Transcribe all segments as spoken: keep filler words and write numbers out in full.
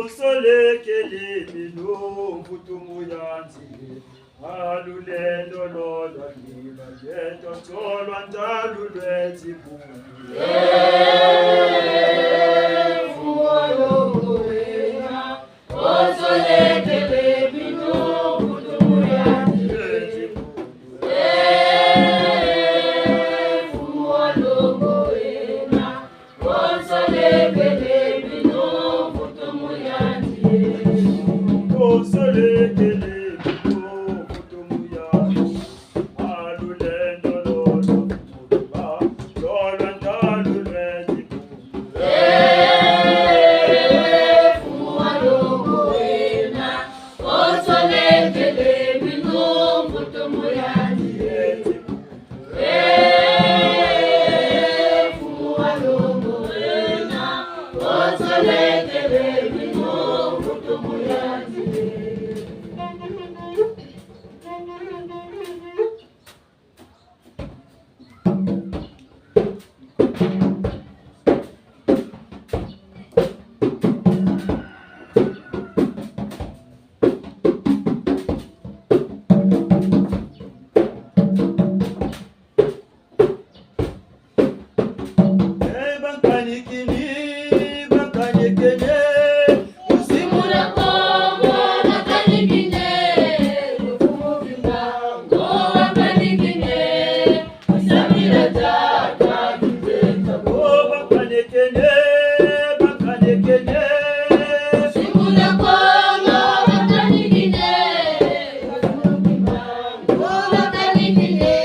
Konsolekele bino mvutu mu yandi. A lulendo lo lwa ntima yeto, tio lwa ntalu lweti bungi. Konsolekele bino mvutu mu yandi. A lulendo lo lwa ntima, lo lwa ntalu lweti bungi. Eh, bakanikini, bakanikene. Simula Kongo, bakanikine. Lufumu kimbango, bakanikine. Samila tata, kitenza ko. Bakanikene, bakanikene. Simula Kongo, bakanikine. Lufumu kimbango, bakanikine.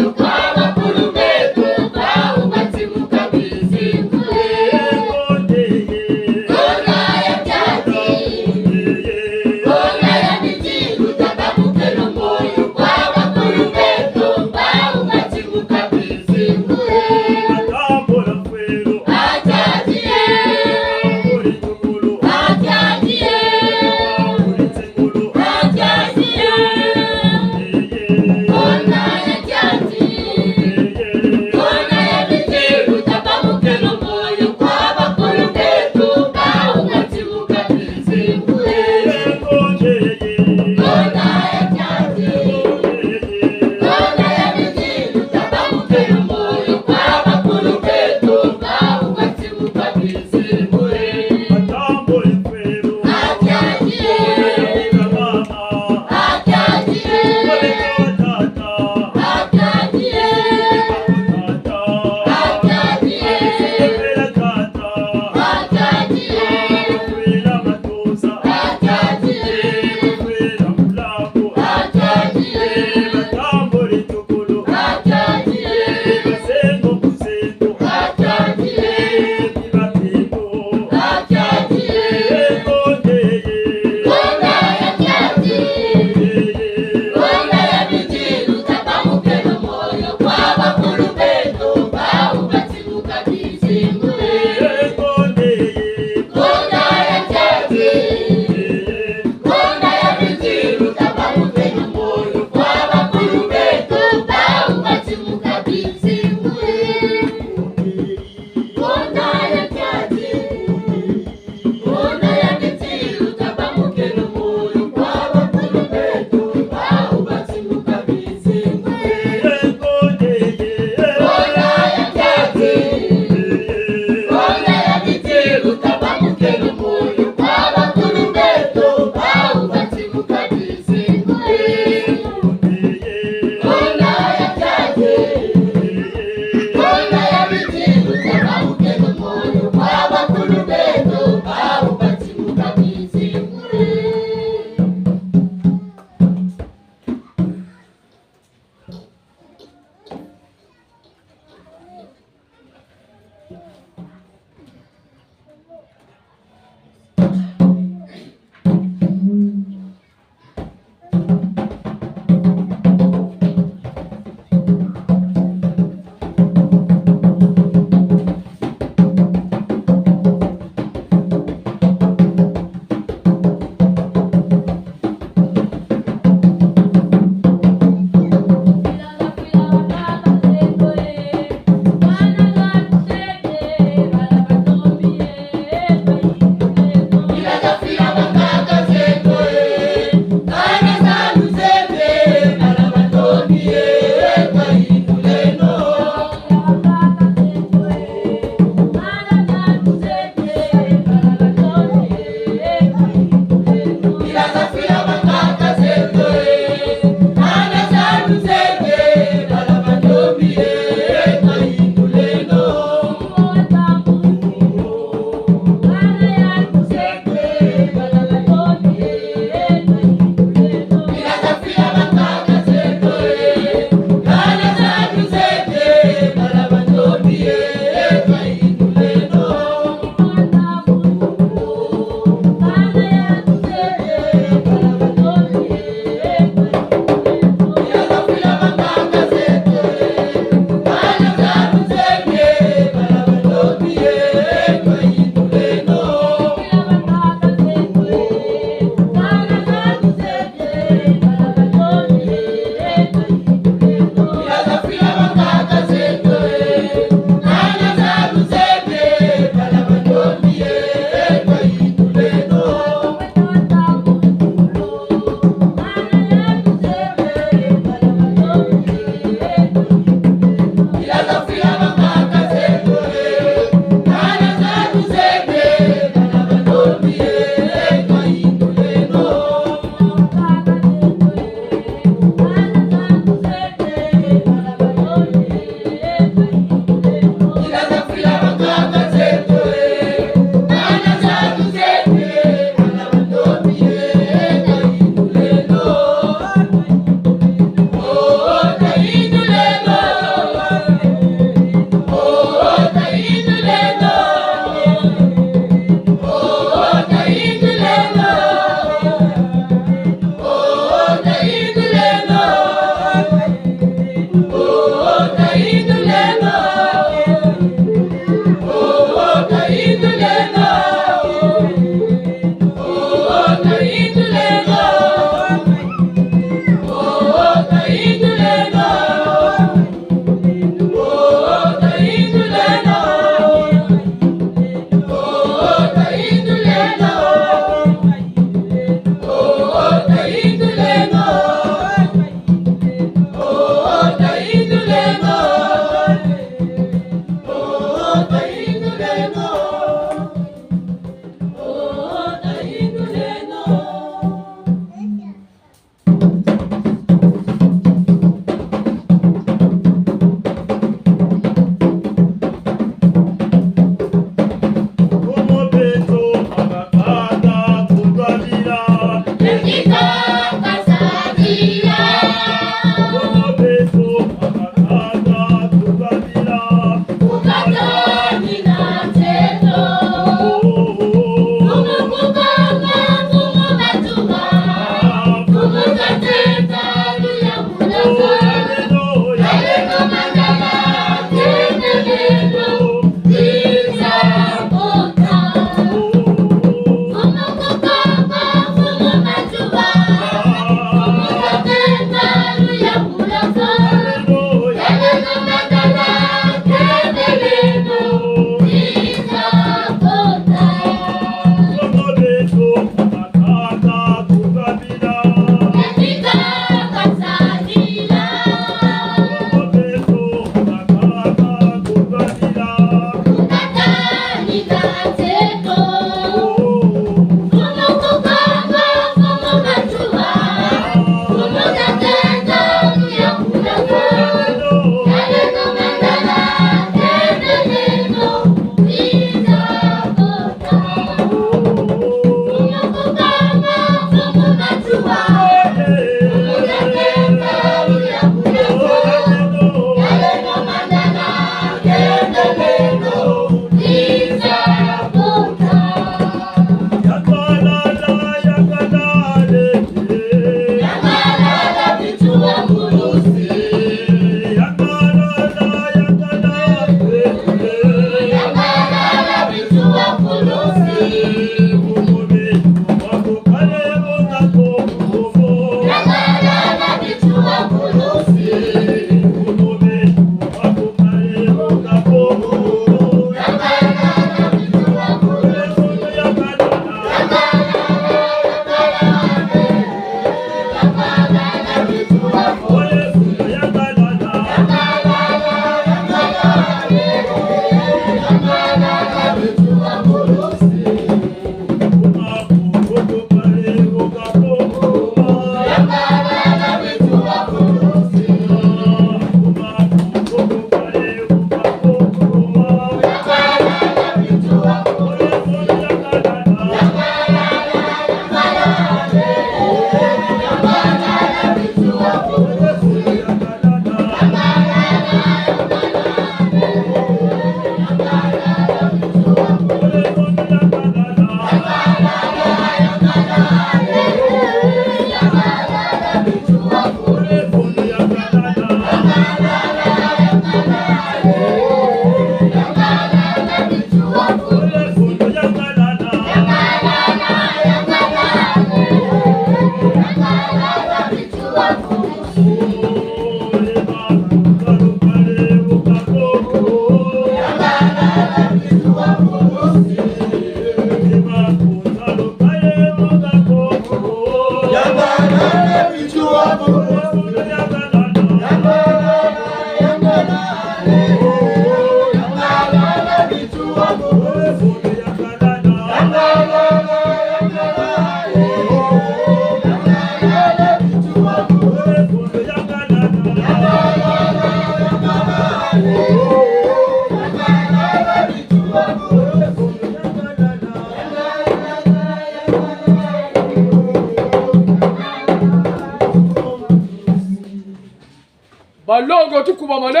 Balongo, tukubamane.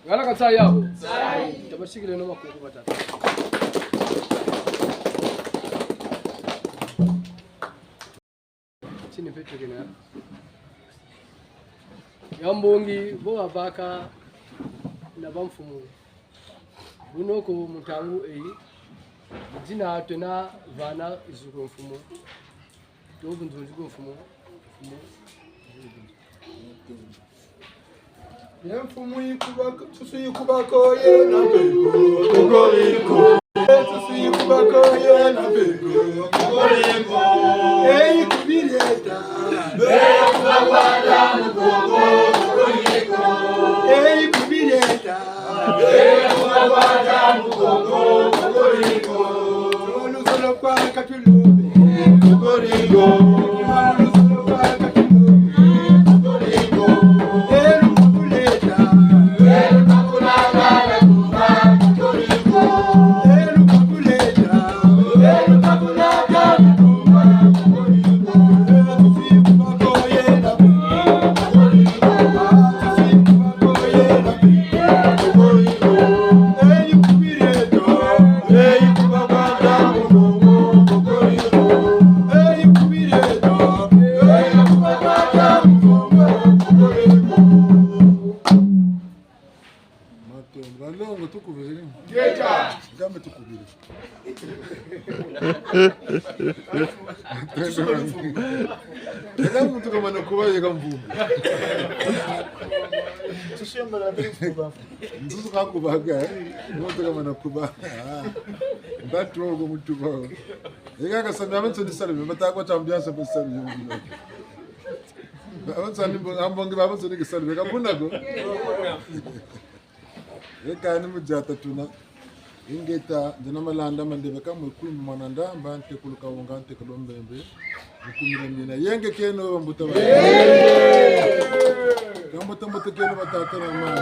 Ngana ka nsayi yawu. Tabasikileno makuku batatu. Tini mpe twekena. Ya mbongi, bo babaka na bamfumu. Bunoko mu ntangu eyi, dina twena vana zuko mfumu. Tobu nzunzi ko mfumu. Mfumu. Ye mfumu yikuba, tusu yikuba ko ye na mpeko, kokoriko. Tusu yikuba ko ye na mpeko, kokoriko. Eyi kubireta. Eyi kubireta. Eyi kubireta. Kokoriko. Matondo, balongo, tukubiri. Ngeta. Ngambe tukubiri. Ela muntu kamana kuba yeka mvumbi. Nzuzu kakubaka, eh? Muntu kamana kuba. Ah. Mbatu woko muntu ba. Eka kasami abenso ni salu, mbata kwa ambiance mpe salu. Abenso ni mbo-, ambongi babenso ni kisalu, beka buna ko. Eka ni mu diata tuna. Ingeta, ndiena Malanda Mandebeka, mwe kumi mwana ndamba, ntekolo Kawunga, ntekolo Mbembe, mu kumi na mina. Yenge kieno, bambuta ba. Kambote mbote kieno, batata na mama.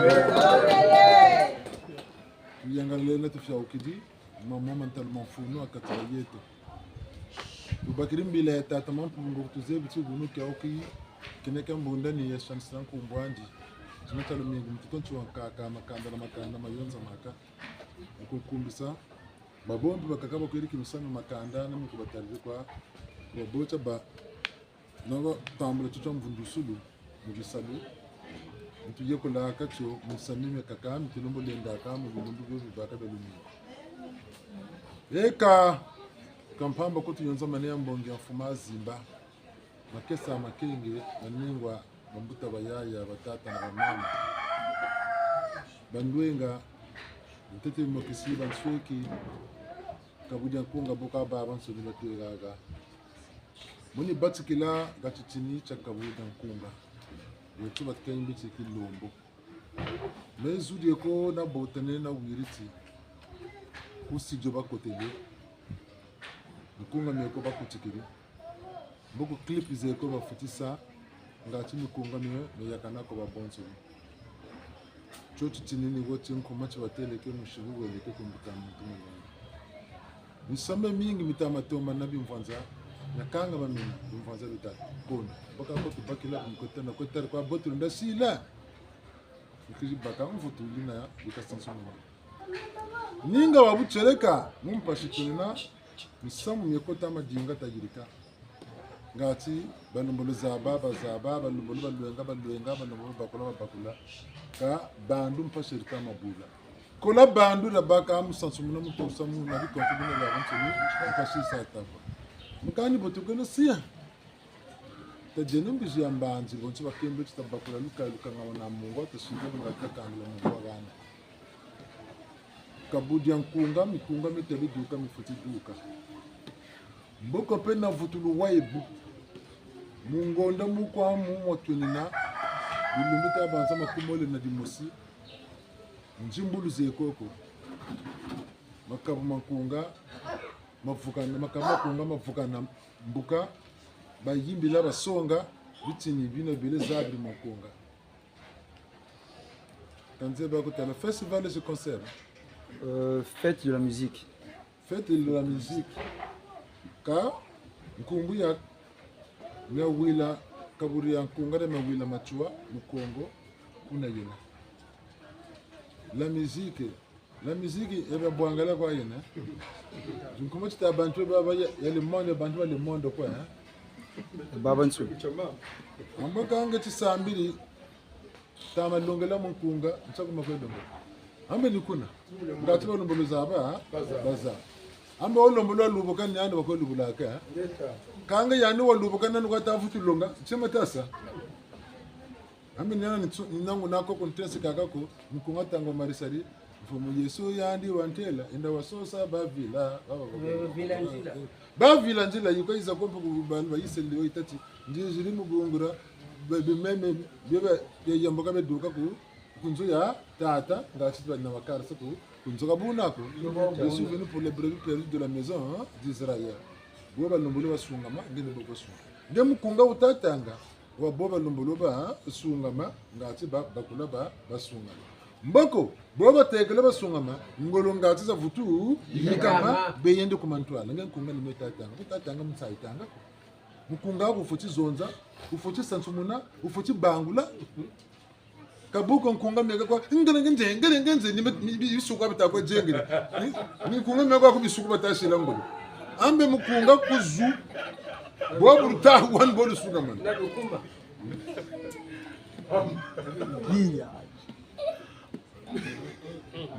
Tuyangalele na tufiawukidi, mama ma ntalu ma mfunu ha kati dieto. Tubakiri mbila ya tata Mampungu, tuzebi ti bunu kiawuki, kina kia mbunda ni ya sanisila nkumbu'andi. Tina tia lumingu, mutoto nti wa nkaka, makanda na makanda, mayonza maka. Mu kukumbisa, babombi bakaka bakweri ki misamu makanda, na miku batariri kwa, babota ba, na batambula tio tia mvundusulu, mu bisalu, mu tuyekolaka tio, mu misamu miakaka, mi tulombo lendaka, mu bilumbu bio bibaka bia lumingu. Eka, ka mpamba ko tuyonzamane ya mbongi ya mfumu Azimba. Makesa makenge, manengwa, bambuta bayaya, batata na bamama. Bandwenga, ntete mokisi, bansweki, kabu dia nkunga bo ka babansoni batwegaka. Muni batikila ha titini tia kabu dia nkunga. Wetu batika imbi ti kilombo. Me zu dieko nabotane nawiri ti. Ku studio bakotele. Mikunga mieko bakutikiri. Mbo ku clip zeko bafutisa, ngati mikunga mio, mio yakana ko babonso. Tio titini ni wo ti nkuma ti bateleke musibu weleke ku mbuta muntu mulongo. Misamu mingi mita matomba na bimvwanza, nakanga bamina, bimvwanza bita kona. Baka ko tubakila, mkota na kota kwa botu ndasila. Nkizi baka mvutu lina ya, bika sansu mama. Ninga wa butieleka, mu mpasi twena, misamu mieko ta madinga tayirika. Ngati, balembolo zaba, bazaba, balembolo balwenga, balwenga, balembolo babakula, babakula. Ka bandu mpasi yirika mabula. Kola bandu dia baka musansu muna mutosa muna bikonko bina bia bansoni, mpasi sa taba. Mukani botukeno sia. Tadieno mbizi ya mbanzi, bonso bakembe ti tabakula luka, luka nga wana mungu, tasinga nga takangila mungu wa bana. Kabu dia nkunga, mikunga mitali duka, mifweti duka. Mboko mpe navutulu wa ebu. Mu ngonda mu kwa mu mwa twenina, bilumbu tabanza makumole na dimosi, nzimbulu ze koko. Makabu ma nkunga, mavukana, makabu ma nkunga, mavukana mbuka, bayimbila basonga, bitini bina bele zabiri ma nkunga. Kanze bakutala festival, ce concert. Euh, fête de la musique. Fête de la musique. Ka nkumbu ya, mia wila Kaburi ya nkunga dia mawila matswa mu Kongo kuna yena. La musique, la musique ebe bwangala kwa yena. Nkumu tita bantu baba ya, ya le monde, bantu ba le monde kwa, hein. Baba nsu. Ambo kanga tisambiri, tama longela mu nkunga, nsakuma kwe longela. Ambe ni kuna. Ngati balembolo zaba, baza. Ambe balembolo lubuka ni yandi bakwe lubulaka. Kanga yandi walubuka nani kwa tafutu longa, tima tasa. Ambe ni yandi ni tsu-, ni nangu nako ku ntesi kaka ko, nkunga tanga marisari, mfumu Yesu yandi wantela, enda wasosa bavila, baba, baba. Bavila nzila. Bavila nzila, yuka iza kompe ku ba-, ba Yisraele wa yitati, nzila ziri mu gungura, ba-, bimeme, biba, ya yamboka beduka ku, ku nzo ya tata, ngati bana bakarasa ku, ku nzo ka buna ko. Je suis venu pour les brebis perdues de la maison, hein, d'Israël. Bo balembolo basungama, nge ni bo basungama. Nge mukunga wutatanga, wa bo balembolo basungama, ngati ba, bakula ba, basungama. Mboko, bo batekele basungama, ngolo ngati za vutu, yikama, yikama, beyende ku mantwala. Nge mukunga ni me tatanga, wutatanga musayi tanga ko. Mukunga wufweti zonza, wufweti sansumuna, wufweti bangula. Ka bu ko nkunga mieka kwa, ngele ngenze, ngele ngenze, ni, ni, ni, bisuku bita kwa jengele. Ni, ni nkunga mieka kwa ku bisuku bata sila ngolo. Ambe mukunga ku zu, bo bu luta wani bo lusungamana.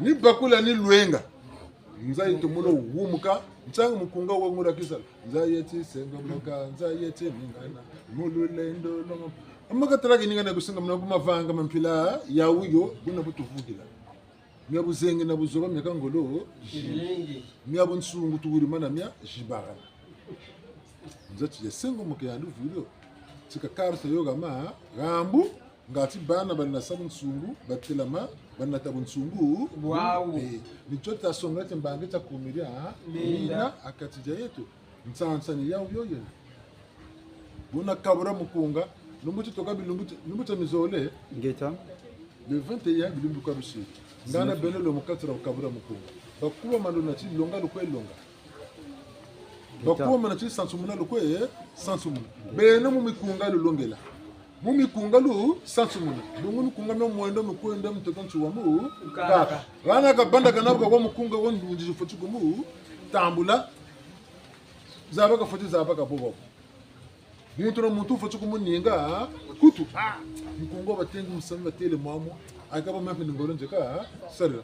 Ni bakula ni lwenga. Nza yi tomono wumuka, nsangu mukunga wa ngula kisala. Nza yeti sengomoka, nza yeti ningana, mu lulendo longo. Amaka talaki ningana kusenga muna ku mavanga ma mpila ya wuyo, buna bu tuvukila. Mia buzengi na buzoba mia ka ngolo, mia bunsungu tuwiri mana mia zibakana. Nza ti ya sengomoka yandi vwiri yo. Ti ka karisa yo gama, gambu, ngati bana bali na sa bunsungu, batelama, bali na ta bunsungu. Wawu. Eh, ni tio tasongela ti mbangi tia kumiri, ha? Mina. Mina, ha kati dia yeto. Nsansa ni yawu yo yena. Buna kabula mukunga, lumbu ti toka bilumbu ti, lumbu tia mizole. Ngeta. Le vingt et un bilumbu kwa lusiri. Ngana beno lo mu kati dia kabula mukunga. Bakubamana na ti longa lukwe longa. Bakubamana na ti sansumuna lukwe, eh, sansumuna. Beno mu mikunga lulongela. Mu mikunga lusansumuna. Bungu mikunga mia mwendo mikwenda mitoto nsuwa mu. Kaka. Kaka. Hana kabanda kana kwa mukunga wa ndunzi fweti kumu. Tambula. Zaba kafweti zaba ka bobo. Muntu na muntu fweti kumuninga, kutu. Mukunga batengi musamu batele mwamu, aka ba mampe ni ngolo nzeka, sarila.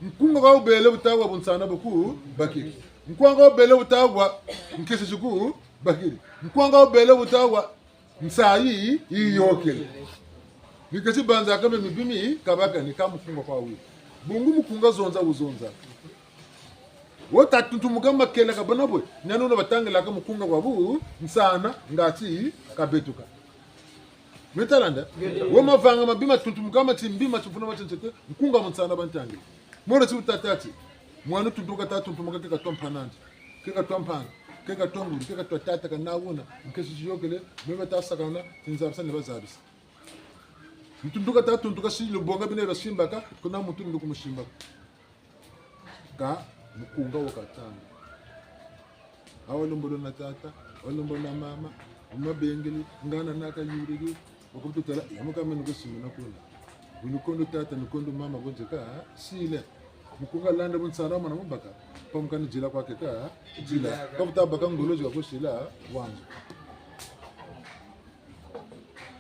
Mukunga kwa wubele bu ta wa bunsana bu ku bakiri. Mukunga kwa wubele bu ta wa nkesi zi ku bakiri. Mukunga kwa wubele bu ta wa nsayi yiyôkele. Ni keti banza kame mibimi kabaka ni ka mukunga kwa wi. Bungu mukunga zonza wuzonza. Wo ta tuntumuka makela ka bana bwe. Ni yandi wuna batangilaka mukunga kwa bunsana ngati kabetuka. Me ta landa? Wo mavanga mabi ma tuntumuka ma timbi ma tifuna ma tinsete, mukunga bunsana bantangila. Mwana ti wuta tâ ti, mwana tuntumuka ta tuntumuka ke katwa mpanandi. Ke katwa mpanga. Ke katwa nguri. Ke katwa tata kana wuna. Nkesi ziyôkele, me bata sakana, tinzabisa ni bazabisa. Mutunduka ta tunduka si lubonga bina basimbaka, kuna muntu ni kumusimbaka. Ka mukunga wo katanga. Awa lembolo na tata, awa lembolo na mama, wuma bengele, ngana na kayuriri, wakutu tala, ya muka meno kusimuna kuna. Wuni kondo tata, ni kondo mama, bonze ka, sile. Mukunga landa bunsana mwana mubaka, pamuka ni dila kwa ke ka, dila. Ka buta baka ngolo zi ka kusila, wanzo.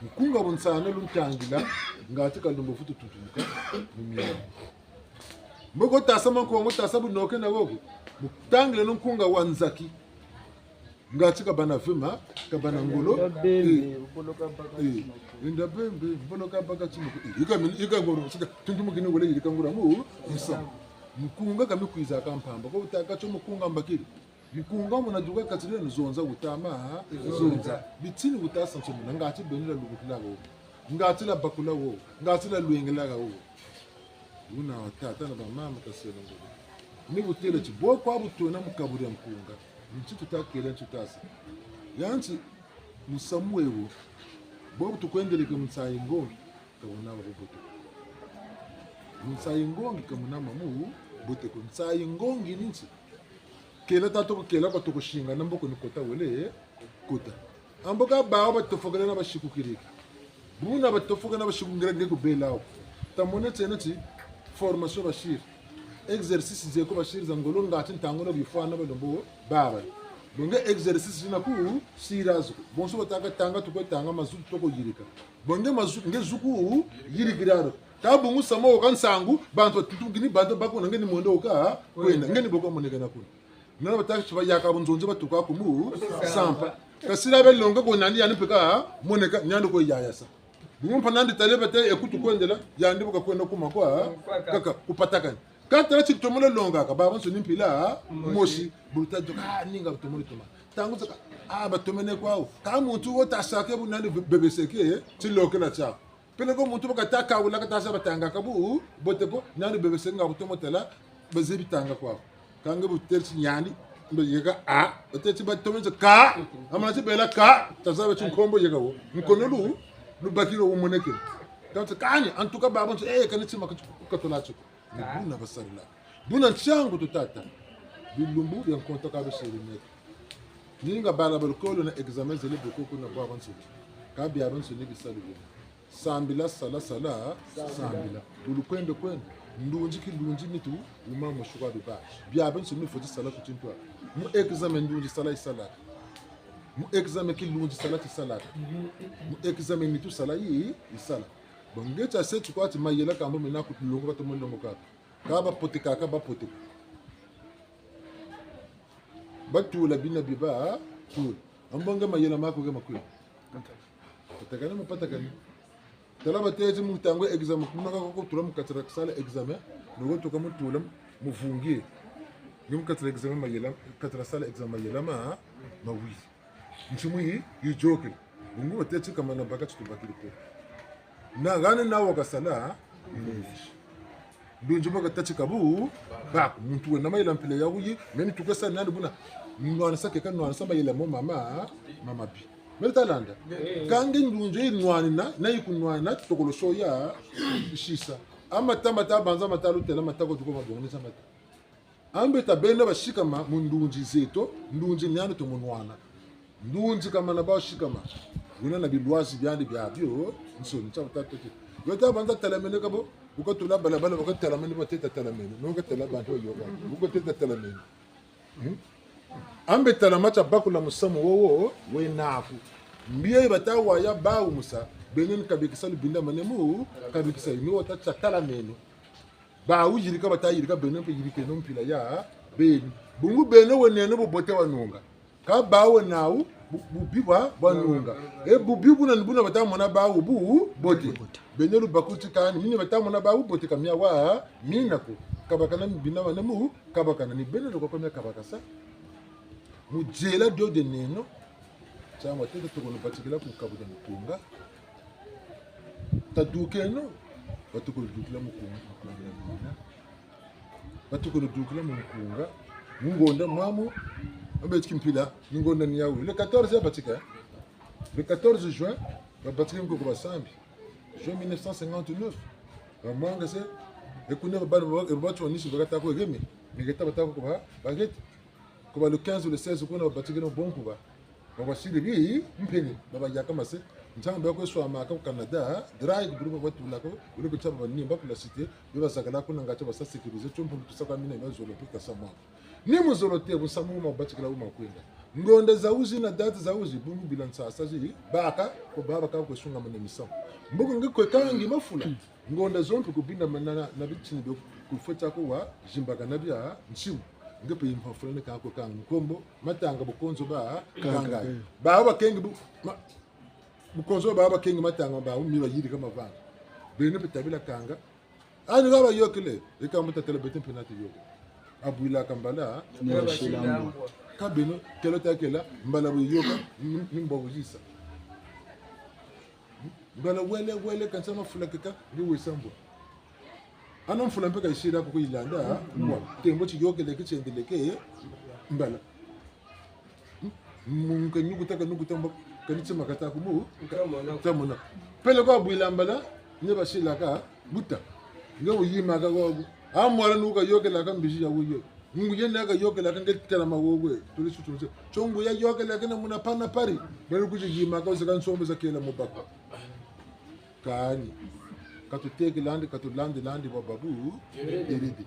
Mukunga bunsana luntangila, ngati kalumbu futu tuntumuka, mu miela. Mboko tasa mankongo, tasa bunoke na woko. Mutangile no mukunga wa nzaki. Ngati kabana vema, kabana ngolo. Enda bembe, eh, bolo kabaka timoko. Eh, enda bembe, bolo kabaka timoko. Eh, ika min-, ika ngolo, sika, tuntumuki ni wole, ika ngolo mu, nsa. Mukunga kamikwizaka mpamba. Ko wutâka tio mukunga mbakiri. Mukunga muna duka kati dieno zonza wutama, zonza. Bitini wuta sansumuna, ngati beno la lubukila wo. Ngati la bakula wo. Ngati la lwengela wo. Wuna wa tata na bamama tasela ngolo. Ni bu têle ti bo kwa bu twena mu kabu dia mukunga. Nti tuta kele nti tuta sa. Yanti musamu wo. Bo bu tukwendeleke mu nsayi ngongi. Ka wuna wa bubote. Mu nsayi ngongi ka muna mamu bote ko. Nsayi ngongi ni nti. Kela ta toko kela kwa toko singa na mboko ni kota wele kota. Ambo ka bawu batofokela na basikukirika. Buna batofokela na basikukirika nge kubela wo. Tamona tiena ti formation basiri. Exercice zeko basiri za ngolo ngati ntangu na bifwana balombo baba. Bonge exercice zina ku sira zo. Bonso bataka tanga tukwe tanga mazu toko yirika. Bonge mazu, nge zu ku yirikira ro. Ka bungu samu wo ka nsangu, bantu tutukini, bantu bakuna nge ni mwendo wo ka kwenda, nge ni bo ka monekana kuna. Nana batâka ti bayaka bunzonzi batuka ku mu sampa. Kasi la belonga ko nandi yandi mpe ka moneka, nandi ko yaya sa. Bungu mpa nandi tale bate ekutu kwendela, yandi bu kakwenda kuma kwa, kaka, kupatakana. Ka tala ti tomo longa ka, babansoni mpila mosi, bu luta dioka, ah, ninga tomo toma. Ntangu zakaka, ah, batomene kwawu. Ka muntu wo tasake bu nandi be-, bebeseke, ti lokela tiaku. Peleko muntu bu kata kawula kata sa batanga ka bu, bote ko, nani bebeseke nga bu tomo tala, bazebi tanga kwaku. Ka nge bu têle ti nani, mbe yeka a, bu têle ti batomene ka, amana ti bela ka, tazaba ti nkombo yeka wo. Nkono lu, lubakiri wo moneke. Ka ti kani, en tout cas, babansoni, eh, kani tima katu-, katola tio. Ni buna basarila. Buna ntiangu tu tata. Bilumbu bia nkonto ka bisiri neke. Ninga bala ba lukolo na examen zele boko kuna babansoni. Ka biabiansoni bisalu bina. Sambila, sala, sala, sambila. Bu lukwenda kwenda. Ndunzi kilunzi nitu, wuma mu suka biba. Biabiansoni fweti sala ku tintu. Mu examen ndunzi sala yisalaka. Mu examen kilunzi sala tisalaka. Mu examen nitu sala yi, yisala. Bon, nge tia se ti kwa ti mayela kambo mena ku tulongo ka tomo longo kaka. Ka bapote kaka, ka bapote. Batula bina biba, tula. Ambo nge mayela maku nge makwena. Patakana, mapatakani. Tala batêle ti mu ntangu examen, kuma kaka ko tula mu kati dia sala examen, noko tuka mu tula mu vungi. Nge mu kati dia examen mayela, kati dia sala examen mayela ma, mawiri. Ntimu yi, yiyôkele. Bungu batêle ti kamana baka ti tubakiri ko. Na hana nawu kasala, ndunzi baka tâ ti kabu, baku, muntu wena mayela mpila ya wuyi, meni tuka sa nani buna, nwanisa keka nwanisa mayela mo mama, mama bi. Meni talanda. Ka nge ndunzi yi nwanina, na yikunwanina, tokolo soya, sisa. Amata, mata, banza, mata, lutela, mata, ko tuko mabongo, nisa mata. Ambe ta beno basikama mu ndunzi zeto, ndunzi ni yandi tomo nwana. Ndunzi kamana bawu sikama. Wuna na bilwazi biandi biabio, nsoni tia batatu ti. Yo ta banza telamene kabo, bu katula balabala, bu katelamene, batêle telamene. No katela bantu yo ba. Bu katêle telamene. Hmm? Ambe telama tia bakula musamu wowo, wena ku. Mbi yi bata waya bawu musa, beno ni kabikisa lubinda manemu, kabikisa yi, ni wo ta tia telamene. Bawu yirika bata yirika beno mpe yirikeno mpila ya beno. Bungu beno weneno bubote bwa nunga. Ka bawu wenawu bu-, bubi bwa, bwa nunga. E bubi buna ni buna bata mona bawu bubote. Beno lubakuti kani, mini bata mona bawu bubote ka mia wa, mina ko. Kabakana bina bana mu, kabakana ni beno loko kwa mia kabakasa. Mu diela dio dieneno, tia mwa tete tukono batikila ku kabu dia mukunga. Tadukeno, batukono dukila mukunga, mukunga na mina. Batukono dukila mu mukunga, mu ngonda mwamu, ambe ti kimpila, mu ngonda ni yawu. Le quatorze ya batika, le quatorze juin, babatika mu koko basambi. Juin mille neuf cent cinquante-neuf. Bamwangase, e kuna babana, ba, e batu wanisi bakata ko egeme, miketa bata ko ba, bagete. Kuba le quinze, le seize, kuna babatikeno bonkuba. Babasiri bi, mpeni, babayaka mase. Ntangu bakwe swamaka ku Canada, drag, bulu babatulaka, bulu kutsa babanimba ku la cité, bibazakala kuna ngati basa sécuriser, tio mpungu tusaka mina, bazolo mpe kasa mwa. Ni muzolo te, bu samu wuma batikila wuma kwenda. Ngonda zawu zi na date zawu zi, bungu bila nsasa zi, baka, ko baba ka kwe sungamane misamu. Mbuku nge kwe kangi mafula. Ngonda zo mpe ku bina mana na, na bitini bio kufweti ko wa zimbakana bia nsimu. Nge mpe yi mafula ni ka kwe kanga nkombo, matanga bukonzo ba, kanga. Kanga. Bawu bakengi bu, ma, bukonzo bawu bakengi matanga bawu mi bayirika mavanga. Beno mpe tabila kanga. Ani ka bayokele, e ka mbuta tala beto mpe na tuyokele. Abwilaka mbala, ni bashilambwa. Ka beno, kelo ta kela, mbala bu yoka, ni, ni mbo bu zisa. Mbala wele, wele, kansa mafula keka, ni wesa mbwa. Ana mfula mpe ka yisila ko kuyilanda, mbwa. Tembo tiyokeleke, tiendeleke, mbala. Mu nka nukuta, ka nukuta mbo, ka ni tima kata ku mu, tamona. Peleko abwila mbala, ni basilaka, buta. Nge wuyimaka ko, a mwala nuka yokelaka mbizi ya wuyo. Ngu yena ka yôkela ka nge tela ma wowe, tuli sutu nse. Tio ngu ya yôkela ka na muna pana pari. Bele kuzi yima ka wuzeka nsombe za kela mu bako. Kani. Ka tutekilandi, ka tulandilandi bwa babu. Derede.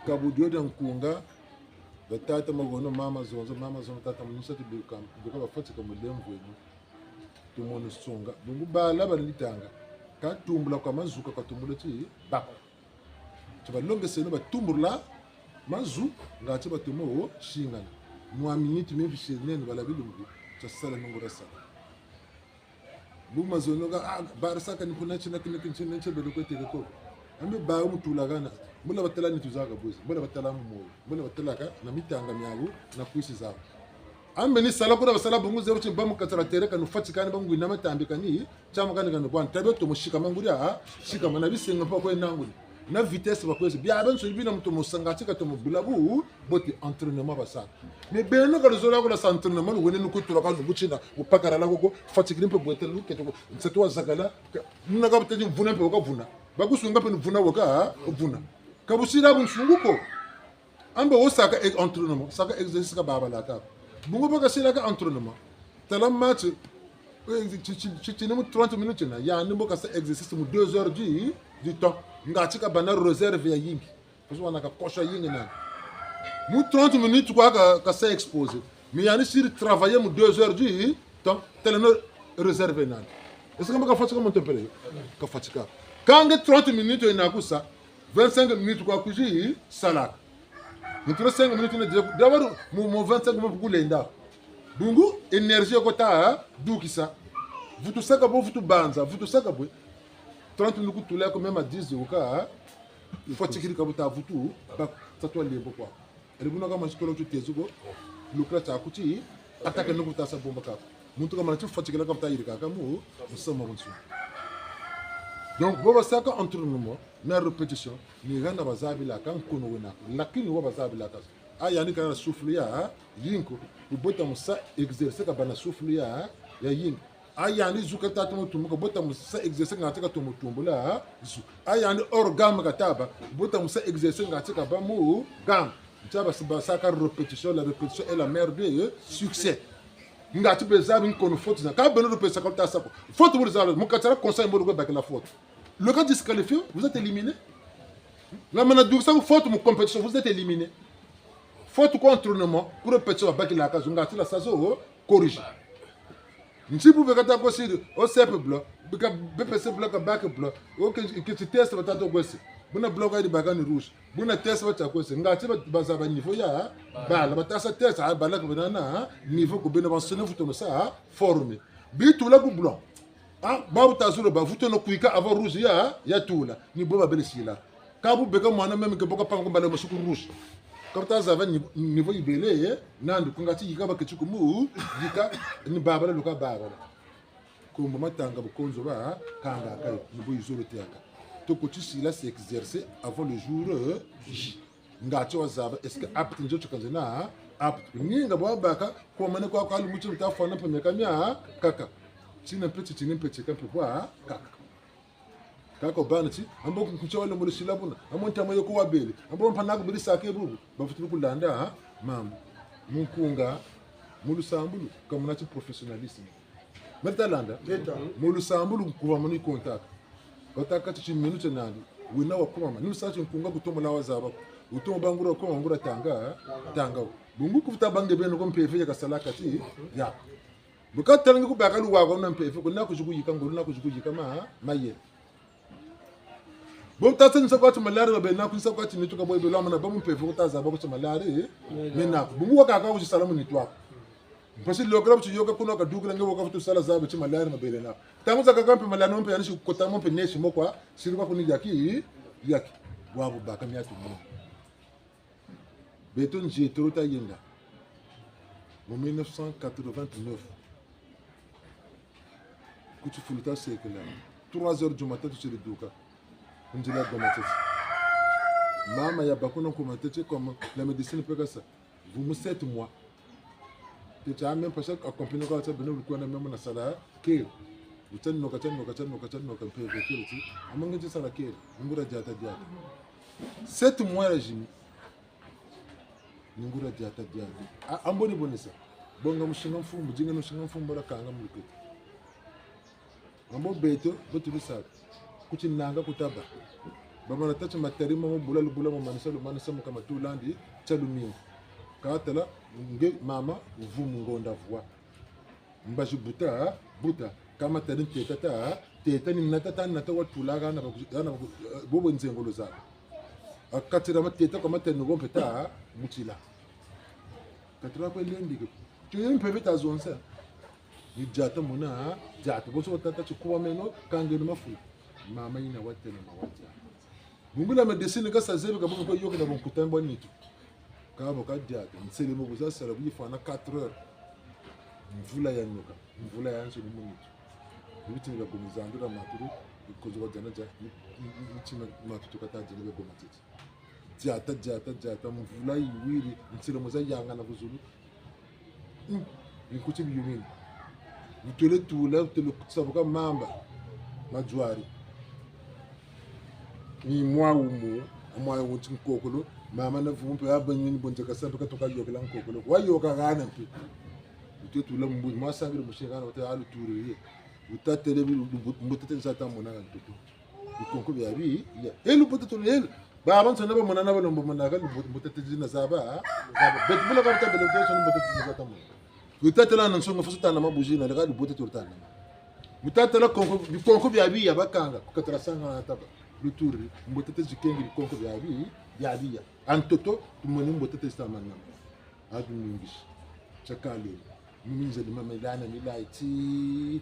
Ka bu dio dia nkunga. Ba tata Magono, mama Zonzo, mama Zonzo, tata Munusa, tuduka, tuduka bafwatika mu lemvo eno. Tumoni songa. Bungu bala bali tanga. Ka tumbula kwa mazuka, ka tumbula ti bako. Ti balongeseno batumbula mazu, nga ti batomo wo singana. Mwa miniti mimpi sinene bala bilumbu, tia sala nungu dia sala. Bu mazono ga, ah, barisaka ni kuna tina kina kina tina tina bele kweteke ko. Ambe ba mutulakana, mula batala ni tuzaka bwezi, mula batala mu moyo, mula batalaka na mitanga miawu, na kwisi zawu. Ambe ni sala kuna basala bungu zero ti ba mu kati dia terrain ka nufwatikani ba ngwina matambi kani, tiamu kani kani bwana. Tabe tomo sikama nguri, ah, sikama na bisenga mpa kwe nanguni. Na vitesse bakwezi. Biabiansoni bina mu tomo sanga ti ka tomo bula bu, bote entraînement basaka. Mais beno ka luzola kula sa entraînement, luwene nukutula ka nukutina, wupakarala koko, fatigué mpe bwetele lukete ko, nsatu wa zakala, ka, muna ka buteti vuna mpe waka vuna. Bakusunga mpe vuna waka, vuna. Ka busila bunsungu ko. Ambe wo saka e-, entraînement, saka exercice ka babalaka. Bungu baka silaka entraînement. Tala match, eh, ti, ti, ti, ti, ni mu trente minutes na, yandi mbo kasa exercice mu deux heures du, du temps. Nga ti kabâ na réserve ya yingi. Parce que wana ka kosa yingi nani. Mu trente minutes kwa ka, kasa exposé. Mais yandi siri travailler mu deux heures du temps. Tala na réserve nani. Est-ce que mbo ka fatigué mu tempele? Ka fatigué. Ka nge trente minutes yina kusa, vingt-cinq minutes kwa kuzi salaka. Mu trente-cinq minutes na déjà, d'abord, mu, mu vingt-cinq minutes kulenda. Bungu, énergie ko ta dukisa. Vutu saka bo, vutu banza, vutu saka bo. Trente minutes kutula ko même à dix heures ka, fatigué ka bo ta vutu, ba, sa twa lembo kwa. Eri buna ka manisi kolo tu tezu ko, lukula tia kuti, attaque nuku ta sa bomba ka. Muntu ka mana ti fatigué la ka bo ta yirika ka mu, musamu wa bunsu. Donc, bo basaka entraînement, na répétition, ni hana bazabilaka nkono wena ko. Lakini wo bazabilaka. A yandi kana souffle ya yingi ko, ku bota mu sa exercer ka bâ na souffle ya, ya yingi. A yandi zu ka ta tomo tumbula, ku bota mu sa exercer nga ti ka tomo tumbula zu. A yandi hors gamme ka ta bâ, ku bota mu sa exercer nga ti ka bâ mu gamme. Ntia ba, basaka répétition, la répétition est la mère de succès. Nga ti bezabi nkono faute za. Ka beno répétition ka ta sa ko. Faute bu zaba, mu kati dia conseil mbo lukwe bakila faute. Le cas disqualifié, vous êtes éliminé. La mana dukisa ku faute mu compétition, vous êtes éliminé. Faute ku entraînement, ku répétition, bakilaka zo nga ti la sa zo, corriger. Nti bu beka ta kwe siri, o C P blanc, beka B P C blanc, ka bac blanc, o ke, ke ti test ba ta to kwe si. Buna blanc ka yiri baka ni rouge. Buna test ba ta kwe si. Nga ti ba, bazaba niveau ya bala, ba ta sa test, ah, bala ka bena na niveau ko, bena bansoni vutu no sa former. Bi tula ku blanc. Ah, babu ta zulu ba vutu no kwika avant rouge ya, ya tula. Ni bo babele sila. Ka bu beka mwana meme ke bo ka panga ku mbala masuku rouge. Ka bu ta zaba ni, niveau yibele, eh, nandi ku nga ti yika baketi ku mu, yika ni babala luka babala. Kombo matanga bukonzo ba, kanga kayo, ni bo yizolo tiaka. Toko ti sila s'exercer avant le jour, euh, J. Nga ti wazaba, est-ce que apte nzo ti kanze na, apte. Ninga bwa baka, kwa mane kwa kwa lumuti mta fwana mpe meka mia, kaka. Tina mpe ti, tini mpe ti, ka mpe bwa, kaka. Kaka bana ti, ambo nkutia wale mulu sila buna, ambo ntama yo ko wabele, ambo mpa naku biri sake bubu, bavutulu kulanda, ha? Mambu. Mu nkunga, mu lusambulu, ka muna ti professionnalisme. Meta landa? Meta. Mu lusambulu nkuba muni kontaka. Bataka ti timinu tia nandi. Wina wakubama. Ni musa ti nkunga kutomo la wazaba. Utomo bangura ko ngura tanga, tanga. Bungu kufuta bange beno ko mpeve ya kasala kati, ya. Bu ka tala nge ku baka luwa ko na mpeve, ko na kuzi kuyika ngolo, na kuzi kuyika ma, mayela. Bo tata nisa kwa ti malari, ba bena ku nisa kwa ti nitu ka bo belo mana, ba mu mpeve ko ta zaba ko ti malari, eh? Mena ko. Bungu wakaka kuzi sala mu nitu aku. Mpasi lokela bu ti yoka kuna kadukila nge waka futu sala zaba ti malari mabele na. Ntangu zakaka mpe malari mpe yandi si kota mo mpe nesi mo kwa, siri kwa kuni yaki, yaki. Bwabu baka miatu mo. Beto nzietolo tayenda. Mu mille neuf cent quatre-vingt-neuf. Ku tifulu tasekela. Trois heures du matin tusiri duka. Ku nzila Goma Tete. Mama ya bakuna ku Goma Tete comme la médecine pe kasa. Vumu sept mois. Tete a même pas accompagné kwa sa beno lukwana même na sala. Ke. Uta noka, ta noka, ta noka, ta noka, mpe, mpe, mpe, ti. Amanga ti sala ke. Ngura diata, diata. Sept mois ya zimi. Ni nguria diata diata. A, ambo ni bonisa. Bonga musinga mfumbu, dinga musinga mfumbu, la kanga mu luketi. Ambo beto, beto bisaka. Ku tinanga ku taba. Bamana tâ ti matari mamo bula lubula mo manisa lumanisa mu kama tulandi, tia lumingu. Katala, nge mama, vumu ngonda vwa. Mbazi buta, buta. Kama tari nteta ta, teta ni nata ta, nata watula hana baku-, hana baku-, eh, bobo nzengolo za. Akatira mateta kwa matari nugo mpe ta, mutila. Katira kwe lendeke. Tio ye mpeve ta zonza. Ni diata mona, diata. Bonso wa tata tikuwa meno, kangeno mafula. Mama yina watêle ma wa diata. Bungu la médecine ka sa zebi ka bungu ko yôkele bo nkuta mbo nitu. Ka bo ka diata, nselemo bu za sala bu yifwana quatre heures. Mvula ya noka, mvula ya nzo ni mu nitu. Ni bitini bia goma zandura maturu, bikonzo ba diana dia, ni, ni, ni, ni tima matutu kata dia ni bia goma tete. Diata, diata, diata, mvula yiwiri, nselemo za yangana ku zulu. Hmm. Binkuti biyumini. Butwele tula, butwele sabuka mamba. Majwari. Ni mwa wumu, mwa wumu ti nkokolo, mama na vumu mpe, aba nyini bonze kasa mpe katuka yôkela nkokolo. Wayôka hana mpe. Butwele tula mbu, mwa sangile musinga hana, wata alu turi ye. Wutatele bi, bu-, bu-, mbuta tete nzata mona ha ntoto. Bikonko biabi, ya. E lubuta tolo, e lu-, babansoni bamonana balombo monaka, lubu-, mbuta tete zina zaba, zaba. Beto bula ka buta bele mbuta tete zina zata mona. Lutatala na nsongo faso tana mabuzi na, leka lubuta tolo tana. Lutatala konko, bikonko biabi ya bakanga, ku katala sanga na taba. Luturi, mbuta tete zikengi bikonko biabi, biabi ya. Ha ntoto, tumoni mbuta tete zita manama. Adu nungisi. Tiakale. Minzele mama ilana milayi ti.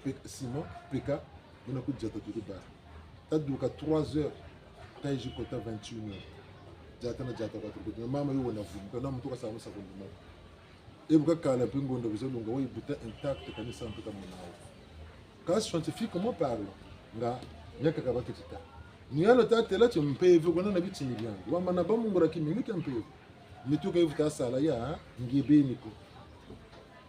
Peka, Simon, peka. Muna ku diata tuli ba. Taduka trois heures. Tayizi kota vingt et une heures. Diata na diata kwa tuli. Mama yo wena vumu. Kana muntu kasa musa kundima. E bu kakala mpe ngonda biza lunga, wayibuta intact, kani sa mpe kamona wo. Ka scientifiquement parlant, nga, miakaka baketi ta. Ni hana tatela ti mpeve kwena na bitini biandi. Wamana bamungula kimingi kia mpeve. Mituka yivuta sala ya, nge beni ko.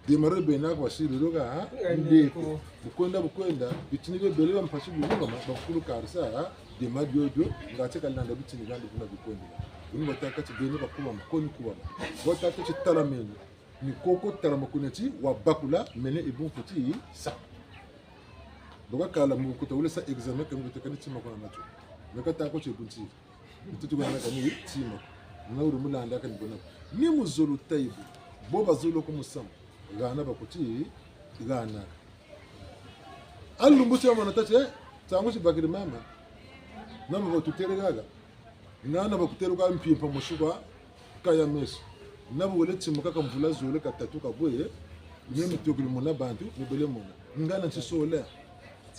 Démarrer bena kwa siriro ka, ndeko. Bukwenda, bukwenda, bitini bie bele ba mpasi buzunga ma, bakulu karisa, dema diodio, nga ti kalanda bitini biandi buna bikwenda. Buni batâka ti beni bakuba ma, koni kuba ma. Batâka ti tala meni. Ni koko tala ma kuna ti, wabakula, mene ibu nkuti, sa. Boka kala mu kuta wule sa examen, kani kuta kani tima kuna nato. Meka tako ti bunti. Ntutu kwa naka ni tima. Na wuri mulanda kani bona. Ni mu zolo tayibu. Bo bazolo ku musamu. Hana bakuti, hana. A lumbu ti wamana tâ ti, eh, ntangu ti bakiri mama. Mama batutêle haha. Nana bakutêle kwa mpimpa mosi kwa kaya meso. Na bu wele timuka ka mvula zole katatu kabwe, ni mitokili mona bantu, ni bele mona. Ngana nti sola.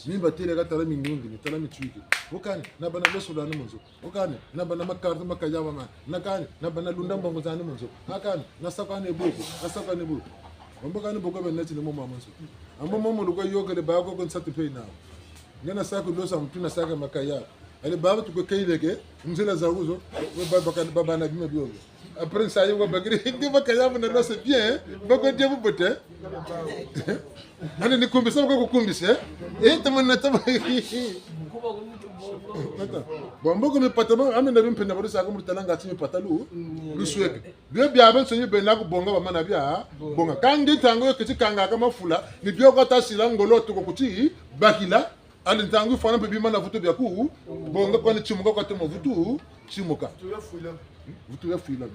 Ni batêle ka tala minungi, ni tala mitwiki. Wukani, na bana meso lani mu nzo. Wukani, na bana makarta makaya mama. Na kani, na bana lunda mbongo zani mu nzo. Na kani, na sakane buku, na sakane buku. Wambo kani buku bena ti ni mo mama nzo. Ambo momo lukwe yôkele bako ko nsatu mpe na. Ngana saku losa muntu na saka makaya. Allez, baba tukwe kayileke, nzila za wuzo, we ba-, baka-, baba na bima bio. Après ça, yo bakiri, nge makaya muna losa bien, hein? Bako dia bubote. Allez, ni kumbisa, bako kukumbisa, hein? Eh, tamana, tamana. Attends. Bon, mboko mipata ma, ame na bimpe na balu saka mu talanga ti mipata lu, lusweke. Bio biabiansoni bena kubonga bamana bia bonga. Kâ nge ntangu yo keti kangaka mafula, ni bio kata sila ngolo tuko kuti bakila, allez ntangu yifwana mpe bimana vutu bia ku bonga kwani timuka kwa temo vutu timuka. Vutu ya fwila.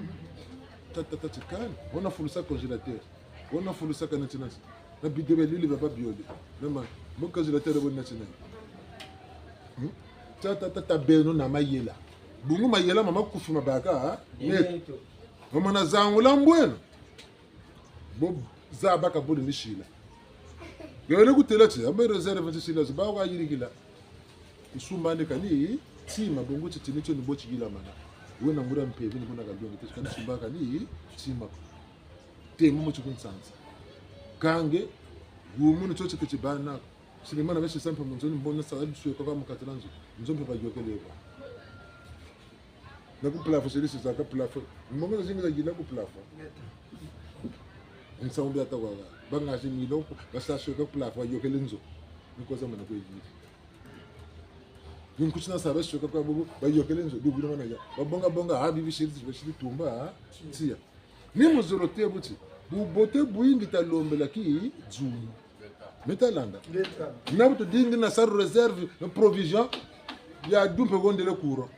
Ta, ta, ta, tikani. Wuna fulusa congélateur. Wuna fulusa kana tina. Na bidon bia lili baba biole. Na ma, mu congélateur bo na tina. Hmm? Ta, ta, ta, ta beno na mayela. Bungu mayela mama kufi mabaka, ha? Neto. Neto. Mama na zangula mbweno. Bo zaba ka bole ni sila. Yole kutêla ti, ame réserve ti sila, zi ba wa yirikila. Nsumba ni kani, tima, bungu ti tini tio ni bo ti yila mana. Wena nguria mpeve ni bo na kalongi, ti kani nsumba kani, tima. Temo mo ti kunsansa. Kâ nge, wumu ni tio ti keti bana. Sili mana besi sa mpe mu nzo ni mbona sa lusweka kwa mu kati la nzo. Nzo mpe bayôkele kwa. Na ku plafond, sili si zaka plafond. Mbongo zazingi zayila ku plafond. Nsamu bia ta kwa. Banga zi milo, basa sweka ku plafond, bayôkele nzo. Ni ko zamana kwe yiri. Ni nkuti na sa ba soka kwa bubu, bayokele nzo, bubu na ya. Babonga bonga, ha, bibi siri, basiri tumba, ha, tiya. Ni muzolo tê bu ti, bubote bwingi talombela ki dzunu. Meta landa. Ngeta. Na bu tudingi na salu réserve, na provision, ya dumpe gondele courant.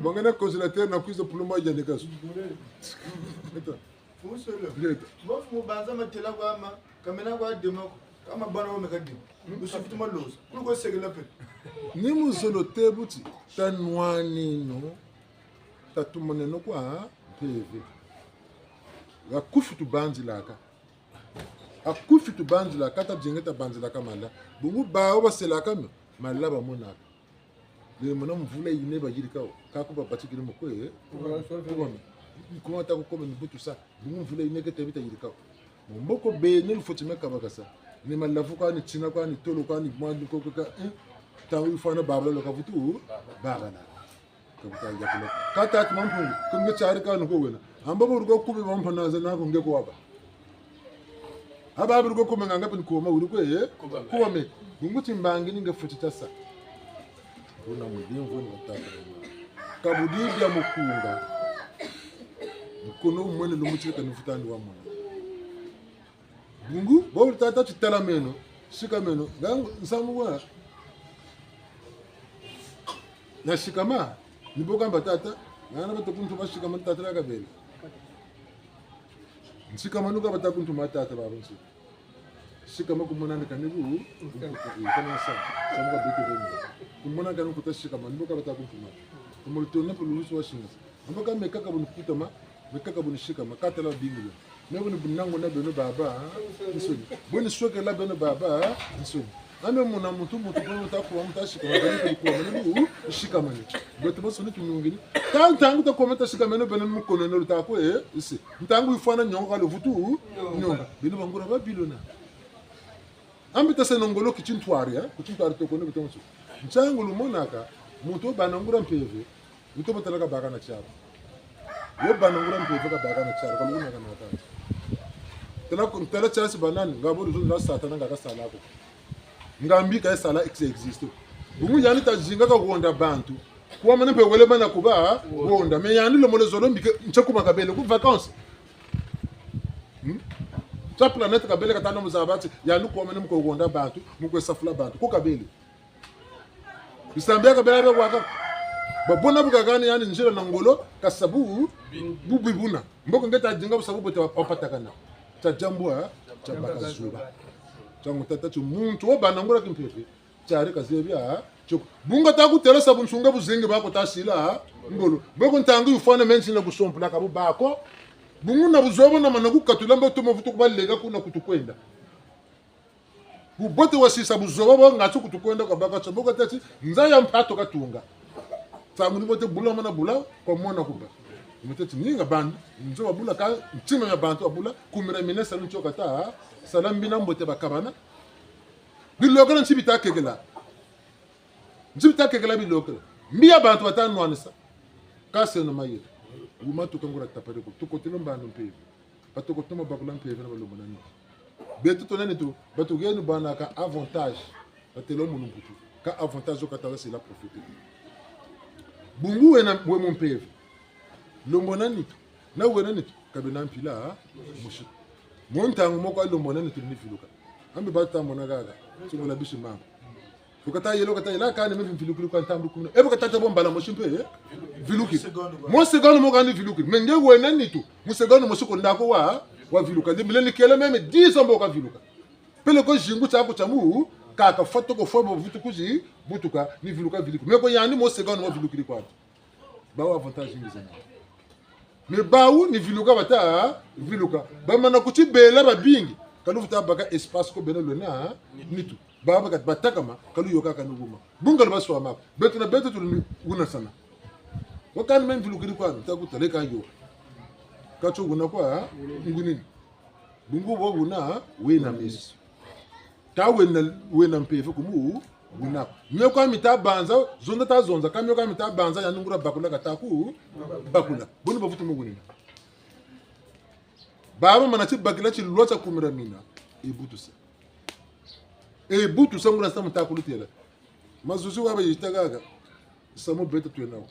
Bongene congélateur na kwiza puluma ya nikasu. Meta. Fusele. Ngeta. Bofu mubanza matela kwa ma, kamena kwa dema ko. Kama bana wame kadima. Usifutu maloza. Kulu kwa sekela pe. Ni muzolo tê bu ti, tanwaneno, tatumaneno kwa mpeve. Wa kufi tubanzilaka. A kufi tubanzilaka, ta dinga tabanzilaka mala. Bungu bawu baselaka mio, mala bamonaka. Ni mona mvula yina bayirika wo, ka ku babatikiri mu kwe, eh? Kubame. Kuma ta kukoma ni butu sa, bungu mvula yina kete bita yirika wo. Mboko beno lufweti me kabakasa. Ni malavu kwa, ni tina kwa, ni tolo kwa, ni mwa, ni koko ka, eh? Ntangu yifwana babala lo kavutu, babala. Ka buta yakula. Ka tata Mampungu, ko nge tiari kanu ko wena. Amba bo ruko kube mampa na zena ko nge ko waba. Aba bi ruko kome nganga pe ni koma wuri kwe, eh? Kubame. Bungu timbangi ni nge fweti tasa. Buna mulimvu ni wa tata. Ka budi bia mukunga. Mukono wumwene lumutiri ka ni vuta ndi wamona. Bungu, bo tata titalameno, sikameno, ngangu, nsamu wa. Na sikama, ni bo kamba tata, ngana bata kuntuma sikama tata la kabele. Nsikama nuka bata kuntuma tata babonso. Sikama kumona ni kanibu, kana sa, samu ka bete beni. Kumona kani kuta sikama, ni bo ka bata kuntuma. Kumulutona pulusu wa singa. Mbo ka meka ka buni kutama, meka ka buni sikama, ka tala bingila. Me buni bunangu na beno baba, nsoni. Buni swekela beno baba, nsoni. Ame muna muntu, muntu, buni muta kuwa, muta sikama, beni kuli kuwa, mene bu, sikama ni. Beto bansoni tunungini. Ta ntangu ta kuwa, muta sikama, mene bene mukono, no luta kwe, eh, isi. Ntangu yifwana nyonga, ka luvutu, nyonga. Beno bangura Babilona. Ambi taseno ngolo ki tintwari, eh? Ku tintwari toko ne beto nsu. Ntangu lumonaka, muntu wo bana nguria mpeve, muntu wo batala kabaka na tiari. Wo bana nguria mpeve kabaka na tiari, ka lumonaka na kati. Tala ku, tala tiari si banani, nga bo luzo na Satana nga kasala ko. Nga mbi ka sala ex-, existe. Bungu yandi tazinga ka honda bantu. Kuwa mene mpe wele bana kuba, honda. Mais yandi lomolo zolo mbi ke, ntia kuma kabele, ku vacances. Hmm? Tia planète kabele kata na muzaba ti, yandi kuwa mene mu kwe honda bantu, mu kwe safula bantu. Ko kabele. Bisambia kabele abe waka. Babona bu kakani yandi nzila na ngolo, kasa bu, bu bibuna. Mboko nge tadinga bu sa bu bote wa, wapatakana. Tia diambu, tia baka zuba. Tia ngu tata ti muntu, wo bana nguria kimpeve. Tiari kazebi a, tioko. Bungu ta kutêla sa bunsunga buzengi bako tasila, ngolo. Boko ntangu yifwana meno ntina kusompela ka bu bako. Bungu na buzoba na mana kukatula mbo tomo vutu kubaleka kuna kutu kwenda. Bubote wasisa buzoba bo ngatu kutu kwenda kwa baka tio. Boko tâ ti, nza ya mpatu katunga. Ntangu ni bote bula mana bula, kwa mwana kuba. Ni bote ti ninga bantu, nzo wabula ka, ntima ya bantu wabula, kumira mina salu ntio kata, sala mbi na mbote bakabana. Bilokela nti bita kekela. Nti bita kekela bilokela. Mbi ya bantu bata nwanisa. Kaseno mayela. Wuma tuka nguria tapare ko. Tukotelo mbandu mpeve. Batoko toma bakula mpeve na balombo na nitu. Beto tona nitu, batu genu bana ka avantage. Batelo munu mputu. Ka avantage zo katala sila profiter. Bungu wena we mu mpeve. Lombo na nitu. Na wena nitu, ka bena mpila, mosi. Mu ntangu moko a lombo na nitu ni viluka. Ambi bata mona gaga, tungula bisi mama. Wukata yela, wukata yela, kani me mvilukiri kwa ntambu kumina. Ebo katata bo mbala mosi mpe, eh? Vilukiri. Mu seconde mo kani vilukiri. Mais nge wena nitu, mu seconde mosi ko ndako wa, waviluka. Ndi mbele nikela même dix ans mbo kaviluka. Peleko zingu tiaku tia mu, kaka fwa toko fwa bo vutu kuzi, butuka, ni viluka vilukiri. Mais ko yandi mu seconde mo vilukiri kwa. Bawu avantage ngi zena. Mais bawu ni viluka bata, viluka. Bamana kuti bela babingi. Ka luvutu baka espace ko beno lwena, nitu. Bawu baka batakama, ka luyoka ka nuguma. Bunga lubaswama. Beto na beto tulu ni wuna sana. Wakani me mvilukiri kwa, nta kutala ka yo. Ka tio wuna kwa, ngunini. Bungu bo wuna, wena meso. Ka wena, wena mpeve kumu, wuna. Mio kwa mita banza, zonza ta zonza, ka mio kwa mita banza, yandi nguria bakula kata ku, bakula. Boni bavutu mu wunina. Baba mana ti bakila ti lwa tia kumira mina, e butu sa. E butu sa nguria sa muta kulutela. Mazuzi wa bayita gaga. Samu beto twena wo.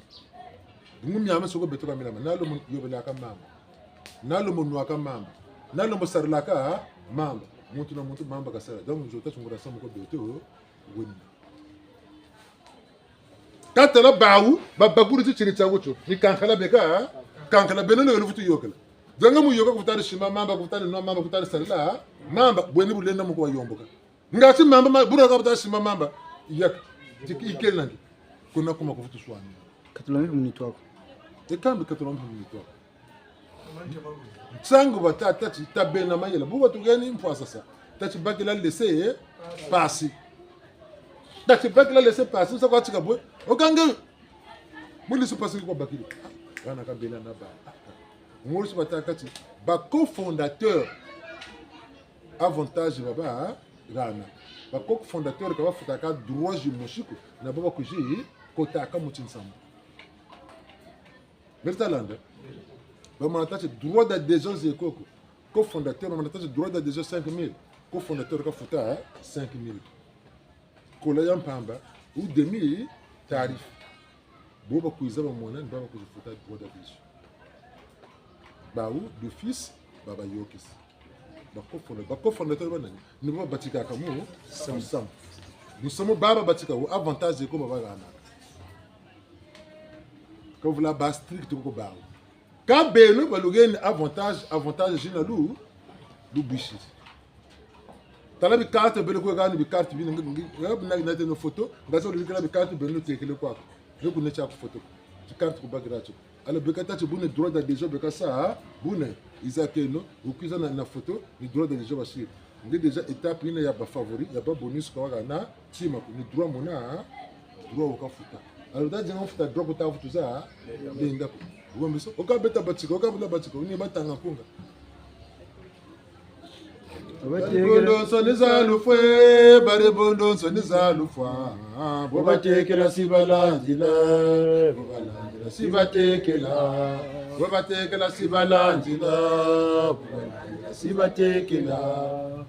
Bungu miame soko beto ka milama. Nalo mu yobelaka mamba. Nalo mu nwaka mamba. Nalo mu sarilaka mamba. Muntu na muntu mamba kasala. Donc, nzo ta tungula samu ko beto wena. Ka tala bawu, babakuri ti tini tiaku tio. Ni kankala beka, kankala beno ni luvutu yokela. Zanga mu yoka kutari simba mamba, kutari nwa mamba, kutari sarila mamba, bweni bulenda mu kuwa yomboka. Ngati mamba, ma-, bura ka buta simba mamba, yaka, ti-, ikele nandi. Kuna kuma kuvutu swani. Katula mpe munitu waku. E kambi katula mpe munitu waku. Nsangu batâ, tâ ti tabeno na mayela. Bu batukeni mpwasa sa. Tâ ti bakila laissez-passer. Tâ ti bakila laissez-passer. Nsa kwa tika bwe. Okange. Mu laissez-passer kwa bakiri. Wana kabela na ba. Ngolo si batâka ti ba cofondateur. Avantage baba, hein? Hana. Ba cofondateur ka bafutaka droit zimosi ko, na baba kuzi kotaka mu tinsamu. Beno ta landa? Bamana tâ ti droit d'adhésion ze koko. Cofondateur, bamana tâ ti droit d'adhésion cinq mille. Cofondateur kafuta, hein, cinq mille. Kola ya mpamba, ou demi tarif. Bo bakwiza bamona, ni baba kuzi futa droit d'adhésion. Bawu, d'office, babayokisi. Ba cofonda-, ba cofondateur ba nani? Ni bo babatikaka mu, musamu. Musamu baba batika wo, avantage ko baba hana. Ka vula ba strict ko bawu. Ka beno balukeni avantage, avantage zina lu, lubisiri. Tala bicarte bele kwe kani bicarte bini ngi, ngi, ngi, ngi, ngi, ngi, ngi, photo, nga sa lubikila bicarte bele lutekele kwaku. Nge kune tiaku photo. Bicarte kubakila tio. Alors beka tâ ti buna droit d'adhésion beka sa, buna, iza keno, wukwiza na, na photo, ni droit d'adhésion basiri. Nge déjà étape yina ya ba favori, ya ba bonus kwa hana, tima ku, ni droit mona, droit wuka futa. Alors, ta dinga futa droit kuta futu za, lenda ku. Wambiso, oka beta batika, oka bula batika, ni batanga kunga. Baribondo nsoni za lufwa, baribondo nsoni za lufwa. Bo batekela si balandila, bo balandila si batekela, bo batekela si balandila, bo balandila si batekela.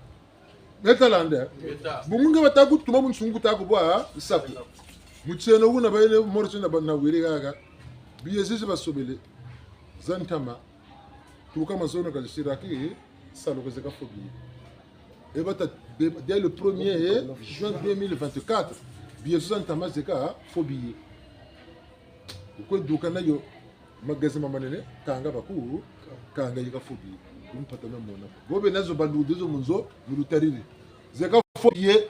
Beta landa. Beta. Bungu nge bata kutuma mu nsungu ta kubwa nsaku. Mutieno wuna bayele morso na ba-, na wiri haha. Biye zizi basobele. Za ntama. Tuka mazono ka zisiraki, salu ka zeka faux billet. E bata, dès, dès le premier juin deux mille vingt-quatre, biye zo za ntama zeka faux billet. Wukwe duka nayo magasin ma manene, kanga baku, kanga yika faux billet. Kumpata na mona. Bo bena zo balude zo mu nzo, mu lutariri. Zeka faux billet.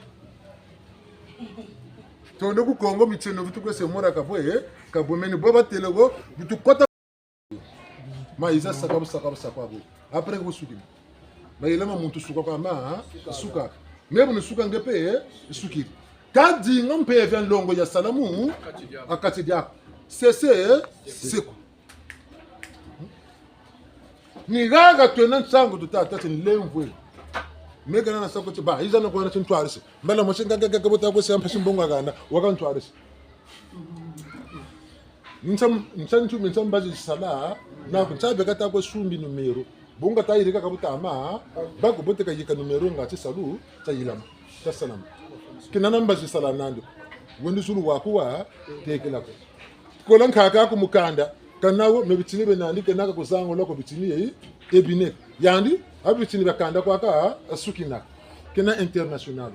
Tondo ku Kongo mitieno vutu kwe se mora kabwe, eh? Kabwe meni bo batele ko, vutu kota. Ma yiza saka bu saka bu saka bu. Après ku sukini. Mayela ma muntu suka kwa ma, hein? Suka. Mais bu ni suka nge mpe, eh? Sukiri. Ka dinga mpeve ya nlongo ya sala mu, ha kati diaku. Sese, seko. Ni haha twena nsangu tuta tâ ti nlemvwe. Meka na sako ti ba, yiza na kwa na ti ntwarisi. Mbala mosi nga, nga, nga, nga, bota kwe se mpasi mbongo hana, waka ntwarisi. Nsa, nsa ntu, nsa mbazi sala, na ku nsa beka ta kwe sumbi numéro. Bungu ta yirika ka butama, baku bote ka yika numéro nga ti salu, ta yilama, ta salama. Kina na mbazi sala nandi. Wendi zulu waku wa, tekela ko. Kola nkaka ku mukanda, kana wo, me bitini bie nandi, kena ka kuzangula ko bitini ye, e bine. Yandi, a bitini bia kanda kwa ka, asukina. Kena international.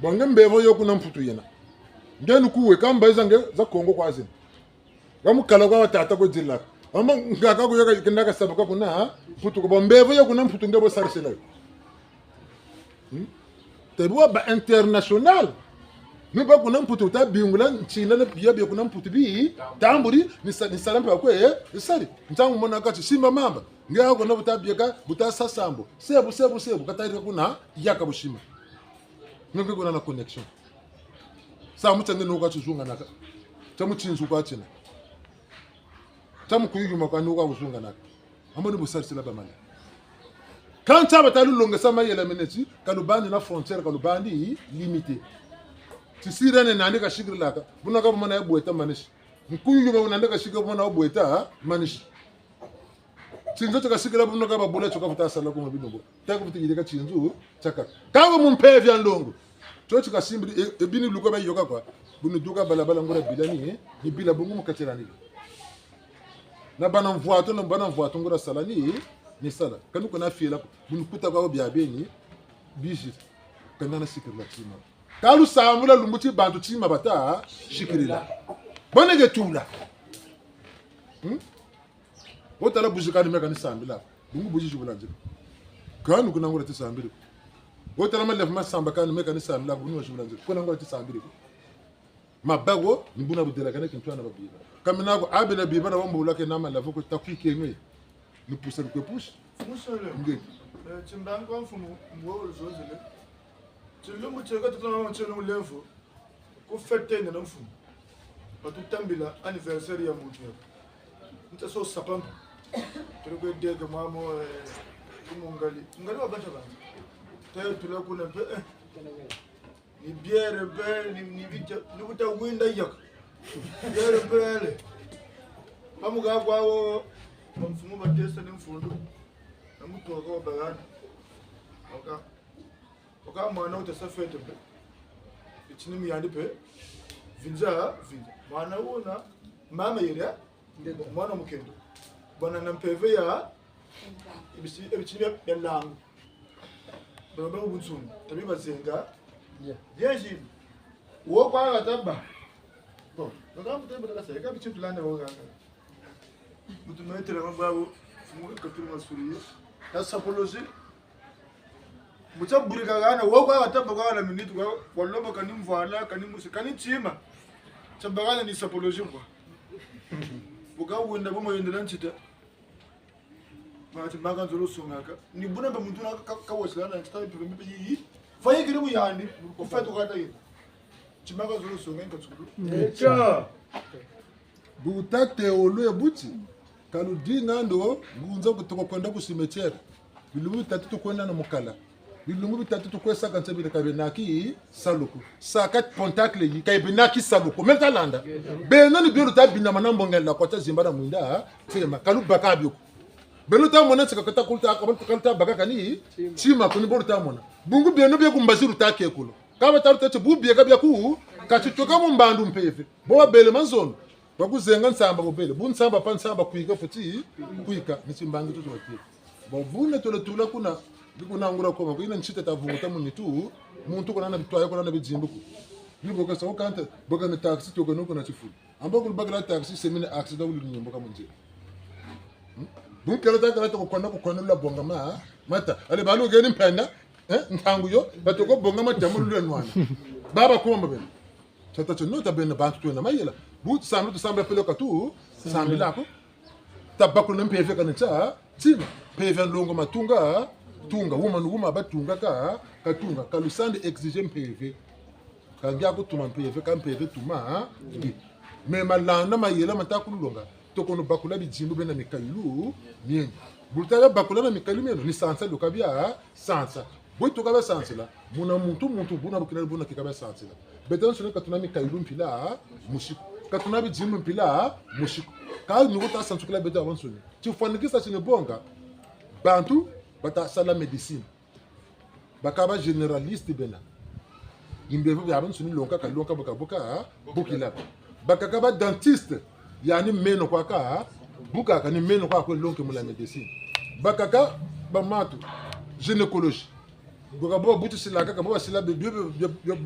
Bon, nge mbevo yo kuna Mputu yena. Nge nukuwe, ka mbazi za nge za Kongo kwa zina. Wa mukala kwa batata kwe dilaka. Mama ngaka kuyoka kenda ka sabuka kuna, ha? Mputu ko, bon, mbevo yo kuna Mputu nge bo sarisila yo. Hmm? Te bo ba international. Ni ba kuna Mputu ta bingula ntina na biya biya kuna Mputu bi, tamburi, ni sa-, ni sala mpe kwe, eh, sari. Ntangu mona kati simba mamba. Nge ako na buta bieka, buta sa sambu. Sebu, sebu, sebu, katari kuna, yaka busimba. Nge kuna na connexion. Samu tia nge nuka tizunganaka. Tia mu tinzu kwa tina. Tia mu kuyuma kwa nuka kuzunganaka. Ambo ni bu sarisila bamana. Kâ ntia bata lulongesa mayela mena ti, ka lubandi na frontière, ka lubandi limité. Tisirene nandi kasikirilaka. Buna ka bumana ya bweta manisi. Nkuyuma nandi kasikiri bumana wa bweta manisi. Tinzo tia kasikila buno ka babula tio ka futa sala kuma bino bo. Ta ka futa yirika tinzo tiakaka. Kâ mu mpeve ya nlongo. Tio ti kasimbiri, e, e bini luka bayoka kwa. Bu ni duka balabala nguria bila ni, ni bila bungu mu kati la ni. Na bana mvwatu, na bana mvwatu nguria sala ni, ni sala. Kani kuna fiela ko. Bu ni kuta kwa bia beni, bizi. Kani na sikirila tima. Ka lusambula lumbu ti bantu tima bata, sikirila. Bone ke tula. Hmm? Wo tala buzi kani meka ni sambila. Bungu buzi zibula nzila. Kani kuna nguria ti sambila. Wo tala malevu ma samba kani meka ni sambila. Bungu zibula nzila. Kuna nguria ti sambila. Mabago, ni buna budelakane kintu ana babiba. Ka mina ko, abe na biba na wambo ulake na malevu ko takwikenge. Ni pusa ni kwe pusa. Musole. Nge. Eh, timbangi kwa mfumu, mbo uluzonzele. Tilumbu tieka tutana na tienu mulemvo. Ku fête na mfumu. Batutambila anniversaire ya muntu ya. Nta so sapamba. Tuli kwe dege mamo, eh, ku mungali. Ngali wa bata bana. Te tula kuna mpe, eh. Ni bière mpe, ni, ni bita, ni buta winda yaka. Bière mpe yale. Pamuka kwawo, mfumu batesa ni mfundu. Na mutu waka wa bagana. Waka. Waka mwana wuta sa fête mpe. Bitini mu yandi mpe. Vinza, vinza. Mwana wuna, mama yele, mwana mukento. Bwana na mpeve ya, ebisi-, ebitini bia, bia langu. Baba bunsungu, tabi bazenga. Yeah. Bien jili. Wo kwa gataba. Bon, baka mutebe kasa, eka bitini tulane wo ganga. Mutu metela mababu, fumu katulu masuri. Ta sapologie. Muta burika gana, wo kwa gataba kwa la minute kwa, kwa lobo kani mvwala, kani musi, kani tima. Tabagana ni sapologie kwa. Buka wenda bo mayendela ntita. Mati maka nzolo songaka. Ni buna ba muntu na ka, ka wasila na ntita mpe mpe yi. Fayi kiri mu yandi, ku fête kwa ta yi. Timaka nzolo songa nka tsukulu. Ngecha. Bu ta théolo ya buti, ka ludinga ndo, ngunza ku toko kwenda ku cimetière. Bilumbu bitatu tukwenda na mukala. Bilumbu bitatu tukwe saka nsa bile ka bena ki salu ko. Saka pontacle yi ka bena ki salu ko. Meta landa. Beno ni bio luta bina mana mbongela kwa ta zimba na mwinda, tema, ka lubaka bio ko. Beno luta mona tika kata kulta, ka luta baka kani, tima ko ni bo luta mona. Bungu beno bia ku mbazi luta kekolo. Ka bata luta ti bu bieka bia ku, kati toka mu mbandu mpeve. Bo babele mazono. Bakuzenga nsamba bobele. Bu nsamba pa nsamba kwika fweti, kwika. Ni timbangi tutu bati. Bon, buna tole tula kuna, ni kuna ngura koma, ko yina ntita ta vunguta mu nitu, muntu kuna na bitwaye, kuna na bidimbu ko. Ni bo kasa, o kanta, bo ka ni taxi, toka no kuna tifulu. Amba kulu bakala taxi, semine accident wulu nyimbo ka mu nzila. Hmm? Bu nkala ta kala toko kwana, ko kwana lwa bonga ma, mata. Ale balu geni mpenda, eh, ntangu yo, batoko bonga mata mu lwa nwana. Baba kuma mabele. Tata tio nota bena bantu twena mayela. Bu sambila tusambila peleko tu, sambila ko. Tabakula mpeve kana tia, tima. Mpeve ya nlongo matunga, tunga. Wuma ni wuma batunga ka, katunga. Ka lusandi exiger mpeve. Ka ngia kutuma mpeve, ka mpeve tuma, ha? Ngi. Mais malanda mayela mata kululonga. Toko no bakula bidimbu bena mikayulu, mieno. Bu luta bia bakula na mikayulu mieno, ni sansa luka bia, sansa. Bwe tuka bia sansila, muna muntu, muntu, buna bukina, buna kika bia sansila. Beto nsoni ka tuna mikayulu mpila, musiku. Ka tuna bidimbu mpila, musiku. Ka ni ko ta sansukila beto babansoni. Tifwanikisa tini bonga, bantu, bata sala médecine. Bakaka ba généraliste bena. Bimbevo biabiansoni longoka, longoka, boka, boka, bukila. Bakaka ba dentiste, yandi meno kwa ka, bukaka ni meno kwa kwe longoka mu la médecine. Bakaka ba matu, gynécologie. Boka bo butisilaka, ka bo basila bi, bi,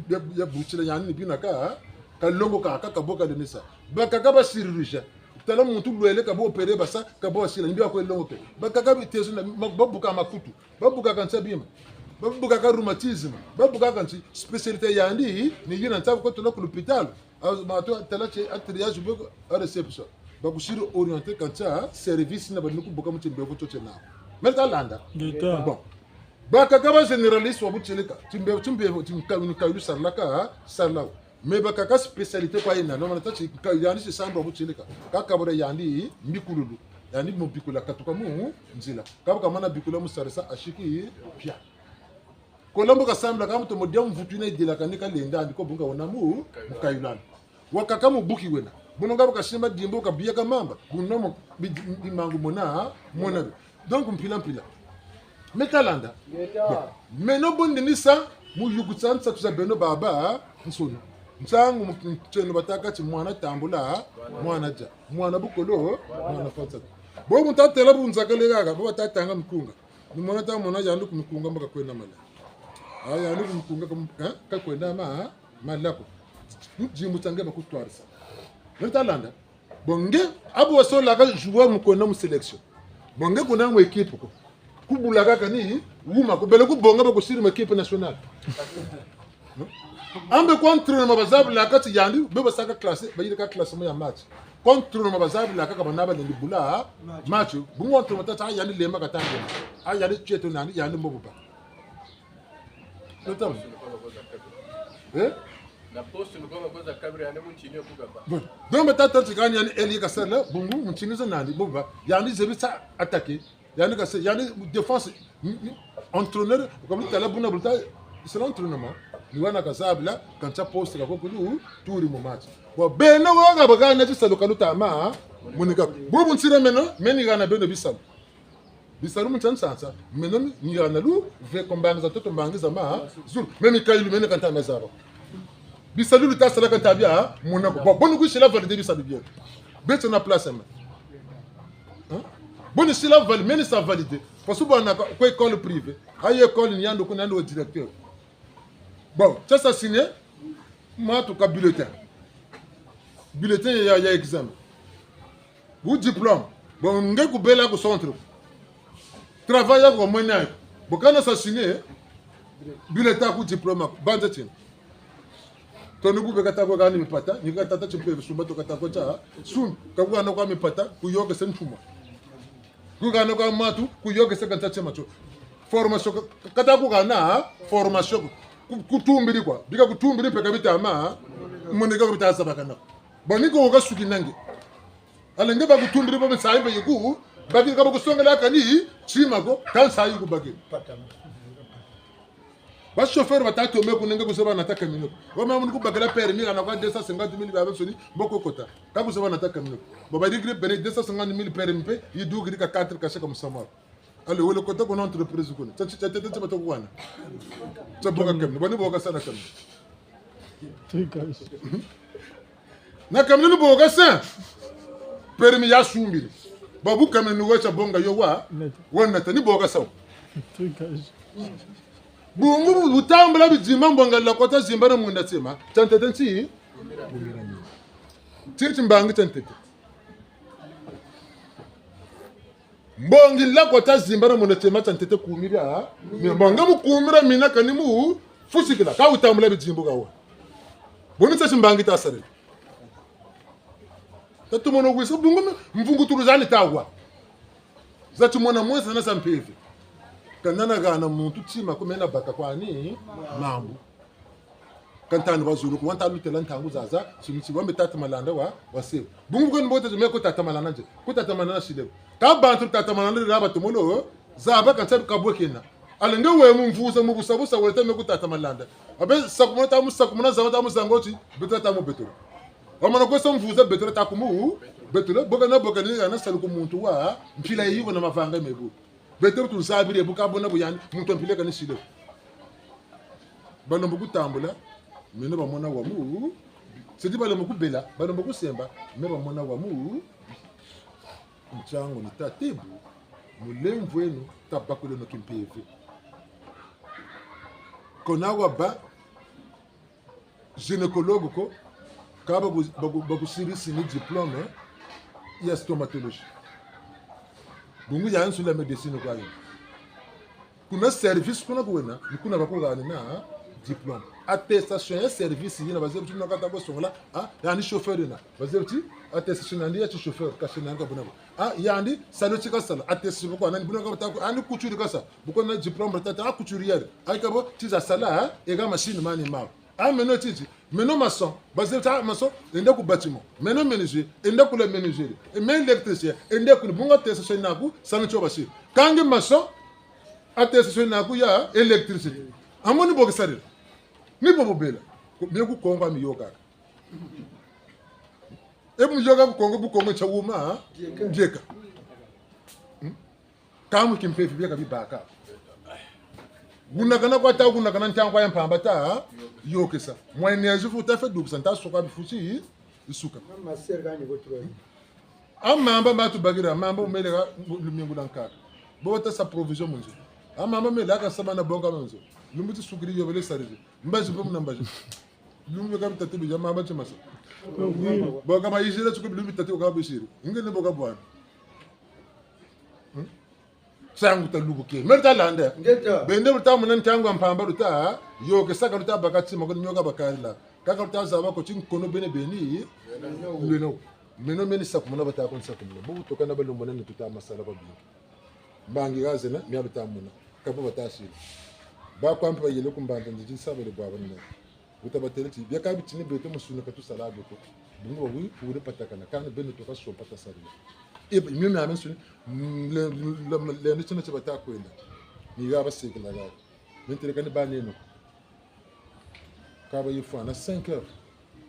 bi, butila yandi ni bina ka, ka longoka ka, ka boka denisa. Bakaka ba chirurgien. Tala muntu lwele ka bo opérer basa, ka bo basila, ni bia kwe longoka. Bakaka bitezo na, ma, babuka makutu. Babukaka nsa bima. Babukaka rhumatisme. Babukaka nti spécialité yandi, ni yina nsa ko tuna ku l'hôpital. A, ma to tala tie a triage bo a réception. Bakusiri orienter ka nsa service na bani kubuka mu timbevo tio tiena. Meta landa. Ngeta. Bon. Bakaka ba généraliste wa butieleka. Timbevo, timbevo, timkayu, ni kayu sarlaka, sarlaka. Mais bakaka spécialité kwa yena, no mana tati ka yandi si sandwa butieleka. Ka kabula yandi mbikululu. Yandi mu bikula katuka mu nzila. Ka bu kamana bikula mu sarisa asiki pia. Ko lambo kasambila ka mutomo dia mvutu yina yidilaka ni kalenda andi ko bu nga wena mu, mukayulana. Wakaka mu buki wena. Buno nga bu kasimba dimbu kabieka mamba. Buno mu bi-, bi-, mangu mona, mona. Donc, mpila mpila. Meta landa. Ngeta. Bon. Meno bo ndinisa, mu yukutsa nsatu za beno babansoni. Nsangu mu-, mu-, tieno batâka ti mwana tambula, mwana dia. Mwana bukolo, mwana fwa nsatu. Bo mu tatela bu nzakale kaka, bo batatanga mikunga. Ni mwana tamona yandi ku mikunga mbo kakwenda mala. Ah, yandi ku mikunga kam-, eh, kakwenda ma-, mala ko. Mu dimbu tia nge bakutwarisa. Nani talanda? Bo nge, abu wasolaka joueur mu kwenda mu sélection. Bo nge kuna mu équipe ko. Kubula kaka ni, wuma ko, bele kubonga bakusiri mu équipe nationale. Ambe ku entraînement bazabilaka ti yandi, be basaka classe, bayirika classement ya match. Ku entraînement bazabilaka ka bana balendi bula match. Bungu entraînement tata, ah, yandi lema katanga. Ah, yandi tieto nandi, yandi mbo buba. Notam. Eh? Na poste ni kwa koza kabiri yandi mu ntini yo kukaba. Bon. Donc, tata tikani yandi eli kasala, bungu, mu ntini za nandi, buba. Yandi zebi sa attaquer. Yandi kase, yandi défense, ni, ni, entraîneur, comme tala buna bulta, c'est l'entraînement. Ni wana kazabila, kantia poste kako kulu, turi mu match. Bon, beno wo ka bagana tisalu ka lutama, monika. Bubu nsira meno, meni gana beno bisalu. Bisalu mu ntia nsansa, meno ni gana lu, ve ko mbangi za ntoto mbangi za ma, zulu, meni kayilu, meni kanta me zaba. Bisalu lutasala kanta bia, mona ko. Bon, boni kusila valider bisalu bio. Beto na place ma. Hein? Boni sila vali-, meni sa valider. Parce que bwana kwa, kwa école privée. Ayi école ni yandi kuna yandi wa directeur. Bon, tia sa signer, matu ka bulletin. Bulletin ya, ya examen. Bu diplôme. Bon, nge kubela ku centre. Travail yaku kwa mwene yaku. Bo kana sa signer, bulletin ku diplôme, banza tina. Toni bube kata ko kani mipata, ni kata ta timpeve sumba to kata ko tia, sun, ka ku kana kwa mipata, kuyôkese ntuma. Ku kana kwa matu, kuyôkese kanta tia matio. Formation, ka-, kata ku kana, formation, ku-, kutumbiri kwa. Bika kutumbiri mpe ka bitama, monika ko bita zabakana. Boni ko kasuki nange. Alenge bakutumbiri bo nsayi mpe yiku, bakiri ka bakusongela kani, tima ko, ka nsayi ku bakiri. Ba chauffeur bata tome ku nenge kuzaba nata camion. Wama muni kubakela permis kana kwa deux cent cinquante mille bia bansoni, mbo kwe kota. Ka kuzaba nata camion. Bo ba degré bene deux cent cinquante mille permis mpe, yidukiri ka quatre cachets ka musamu. Allez, wele kota kuna entreprise kuna. Tia, tia, tia, tia, tia bato kuwana. Tia bonga camion. Bani boka sa na camion. Trucage. Na camion ni boka sa. Permis ya sumbiri. Babu camion ni wo tia bonga yo wa. Neta. Wa neta ni boka sa. Trucage. Bungu bu-, butambula bidimba mbonga la kota zimba na munda tima. Tia ntete nti? Tiri timbangi tia ntete. Mbongi la kota zimba na munda tima tia ntete kumira. Mbongi mu kumira mina kani mu fusikila. Ka wutambula bidimbu ka wa. Boni sa timbangi tasarila. Tatu mono kwisa bungu mvungutulu zani tawa. Za timona mwesa na za mpeve. Ka nana gana muntu tima ko mena baka kwani mambu. Ka ntanu bazulu ku wanta lutela ntangu zaza, timi ti wambe tata Malanda wa, wa se. Bungu kwe mbote me ku tata Malanda nje. Ku tata Malanda sile. Ka bantu tata Malanda laba tomolo, zaba ka nsabi kabwe kena. Alenge we mu mvuza mu busa busa wele ta me ku tata Malanda. Abe sakumuna ta mu sakumuna zaba ta mu zangoti, beto ta mu beto. Wamana kwesa mvuza beto ta kumu, beto, boka na boka ni yana salu ku muntu wa, mpila yibo na mavanga mebu. Beto tunzabire bu ka bona bu yandi, muntu wa mpila kani sile. Balomba kutambula, meno bamona wa mu. Sedi balomba kubela, balomba kusemba, meno bamona wa mu. Ntiangu ni tata bu, mulemvweno, tabakuleno kimpeve. Kona wabâ gynécologue ko, ka baku-, baku-, bakusirisi ni diplôme ya stomatologie. Bungu ya nsula médecine kwa yo. Kuna service kuna kuwena, ni kuna bakuhani na diplôme. Attestation ya service yina, bazebi ti muna kata ko songola, ah, yandi chauffeur yina. Bazebi ti attestation yandi ya ti chauffeur, cachet na yandi ka buna ko. Ah, yandi, salu ti kasala, attestation kwa nani, buna ka bata ko, yandi couturier kasa, bu ko na diplôme tata, ah, couturier. Ayi kabo, ti za sala, ah, ega machine mani mawu. Ah, meno titi, meno maçon, bazebi ti, ah, maçon, enda ku bâtiment. Meno menuisier, enda ku la menuiserie. E meno électricien, enda ku, bungu attestation yina ku, sani tio basi. Kâ nge maçon, attestation yina ku ya électricité. Amo ni bo ke sarila. Ni bo bo bela. Ko, bie ku Kongo ami yôkaka. E mu yôka ku Kongo, bu Kongo ntia wuma, ha? Dieka. Dieka. Hmm? Kâ mu kimpeve bieka bibâka. Gunakana kwa ta gunakana ntangu ya mpamba ta yokesa. Mwa énergie fu ta fe dukisa nta soka bifuti bisuka. Mama serga ni botro. A mamba ma tubakiri, a mamba wumeleka lumingu lwa nkaka. Bo bata sa provision mu nzo. A mamba melaka saba na bonga mu nzo. Lumbu ti sukiri yobele sariri. Mbazi mpe muna mbazi. Lumbu ka bitatu bija mamba ti masa. Bo ka bayizira tsuku lumbu bitatu ka bisiri. Nge ne bo ka bwana. Hmm? Nsangu ta lubuke. Meri ta landa. Ngeta. Bende luta mona ntangu ya mpamba luta yokesa ka luta baka tima ko nioka bakarila. Kaka luta zaba ko ti nkono bene beni. Lweno. Meno meni sakumuna bata ko nsakumuna. Bo toka na balombo na ni tuta masala kwa bingi. Mbangi ga zena, mia luta mona. Ka bo bata sila. Ba kwa mpe bayele ku mbanda nditi nsabele bwabana. Wuta batêle ti, bia ka bitini beto musuni ka tusala bio ko. Bungu ba wi, wure patakana, kani beno toka so pata sarila. E, mio mia minsuni, mm, le, le, le, le, ni tina ti bata kwenda. Ni ga basekela ga. Mentele kani ba neno. Ka bayifwana cinq heures.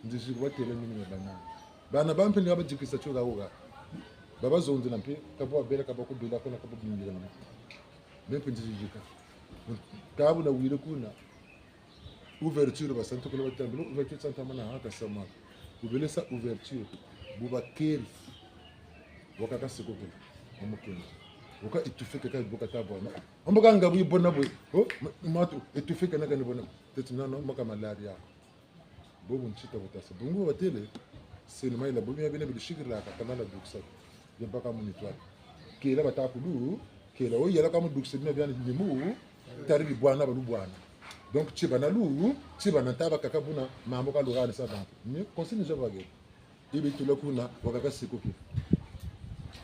Ndizi ku batêle mini mia bana. Bana ba mpe ni ga badikisa tio ga wuga. Ba bazonzela mpe, ka bo babela, ka ba kubela, kuna ka ba bimbila mpe. Mpe ndizi yika. Ka bu na wire kuna. Ouverture, basantu kula batambula, ouverture santa mana haka sama. Bubele sa ouverture, bu bakeri. Wakaka seko kula, amukenzi. Waka étouffé kaka bu kata bwana. Ambo ka nga bu yibona bwe. Oh, ma-, matu, étouffé kana kani bona. Teti nano, maka malaria. Bobu ntsita butasa. Bungu batêle, seni mayela, bobu ya bina bilusikirila, ka kana la dukisa. Ya baka mu nettoyer. Kela bata kulu, kela wo yela ka mu dukisa bina biani ni mu, tari bibwana ba lubwana. Donc, tiba na lu, tiba na taba kaka buna, mambu ka luhani sa bantu. Ni, consigne ni zo bagere. Ibi tula kuna, wakaka sikuki.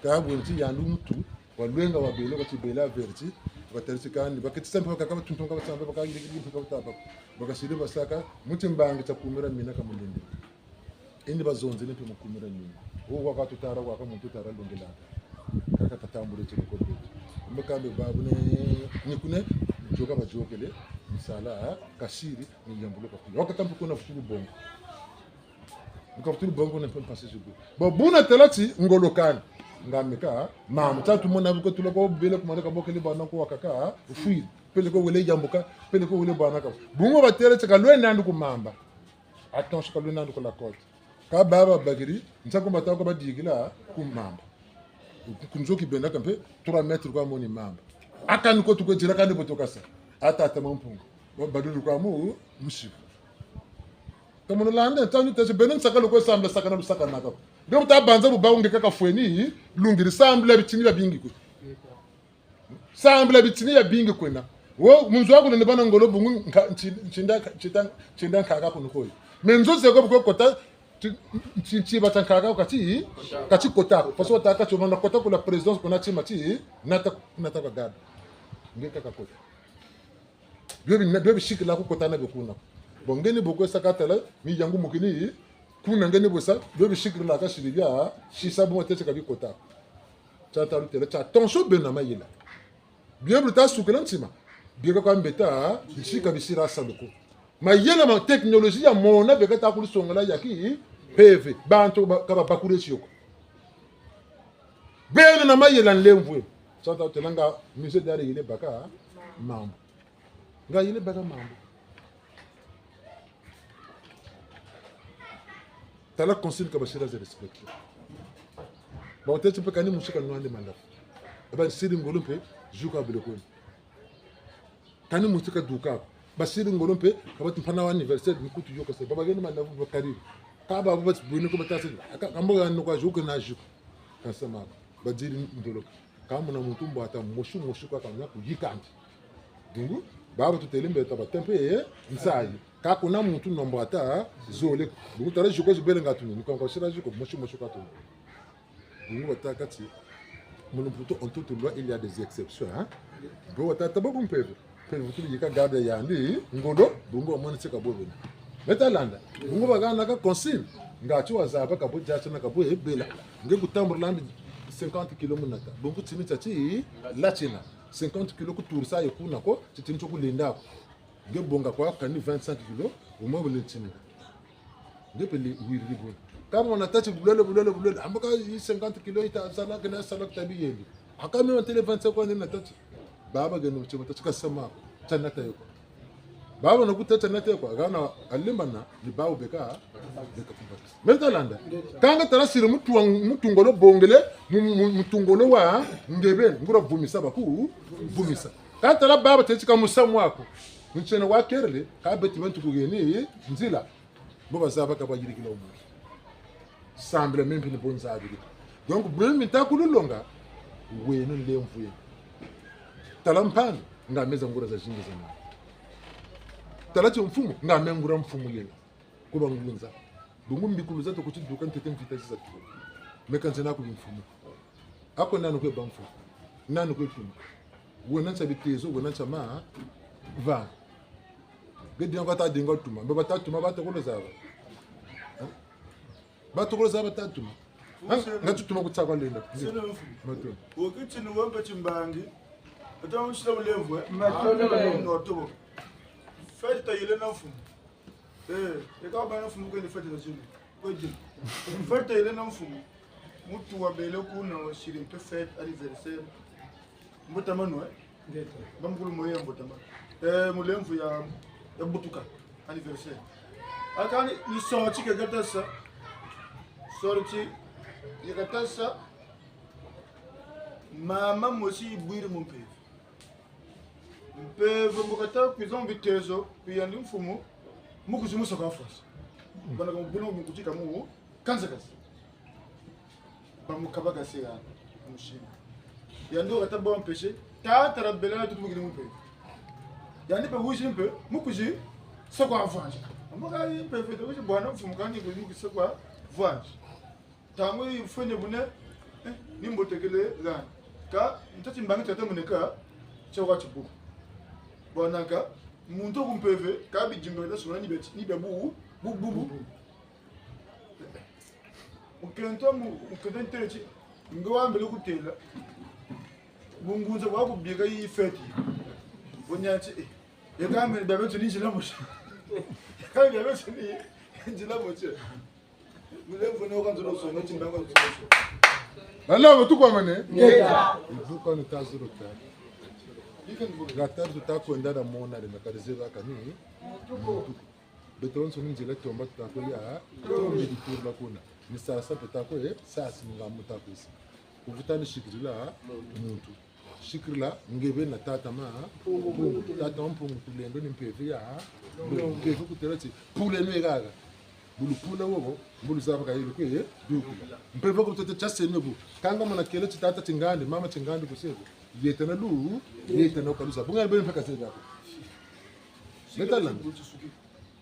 Ka bwenti yandi muntu, walwenga wabele, watibela averti, watarisi kani, baketi sa mpe wakaka batuntunga, basa mpe bakayirikiri mpe bataba. Bakasiri basaka, muti mbangi tia kumira mina ka mulende. Indi bazonzele mpe mu kumira mina. Wo waka tutara, waka muntu tara longela. Kaka tatambule tiri ko beto. Mbe kambe babu ne, ni kune, yoka bayokele, misala, kasiri, ni yambuluka kuna. Wakaka mpe kuna futulu bongo. Nka futulu bongo na mpe mpasi zugu. Bo buna tala ti ngolo kani. Nga meka, mamu, ta tumona bu ko tula ko bele kumana ka bokele bana ko wakaka, ufwiri. Peleko wele yambuka, peleko wele bwana ka. Bungu batêle ti ka lwena nandi ku mamba. Attention, ka lwena nandi ku la côte. Ka baba bakiri, nsa ko bata ko badikila ku mamba. Ku nzo ki benda ka mpe trois mètres kwa moni mamba. Akani ko tukwe dila kani boto kasa. Ata ata mampungu. Ba badulu kwa mu, musibu. Ka mono landa, ntangu tese beno nsaka lukwe sambila saka na lusaka naka. Ndio buta banza bu bawu nge kaka fweni, lungiri sambila bitini bia bingi kwe. Sambila bitini bia bingi kwena. Wo, mu nzo aku nene bana ngolo bungu nka-, nti-, ntinda, ntinda, ntinda nkaka kunu koyi. Me nzo zeko bu kwe kota, ti-, ti-, tiba tia nkaka kati, kati kota. Parce que wata kati wamana kota ku la présidence kuna tima ti, nata, nata kwa garde. Nge kaka kota. Bio bi-, bio bisikila ku kota na bio kuna. Bon, nge ni bo kwe saka tala, miyangu mukini, kuna nge ni bo sa, bio bisikila kasiri bia, sisa bo tete ka bikota. Tia ta lutêle, tia attention beno na mayela. Bio bu luta sukila ntima. Bio ka kwa mbeta, nsi ka bisira salu ko. Mayela ma technologie ya mona bio kata kulusongela ya ki, mpeve, bantu ba, ka babakure tio ko. Beno na mayela nlemvwe. Tia ta lutêle nga, musée d'art yele baka, mambu. Nga yele baka mambu. Tala consigne ka basira ze respecter. Ba wutêle ti mpe kani musi ka nwandi mandafu. Eba siri ngolo mpe, juka bile kwenda. Kani musi ka duka. Basiri ngolo mpe, ka bati mpana wa anniversaire, ni kutu yokasa. Ba bageni mandafu bakari. Ka ba bati bwini ko batasa. Aka, kambo ya nokwa juka na juka. Kasa mako. Badiri ndolo. Ka mona muntu mbwata mosi mosi kwa kamona kuyikandi. Bungu, baba tutêle mbe taba tempe, eh, nsayi. Ka kuna muntu na mbwata zole. Bungu tala juko zibele nga tuni, ni kwa sira juko mosi mosi kwa tuni. Bungu batâka ti, mu lumputu, en toute loi, il y a des exceptions, hein. Bo batâ taba ku mpeve. Mpe vutu yika garde yandi, ngolo, bungu wamona ti ka bo bena. Me ta landa, bungu bahanaka consigne. Nga ti wazaba ka bo diatina ka bo ebela. Nge kutambula landi cinquante kilos mu nata. Bungu tini tia ti, latina. Cinquante kilos kuturisa yo kuna ko, ti tini tio kulenda ko. Nge bonga kwa kani vingt-cinq kilos, au moins bole tini. Nge pele wiri ni bole. Ka mona tâ ti bulele, bulele, bulele. Ambo ka yi cinquante kilos yita sala, kena sala ku tabi yele. Aka me wantele vingt-cinq kwa nina tâ ti. Baba geno mtima tâ ti kasama. Tianata yo kwa. Baba na kuta tianata yo kwa, hana alembana, ni bawu beka, beka kubakisa. Meta landa. Kanga tala siri mutu wa, mutu ngolo bongele, mu-, mu-, mutu ngolo wa, ngebe, nguria vumisa baku, vumisa. Kanga tala baba teti ka musamu waku. Ntiena wa kerele, ka beti bantu kugeni, nzila. Bo bazaba ka bayirikila wo muntu. Sambila meno mpe ni bo nzabiri. Donc, bwe mi nta kululonga, weno nlemvo yeno. Tala mpangi, nga me za nguria zazingi za meno. Tala timfumu, nga me nguria mfumu yena. Kuba ngunza. Bungu mbikulu za toko tiduka ntete mvita ziza tuka. Me ka nzena ku bimfumu. Ako nani kwe ba mfumu? Nani kwe tuma? Wena ntia bitezo, wena ntia ma, va. Nge dinga kwa ta dinga tuma. Mbe bata tuma, bata kolo zaba. Hein? Bata kolo zaba ta tuma. Hein? Nga tutuma kutsaka lenda. Sene mfumu. Matoni. Wo kiti ni wempe timbangi. Ata unsila ulemvo, eh? Matoni. No tobo. Fête tayele na mfumu. Eh, eka bana mfumu kende fête na zulu. Kwedi. Fête tayele na mfumu. Mutu wabele kuna wasiri mpe fête anniversaire. Mbuta mano, eh? Ngeta. Bamukulu moye ya mbuta mano. Eh, mulemvo ya, ya butuka. Anniversaire. Akani, ni sorti ke katasa. Sorti ke katasa. Mama mosi yibwiri mu mpeve. Mpeve mbo kata kwiza mu bitezo, kwe yandi mfumu, mu kuzi musa kwa fwasa. Bana ka mubuna mu kutika mu, kanza kanza. Bamukabakase yandi, mushima. Yandi wo kata bwa mpeshe, tata rabela na tutumukini mu mpeve. Yandi mpe wizi mpe, mu kuzi, sa kwa vwanja. Ambo ka yi mpeve, wizi bwana mfumu kani kuzi mu kuzi sa kwa vwanja. Ntangu yifwene buna, eh, ni mbotekele gani. Ka, nta timbangi tiata muneka, tia kwa tibubu. Bwana ka, muntu ku mpeve, ka bidimba bita sungula ni bia ti-, ni bia bu, bu, bu, bu. Mukento mu, mukento ntele ti, nge wambele kutela. Bungunza bwa kubieka yi fête. Bonya ti, eh, yeka mbe bia beto ni nzila mosi. Yeka mbe bia beto ni nzila mosi. Mulemvo ne wakanzolo so, ne timbango so. Bala, bo tukwamane? Ngeta. Ibuka ni tazolo ta. Nga tari tuta kwenda na mona le, na karize ba kani. Beto wonso ni nzila tomba tuta kwe ya, tombi di turla kuna. Ni sasa tuta kwe, sasa ni nga muta kwesi. Kuvuta ni sikirila muntu. Sikirila, nge beni na tata ma, Mpungu. Tata ma Mpungu Tulendo ni mpeve ya, mpeve kutela ti, pule nwe gaga. Bu lupula wowo, bu luzaba ka yele kwe, dukula. Mpeve ko tete tiaseno bu. Kanga mwana kele ti tata ti ngandi, mama ti ngandi kusebo. Yeta na lu, yeta na kaluza. Bu nga beni mpaka zeba ko. Beta landa.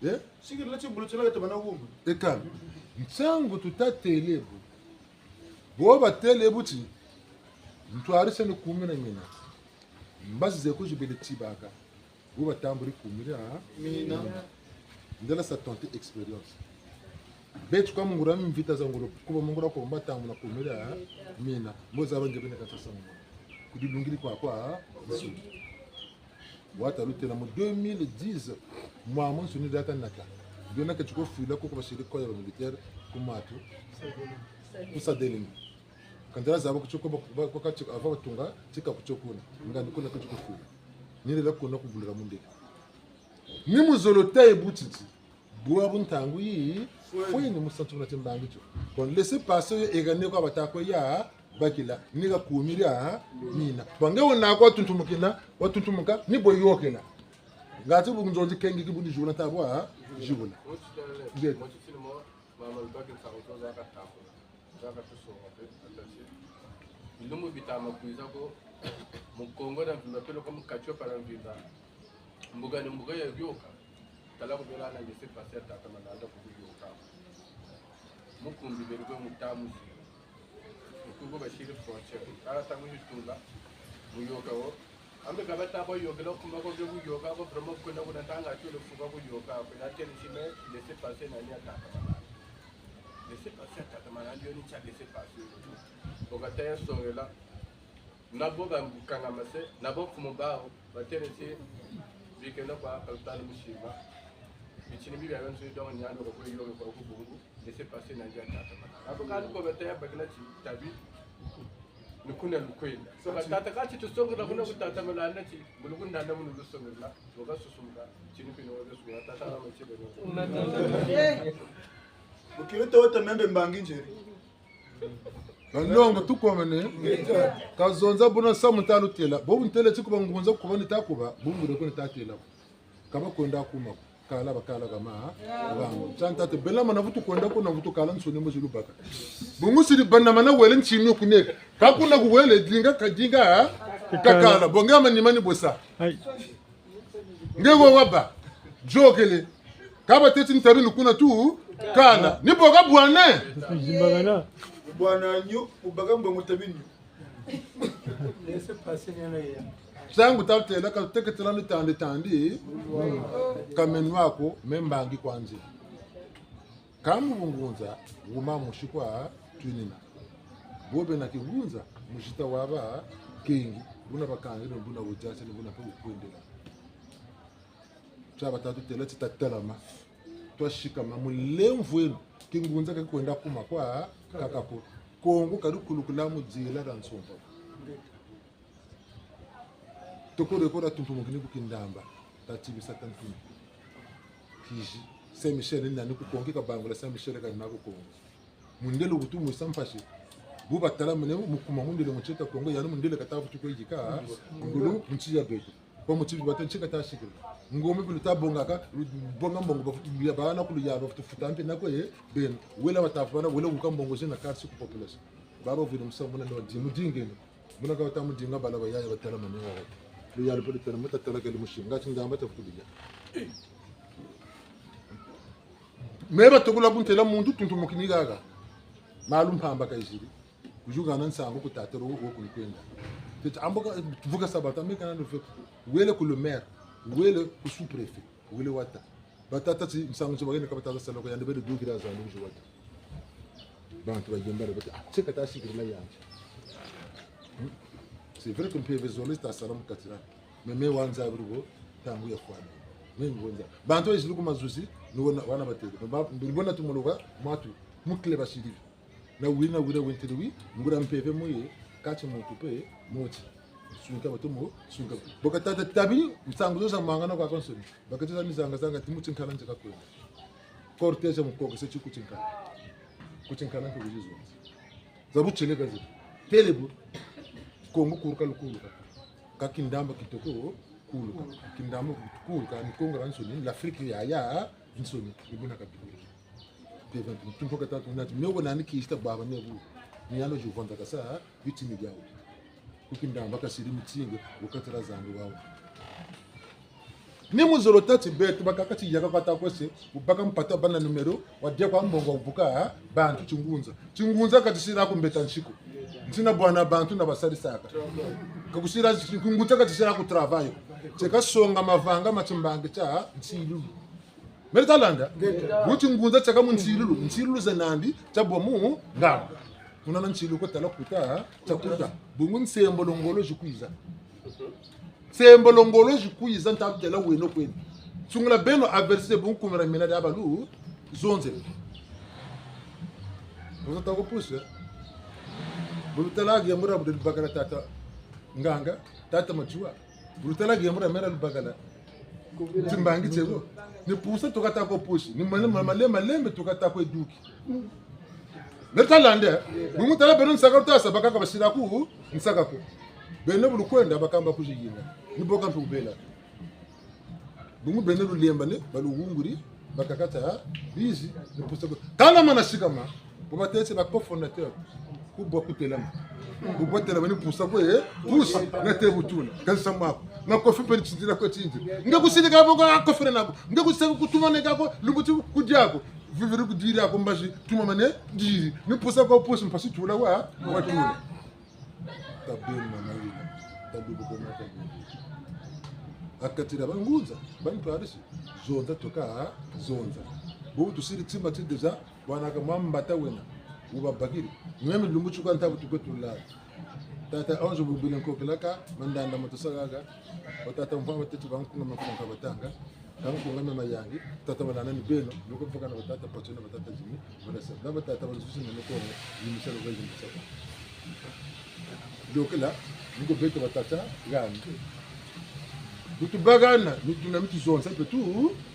Eh? Sikirila ti bulu tiena kata bana wumbu. Eka. Nsangu tuta têle bu. Bo batêle bu ti, ntwari seno kumi na mina. Mbazi ze ko zibele tibaka. Bo batambuli kumi na mina. Ndela sa tenter expérience. Beto kwa mungura mvita za ngolo, kuba mungura ko mba tambula kumi na mina. Mbo zaba nge beni kata sa mungura. Kudilungili kwa kwa, nsu. Wata lutela mu deux mille dix, mwa mu nsuni data naka. Ndio naka tiko fwila kuko basiri kwa ya militaire ku matu. Ku Sadeleng. Kandala zaba ku tiko ba, ba, kwa tiko, ava batunga, tika ku tiko kuna. Nga ni kuna ku tiko fwila. Ni lela kuna ku bulira mundele. Ni muzolo taye butiti. Bwabu ntangu yi, fweni musantu na timbangi tio. Bon, laissez-passer yo egane kwa bata kwe ya, bakila, ni ka kumi na mina. Bon, nge wena kwa tuntumukina, watuntumuka, ni bo yokela. Ngati bu nzonzi kengi ki bu ni zibula nta bwa, zibula. Nge. Zaka tusonga mpe, attention. Bilumbu bitama kwiza ko, mu Kongo na mvimba, peleko mu Katiopa na mvimba. Mbuka ni mbuka ya yôka. Tala kubela na laissez-passer ya tata Malanda ku yôka. Mukumbi beri kwe mutamuzi. Mukuko basiri frontière. Kala tamu yitunga. Mu yôka wo. Ambe ka bata kwa yôkela kuma ko ke ku yôka ko vraiment kuna kuna tanga tio le fuka ku yôka. Kuna tele sime laissez-passer na ni ya tata Malanda. Laissez-passer ya tata Malanda yo ni tia laissez-passer. Bo kata ya songela. Na bo bakangama se, na bo mfumu bawu, batele ti, bikeno kwa kalutani musimba. Bitini bibi bia nsu donc nyando ko kwe yôka kwa ku bungu, laissez-passer na ndia tata Malanda. Abo kani ko bata ya bakila ti tabi. Ni kuna lukwenda. So, batata kati tusongela kuna ku tata Malanda ti, mu lukundanda mu lusongela, wakasusumuka, tini pino wakasusumuka, tata na machebe no. Ukiri to wata membe mbangi njeri. Banlongo tukomene. Kazonza buna samu ntalutêla. Bo bu ntêle ti kuba ngunza kuba nita kuba, bungure ko nitatêla. Ka bakwenda kuma ko. Kala bakala kama, ha? Bango. Tsa ntate, bela mana vutu kwenda kuna vutu kala nsoni mbo zilubaka. Bungu siri bana mana wele ntinu kuneka. Ka kuna kuwele dinga ka dinga, ha? Kakala. Bonga manima ni bosa. Ayi. Nge wo wabâ. Yôkele. Ka batêti ntabi ni kuna tu, kala. Ni bo ka bwana. Zimbakana. Bwana nyo, ubaka mbongo tabi nyo. Laissez passer, nana ya. Nsangu tatêla, ka teketela ni tandi tandi. Ka meno ako, me mbangi kwa nzila. Ka mu bungunza, wuma musi kwa twinina. Bo bena kingunza, muzita wabâ kengi, buna bakangile, buna wujasile, buna pe wukwendela. Tia batatu têla ti tatalama. Twasikama mu lemvo eno, kingunza ka kikwenda kuma kwa kaka ko. Kongo ka dikulukila mu dila dia nsompa. Toko rekoda tuntumukini ku Kindamba, tatibisa tantu. Kizi, Saint Michel ni nani ku Kongo, kabangula Saint Michel ka ni na ku Kongo. Mundele wutu mwisa mpasi. Bu batalamane mu kuma mundele mu nsi a Kongo, yandi mundele kata vutu kwe yika ngolo mu nsi ya beto. Ba mu nsi bata nsi kata sikila. Ngombe bi luta bongaka, bonga mbongo bavutu ya bana kulu ya bavutu futa mpe na kwe beno. Wela bata futa bana, wela wuka mbongo zina kasi ku population. Baba vile musamu na ndi mudingeno. Muna ka bata mudinga bala bayaya batalamane wa. Luyalu pe lutalamane, tatalakele musinga, ti ngamba tavutu biya. Me batukula ku ntela muntu tuntumukini haha. Malu mpamba kayiziri. Kuzukana nsangu ku tata wo, wo kunikwenda. Tete amboka, vuka sabata, me kana no fe. Wele ku le maire, wele ku sous-préfet, wele wata. Batata ti nsangu ti bakene ka batata sala ko, yandi bele dukila za ndugu wata. Bantu bayembala bati, ah, ti kata sikirila yandi. Hmm? C'est vrai que mpeve zole zitasala mu katira. Mais me wanza buri bo, ntangu yafwana. Me ngonza. Bantu bayiziri ku mazuzi, ni wana, wana batele. Ba, mbona tumoloka, mwatu, mukile basiri. Na wina, wina, wentele wi, nguria mpeve moye, kati muntu pe, moti. Sunka batomo, sunka. Bo ka tata tabi, nsangu zo zamangana kwakwansoni. Bakati za mizanga zanga, ti mu tinkala nzeka kwenda. Cortège mu kokese ti ku tinkala. Ku tinkala mpe kuzizonza. Za butieleka zi. Tele bu. Kongo kuluka lukuluka. Ka Kindamba kitoko kuluka. Kindamba kuluka. Ni Kongo diansoni, l'Afrique yayansoni. Ni buna kabiri. Tumpo ka tatu nati, mio ko nani kista baba ne bu. Ni yalo ju vonda kasa, bitini biawu. Ku Kindamba kasiri mitingi, wukatira zandu wawu. Ni mu zolo tâ ti beto bakaka ti yaka kata kwese, wubaka mpata bana numéro, wadia kwa mbongo wabuka, ha? Bantu tingunza. Tingunza ka tisila ku mbeta nsi ko. Ntina bwana bantu na basarisaka. Ka kusila, tingunza ka tisila ku travail. Tieka songa mavanga ma timbangi tia nsilulu. Meri talanda? Ngeta. Bu tingunza tieka mu nsilulu, nsilulu za nandi, tia bwa mu ngamba. Kuna na nsilulu ko tala kuta, tia kuta. Bungu nsembolo ngolo zikwiza. Nsembolo ngolo zikwiza, nta tela weno kweno. Nsungula beno averse bungu kumira mina dia balu, zonze. Buza tako puse. Bulutala yambura bude lubakala tata nganga, tata Matsua. Bulutala yambura mera lubakala. Timbangi tieko. Ni pusa tuka tako pusi. Ni male-, ma-, male-, malembe tuka tako eduki. Meri talanda, bungu tala beno nsaka lutasa bakaka basila ku, nsaka ko. Beno bulukwenda bakamba kuziyinga. Ni bo ka mpe wubela. Bungu beno lulembane, baluwunguri, bakaka ta, bizi, ni pusa ko. Kala mana sikama, bo batese ba cofondateur, kubwa kutelama. Kubwa telama ni pusa ko, eh, pusi, na te butuna, kansa mako. Na kofi mpe ni tindila ko tindi. Nge kusili ka boko, a kofi na ko. Nge kusili kutumane ka ko, lumbu ti kudia ko. Viviri kudiri ako mbazi, tumamane, diri. Ni pusa ko pusi mpasi tula wa, wa tula. Tabeno na mayela, talubu ko na talubu. A katira bangunza, bantwarisi, zonza tuka, zonza. Bo tusiri tima ti déjà, bwana ka mwa mbata wena, wubabakiri. Mwe mi lumbu tsuka ntabu tukwe tulala. Tata Ange bubile nkokelaka, mandanda matusakaka, wa tata Mvwama teti bankunga mafunka batanga. Ka nkunga me mayangi, tata Balana ni beno, nuko mvuka na batata Patso na batata Jimmy, balasa. Na batata bazusi na nuko, ni misalo bazi misaka. Yôkela, niko beto batata hana. Bu tubâ hana, mitu na mitu zonza, beto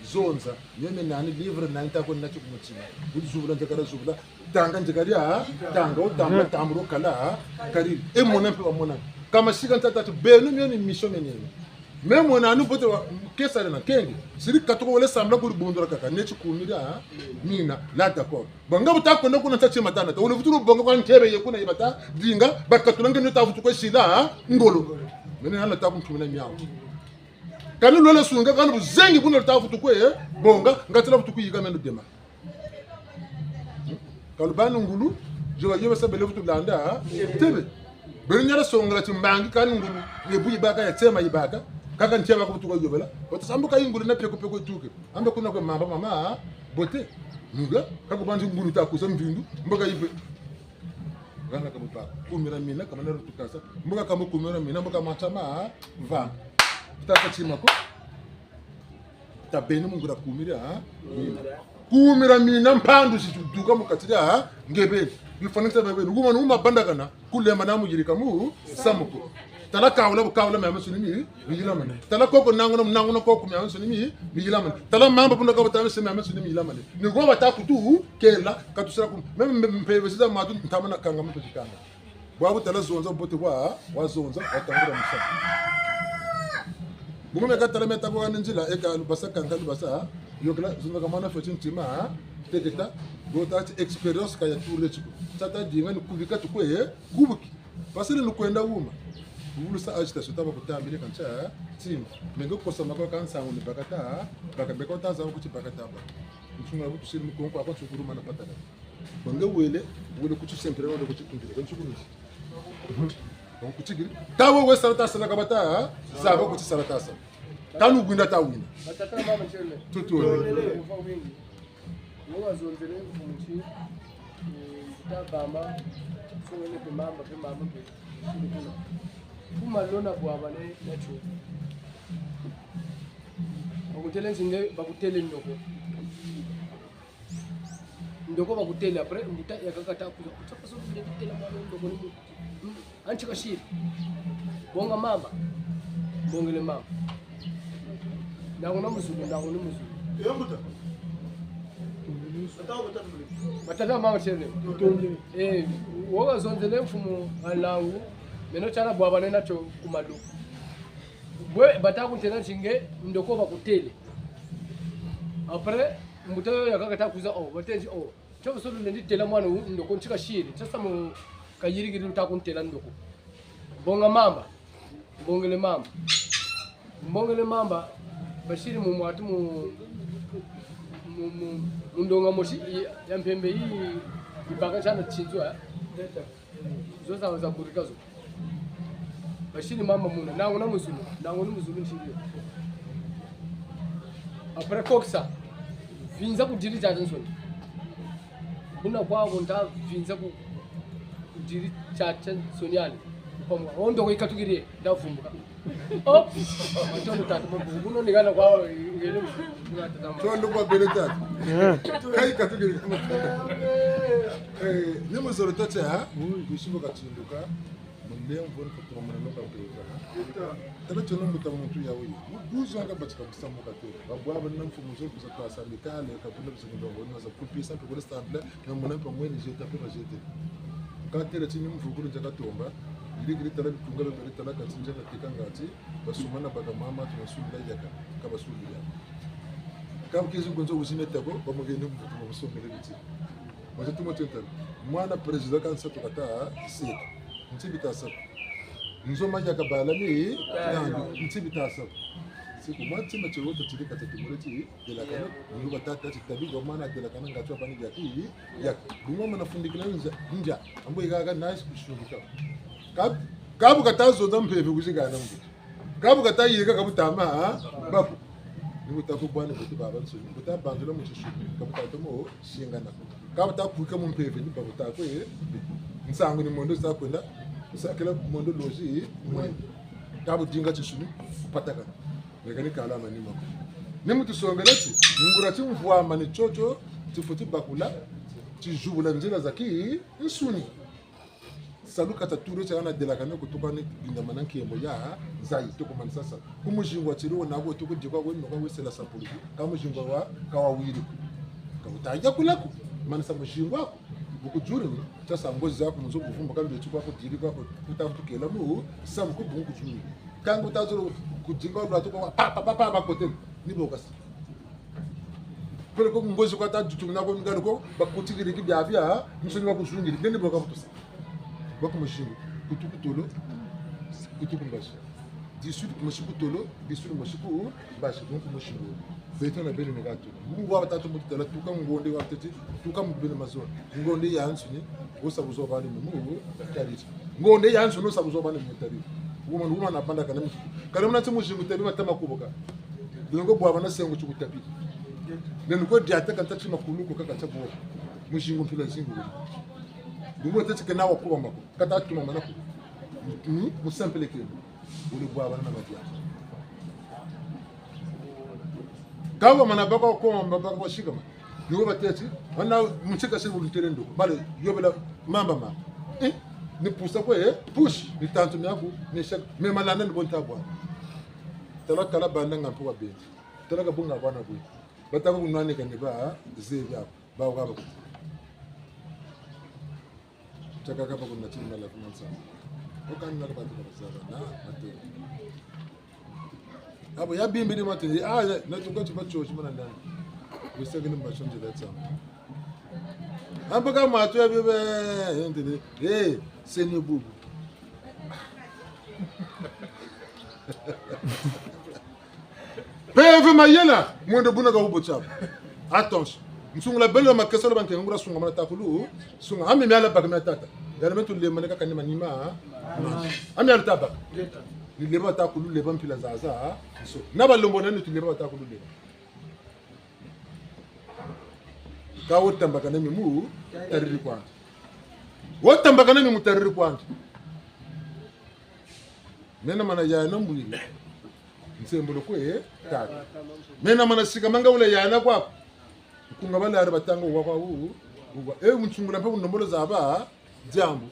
zonza. Mio mie nani livre nani ta ko nati ku mutima. Bu tuzubula nzakala zubula. Tanga nzakala, tanga o tanga, tambula o kala, kari. E mona mpe wa mona. Ka masika nta tatu, beno mio ni mission mieneno. Me mona anu bote wa, kesa lena kenge. Siri katuka wele sambila kuri bundula kaka, neti kumira, mina, là d'accord. Banga buta kwenda kuna nsa tima tana. Ta wele vutulu bonga kwa ntebe ye kuna yibata, dinga, bakatula nge nio ta vutu kwe sila, ngolo. Mene hana ta kuntumina miawu. Kani lwele sunga, kani buzengi buna ta vutu kwe, bonga, ngati la vutu kuyika meno dema. Ka lubâ ni ngulu, yoba, yoba sa bele vutu landa, tebe. Bele niala songela timbangi kani ngulu, ye bu yibaka, ya tema yibaka, kaka ntia baka butuka yobela. Wata sa mbo ka yi ngulu na peko peko yituke. Ambe kuna kwe mamba mama, bote. Nunga, ka kubanzi ngulu ta kwiza mvindu, mbo ka yibe. Hana ka mubaka. Kumira mina, ka mana rutukasa. Mbo ka kamu kumira mina, mbo ka matama, va. Tata tima ko. Ta beno mu nguria kumira, ha? Mina. Kumira mina mpandu zi tuduka mu kati dia, ha? Nge beni. Bifanisa bia beni. Wuma ni wuma bandakana, kulemba na mu yirika mu, samu ko. Tala kawula bu kawula miamiansoni mi, miyilamane. Tala koko nanguna, nanguna koko miamiansoni mi, miyilamane. Tala mamba buna kaba tamiansoni miyilamane. Ni wo bata kutu, kela, katusala ku, meme mpe, mpe, besiza matu, ntama na kanga, mpe kanga. Bwabu tala zonza bote wa, wa zonza, wa tangula musamu. Bungu meka tala meta kwa nzila, eka lubasa kanga lubasa, yokela zonza ka mwana fweti ntima, teketa, bota ti expérience ka ya tourner tiko. Tata dinga ni kubika tukwe, kubuki. Parce que ni kwenda wuma. Wulu sa agitation taba kutambile kantia, tim. Menge kosa mako kansangu ni bakata, baka beko taza kuti bakata ba. Nsunga butu siri mukonko akwa nsukuru mana patala. Banga wele, wele kuti sempere, wele kuti kumbire, wele kuti kumbire. Wele kuti kiri. Tawe we sala tasala kabata, zaba kuti sala tasala. Kanu gwinda ta wina. Batata mama chele. Tutu. Lele, ufa wingi. Mwa zonzele mfumu ti, eh, ta bama, songele pe mamba, pe mamba, pe. Kuma lona bwabane, nacho. Bakutele nzinge, bakutele ndoko. Ndoko bakutele, après, mbuta yakaka ta kwiza, kuta paso mbuta kutela mwana ndoko ni mu-, mm, anti kasiri. Bonga mamba, mbongele mamba. Nanguna mu zulu, nanguna mu zulu. Yo mbuta. Batata mama chele. Eh, wo bazonzele mfumu a nlangu, meno tiana bwabane natio ku malu. Bwe bata kuntela ti nge, ndoko bakutele. Après, mbuta yo yakaka ta kwiza, oh, batele ti, oh. Tio bu solo lendi tela mwana wu ndoko nti kasiri, tio samu kayirikiri luta kuntela ndoko. Bonga mamba, mbongele mamba. Mbongele mamba, basiri mu mwatu mu, mu, mu, mu ndonga mosi ya, ya mpembe yi, yibaka tiana tinzo, eh. Zo za, za kurika zo. Basiri mamba muna, nanguna mu zulu, nanguna mu zulu nsiri. Après kokisa, vinza kudiri tiatiansoni. Buna kwa ko nta vinza ku, kudiri tiatiansoni ani. Kwa mwa, o ndoko yikatukiri, nda vumbuka. Oh, matondo tata, mambu, buno ni hana kwa, ngele, tata. Tondo kwa bele tata. Eh. Ka yikatukiri. Eh, ni muzolo tata, ha? Kusibo katinduka. Mulemvo ni kutoma mwana loka mpeza. Tala tiona mbuta muntu ya wuyi. Mu douze ans kabatika kusamuka te. Babwabana na mfumu zo kwiza kwa sambikale, kabula bizi ndongo, na za kupisa, tukule sambila, na muna mpe mwene jeta, mpe bajete. Katela tini mvukulu nza katomba, yirikiri tala bitunga bebele tala kati nza kateka ngati, basumana baka mama, tunasumila yaka, kabasumila. Kabukizi kunzo wuzime tako, bamugende mvutu, bamusongele biti. Mwaze tumo tentana. Mwana président ka nsatu kata seka. Nti bita saka. Nzo ma yaka bala ni, nando, nti bita saka. Siku mwa tima tio wota tiri kata tumule ti, delakana, nungu batata ti tabi, gwa mwana delakana ngatu abani yaki, yaki. Buma mana fundikila nza, nza, ambo yikaka nice kusungika. Kab-, kabu kata zonza mpeve kuzikana mbutu. Kabu kata yeka kabu tama, ha? Babu. Ni bu ta kubwana buti babansoni. Bu ta banzula mu tisuni. Kabu ta tomo singana. Kabu ta kwika mu mpeve ni babu ta kwe. Nsangu ni mondo sa kwenda. Sakela mondo lozi. Mwe. Kabu dinga tisuni. Pataka. Meka ni kala manima. Ni mu tusongela ti. Nguria ti mvwama ni tiotio. Tifweti bakula. Tizibula nzila za ki. Nsuni. Salu kata turu tia kana delakane kutuka ni bindamana nkembo ya nzayi, toko manisa sa. Ku muzingu wa tiri wo nako, toko dikwa ko, noka we sela sa polisi. Ka muzingu wa, ka wawiri ko. Ka wuta ya kula ko. Manisa muzingu waku. Bu kujuri ni, tia sa ngozi zaku mu nzo kuvumba, ka mbeti kwaku diri kwaku, kuta mpu kela mu, sa mu ku bungu kujuri. Kanga wuta zolo kudinga wa lwatu kwa, pa, pa, pa, pa, bakotele. Ni bo kasi. Peleko ngozi kwa ta dutumina ko, ngalo ko, bakutikiri ki biabia, nsoni bakuzungiri, nge ni bo ka butusa. Baku muzingu, kutu ku tolo, kutu ku mbazi. Dix-huit ku mosi ku tolo, dix-huit ku mosi ku mbazi, donc ku mosi ku. Beto na beno ni katu. Bungu wa batatu mutu tala tuka ngonde wa tete, tuka mu beno mazo. Ngonde yansoni, wo sa buzo bani mu, mu, tariri. Ngonde yansoni, wo sa buzo bani mu tariri. Wuma, wuma na banda kana mutu. Kana muna ti muzingu tabi matama kuboka. Bilongo bwabana sengo ti kutabi. Nenu ko diata kanta ti makulu ko kaka tia bo. Muzingu mpila zingu. Bungu tete kena wa kuba mako. Kata tuma mana ko. Ni, mu sempele kena. Wule bwabana na madia. Ka wamana baka ko, baka ko sikama. Ni wo bateti, wana mutika si wulu ntele ndo. Bale, yobela mamba ma. Eh, ni pusa kwe, eh, push, ni tantu miaku, ni sek, me malanda ni bo nta bwa. Tala kala banda nga mpe wa benzi. Tala ka bunga bwana bwe. Bataka kunwane kane ba, zebi ako. Ba waka ba. Tiakaka bakuna tini mala kuma nsa. Okani naka batu ka bazaba na mate. Abo ya bimbiri mate, ah, ya, na tuka tuba chochi mana ndani. Wisakini mbachonje datsa. Ampa ka matu ya bibe, hendele, eh, seni bubu. Mpeve mayela, mwendo buna ka wubo tiabu. Attention. Nsungula belo makesa lo banke ngura sunga mana takulu, sunga. Ami miala baka mia tata. Yala metu lema neka kani manima. Ami miala tabaka. Ni leba takulu, leba mpila zaza. So, na balombo na nitu leba takulu leba. Ka wotambakana mi mu tariri kwandi. Wotambakana mi mu tariri kwandi. Mena mana yana mbwile. Nsembolo kwe, tata. Mena mana sika manga wula yana kwaku. Nkunga balari batanga wa kwa wu, wa. E, munsungula mpe bundombolo zaba, diambu.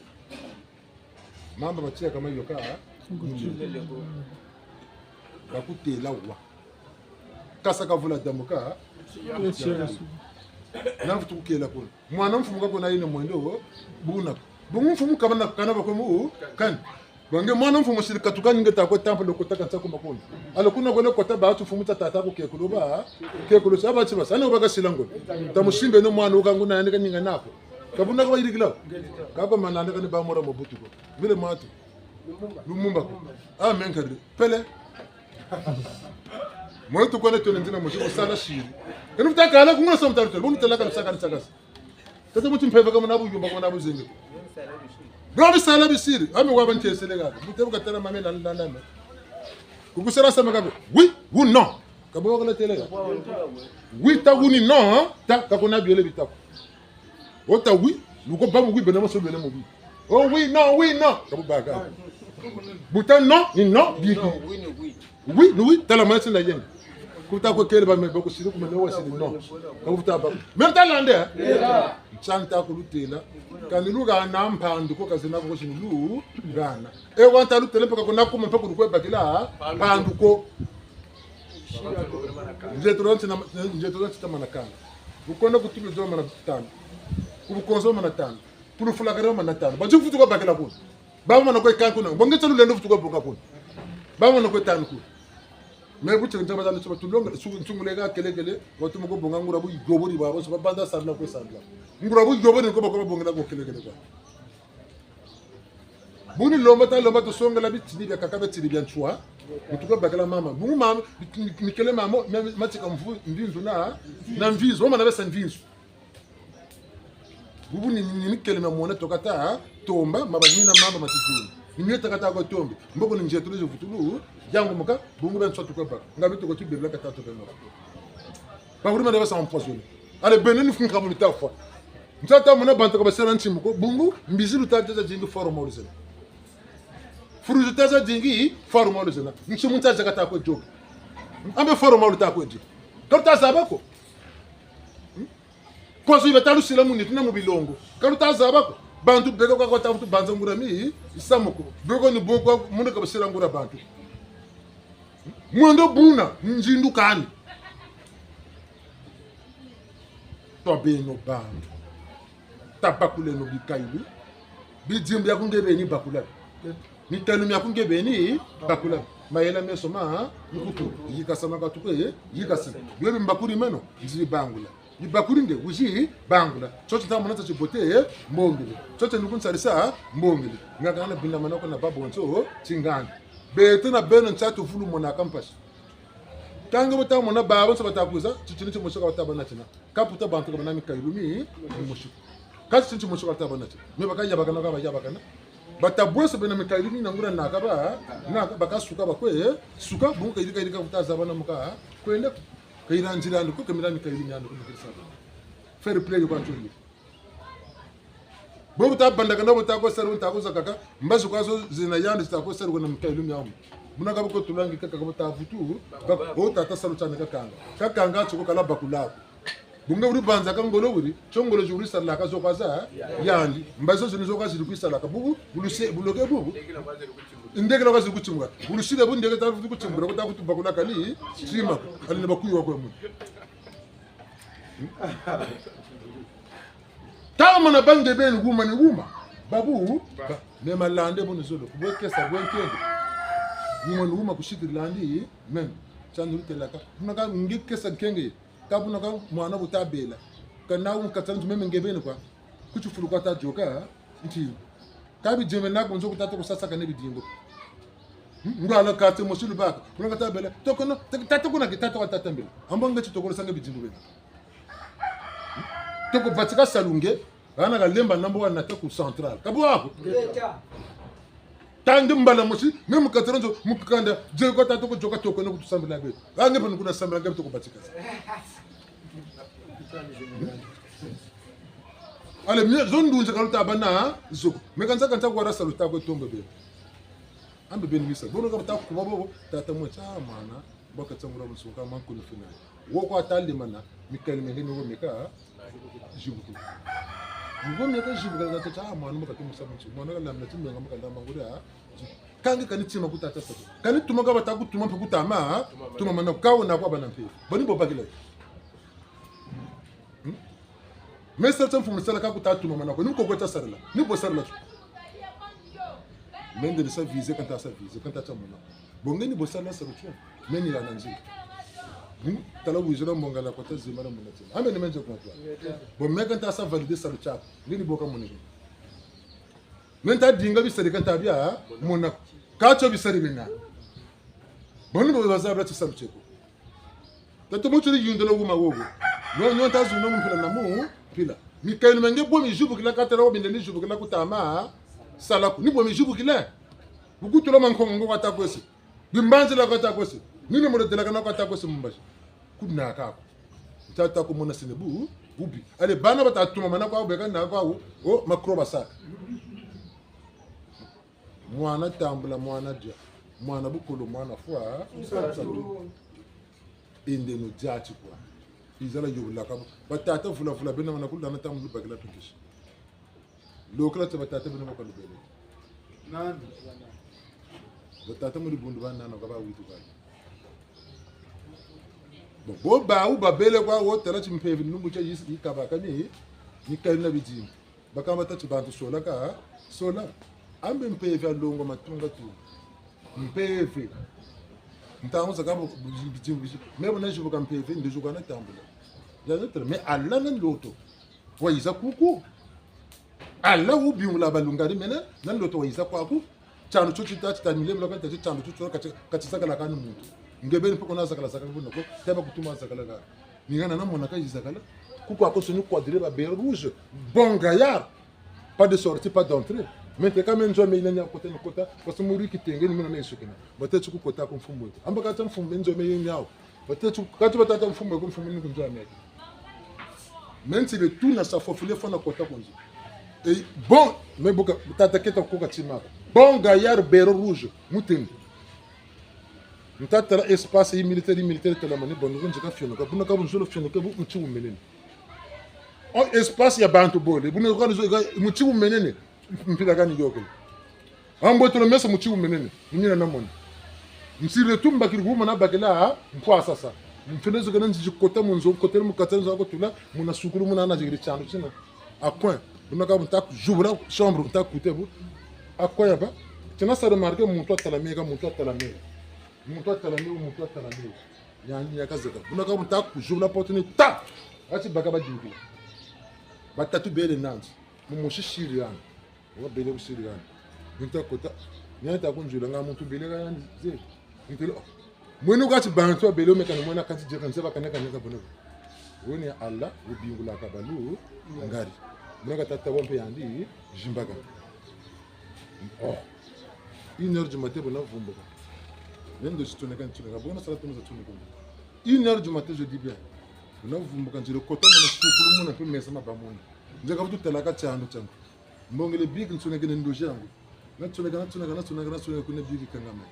Mamba batiaka mayoka, bakutela wa. Kasa kavula damuka. Na mvutu kukela kuna. Mwana mfumu ka kuna yine mwendo, buna. Bungu mfumu kabana kana bakwe mu, kani. Bwa nge mwana mfumu siri katuka ni nge ta kwe temple ko taka nsaku makoni. Alors kuna kwele kota batu mfumu ta tata ko kekulu ba, kekulu sa bati basa, ane wubaka sila ngo. Tamusimbeno mwana wuka nguna yandi ka ninga nako. Ka buna ka bayirikila. Kaka mananda kani ba mora Mobutu ko. Vile matu. Lumumba ko. Ah, menkari. Pele. Mwe tu kone tone nzina mosi, wusala siri. Kani futa kala kungula sa mutari tele, bunu tela kani saka ni sakasa. Tata muti mpeve ka muna buyumba, ka muna buzengi. Bwa bisala bisiri, ami waba ntesele kaka. Mute bu katala mame na, na, na, na. Kukusala sama kako. Oui ou non? Ka bu wakala tele kaka. Oui ta, oui ni non, hein? Ta, ka kuna biole bita ko. Wo ta oui, luko ba mu oui, bena maso bele mu oui. Oh oui, non, oui, non. Ka bu baka. Bu ta non, ni non, bi, bi. Oui, oui, tala mwana ti na yenge. Kuta ko kele ba me ba kusiri ku mene wa siri non. Ka bu futa ba. Même tala nde, hein? Ntiantakulu tela. Kani luhana mpandu ko ka zena ko sini luhana. E wanta lutele mpe ka kuna kuma mpe kulu kwe bakila mpandu ko. Nzeto lwa nti na, nzeto lwa nti ta mana kanga. Bukona kutulu zo mana tanu. Ku bukonzo mana tanu. Ku lufulakari mana tanu. Ba nti futu kwa bakila kuna. Ba mana kwe kanga kuna. Bonge tsa lulendo futu kwa bonga kuna. Ba mana kwe tanu kuna. Me buti nzaba tanu tsa tulonga, su-, nsungule ka kelekele, watu moko bonga nguria bu yobo ni babo, so ba banda sambila kwe sambila. Nguria bu yobo ni ko bako babongela ko kelekele kwa. Bu ni lomba ta lomba tusongela bitini biakaka, bitini bia ntswa. Butuka bakala mama. Bungu mama, mi-, mi-, mikele mama, ma-, matika mvu-, mvinzu na, na mvinzu. Mama na besa mvinzu. Bubu ni, ni, ni mikele mia mwana toka ta, tomba, maba nina mama matizuni. Ni mie taka ta ko tombe. Mboko ni nzeto lezo vutulu, yango moka, bungu bia ntswa tuka baka. Nga bitoko tibebela kata toka mama. Ba wuri mana basa empoisonné. Allez, beno ni funka mu lita fwa. Nsa ta mona bantu ka basala ntimu ko, bungu, mbizi luta teza dingi formol zena. Fruits luta za dingi formol zena. Ntimu nsa za kata ko dioka. Ambe formol luta ko di. Ka luta zaba ko. Hmm? Poison yi bata lusila mu nitu na mu bilongo. Ka luta zaba ko. Bantu beka kwa kwa tafutu banza nguria mi, misamu ko. Beko ni bo kwa muna ka basila nguria bantu. Mwendo buna, nzindu kani. Twa beno bantu. Tabakuleno bikayulu. Bidimbu biaku nge beni bakula. Mikayulu miaku nge beni bakula. Mayela meso ma nkutu. Yikasa ma katuku, yikasa. Bio bi mbakuri meno, nzi bangula. Bibakuri nge, wizi bangula. Tio ti nta mona tia tibote, mbongele. Tio ti nuku nsarisa, mbongele. Nga kana bindamana ko na babonso, tingana. Beto na beno ntia tuvulu monaka mpasi. Kâ nge bu ta mona babonso bata kwiza, titini timosi ka bata bâ na tina. Kâ puta bantu ka bena mikayulu mi, mimosi. Kâ titini timosi ka bata bâ na tina. Me baka yabakana ka bayabakana. Bata bweso bena mikayulu mi na nguria naka ba, naka baka suka bakwe, suka bungu kayirika yirika buta zabana muka, kwenda. Kayira nzila andi ko, kamira mikayulu miandi ko, mikayulu sa. Fair play kwa ntio. Bo bu ta bandakana, bu ta kwe salu, bu ta kwe zakaka, mbazi kwa zo zina yandi zita kwe salu na mikayulu miamu. Buna ka bu ko tulangi kaka ka bu ta vutu, ka, o tata salu tiandi kakanga. Kakanga tio ko kala bakula ko. Bu nge wuri banzaka ngolo wuri, tio ngolo zi wuri salaka zo kwa za, yandi. Mbazi zo zini zo kwa ziri kwisalaka. Bubu, bu luse, bu loke bubu. Ndekela kwa ziri kutimuka. Bu lusile bu ndeke ta vutu kutimuka, ko ta vutu bakula kani, tima, ali na bakuyu wa kwe mu. Tamana ba nge beni wuma ni wuma. Babu, ba, me malande bo ni zolo. Kubwe kesa, bwe nkenge. Wuma ni wuma kusikiri landi, men. Tiandi lutelaka. Buna ka nge kesa nkenge. Kâ buna ka mwana bu ta bela. Kana wu nkatsa ntu meme nge beni kwa. Ku tifulu kwa ta yoka, nti. Kâ bidimbu naku nzo ku tata ku sasaka ne bidimbu. Hmm? Ngwala kate mosi lubaka. Kuna kata bela. Toko no, tata kuna ki tata wa tata mbela. Ambo nge ti toko lo sa nge bidimbu bena. Hmm? Toko batika salu nge. Hana kalemba nambo wa nata ku central. Ka bwa ko. Ngeta. Tandi mbala mosi, me mu kati dia nzo, mu kanda, dio kwa tata ko yoka toko no ku tusambila beto. Hana nge pe ni kuna sambila nge toko batika. Ale, mie, zo ndunzi ka luta bâ na zo. Me kanza kanza kwa rasa luta kwe tombe be. Ambe beni misa. Bono ka bata kuba bobo, tata mwe tia mwana, baka tia ngura musuka mankuni fina. Wo kwa ta lemana, mikayulu menge ni wo meka, zibuki. Ni wo meka zibuki, kata tia mwana, baka tumusa musu. Mwana ka lamina ti menga, baka lamba nguri, ah. Kâ nge kani tima ku tata sa. Kani tuma ka bata kutuma mpe kutama, tumamana ka wo na kwa bana mpe. Boni bo bakila. Hmm? Me sala tia mfumu sala ka ku ta tumamana ko. Ni ko ko ta sarila. Ni bo sarila tio. Me nde ni sa viser ka nta sa viser, ka nta tia mona. Bo nge ni bo sala salu tio. Me ni ya na nzi. Hmm? Tala wizira mbonga la kota zima na mona tima. Ambe ni me nze kwa kwa. Bo me ka nta sa valider salu tiaku. Nge ni bo ka mona. Me nta dinga bisari ka nta bia mona. Kâ tio bisari bena. Boni bo bazaba ti salu tieko. Tata mutiri yundula wuma wowo. Nyo, nyo nta zuna mu mpila na mu mpila. Mikayulu menge bo mizibukila ka tala wo binde mizibukila kutama sala ko. Ni bo mizibukila. Bu kutula mankongo ngo kata kwese. Bimbanzila kata kwese. Ni ne molo delakana kata kwese mu mbazi. Kuna ka ko. Tata ko mona sene bu, bubi. Ale bana bata tumamana kwa beka na kwa wo, o makro basaka. Mwana tambula, mwana dia. Mwana bukolo, mwana fwa. Ende no dia ti kwa. Izala yobulaka. Batata vula vula bena mana kulana tambula bakila tukisi. Lokela ti batata bena baka lubele. Nani? Batata mu dibundu ba nana ka ba witu kani. Bo, bo bawu babele kwa wo tala ti mpeve lumbu tia yisi yikabaka ni, ni kani na bidimbu. Bakamba tâ ti bantu sola ka, sola. Ambe mpeve ya longo matunga tu. Mpeve. Ntangu zakaka bu, bu, bu, bu, me bu na zibuka mpeve, nde zuka na tambula. Ya ntre, me ala na ndoto. Wayiza kuku. Ala wubingula balungari mena, na ndoto wayiza kwaku. Tiandu tio tita, tita milembula ka tita, tiandu tio tio kati, kati zakala kani muntu. Nge beni poko na zakala zakala buna ko, teba kutuma zakala ka. Ni hana na mona ka yizakala. Kuku ako soni quadrillé ba bérets rouges. Bon gaillard. Pas de sortie, pas d'entrée. Maintenant, quand même, nzo me yina nia kota ni kota, parce que muri kitenge ni muna na yisukina. Batêle ti ku kota ko mfumu eko. Amba kata mfumu nzo me yina yao. Batêle ti, kati batâ ti mfumu eko, mfumu ni ku nzo me. Maintenant, le tout na sa fofile fo na kota ko nzo. Et bon, mais bu ka, tata keta ko ka tima ko. Bon gaillard, béret rouge, mutende. Nta tala espace yi militaire, yi militaire tala mani, bon, nungu nzika fionoka, buna ka bu nzolo fionoka bu nti wumenene. Oh, espace ya bantu bole. Buna kwa nizo, muti wumenene. Mpila kani yokele. Ambwe tolo mesa muti wumenene. Ni mina namona. Nsiri tu mbakiri kuma nabakila, nkwasasa. Mfene zo kana nzi kota mu nzo, kotele mu kati nzo ko tula, muna sukulu muna na zikiri tiandu tina. Akwe. Buna ka bu nta kuzibula chambre, nta kute bu. Akwe yaba. Tina sa remarquer muntu atala meka, muntu atala meka. Muntu atala meka, muntu atala meka. Yandi ya kazeka. Buna ka bu nta kuzibula porte ni ta. Ati baka ba dingi. Batatu bele nandi. Mu musisiri yandi. Wa bele kusiri yandi. Nta kota. Ni nta kunzula nga muntu bele ka yandi ze. Ntele, oh. Mwene kati bantu babele omeka ni mwene kati dieka nzeba kaneka neka bono. Woni Allah, wubingula kabalu, ngari. Muna ka tata wa mpe yandi, zimbaka. Oh. Une heure du matin, bona vumbuka. Nendo sitoneka, ntoneka. Bona sala tumuza toneka. Une heure du matin, je dis bien. Bona vumbuka, nzire kota muna sukulu muna mpe mesa mabamona. Nzeka vutu talaka tiandu tiandu. Mbongele biki nsonekene ndozi yangu. Natsoneka, natsoneka, natsoneka, natsoneka kuna biki kangama.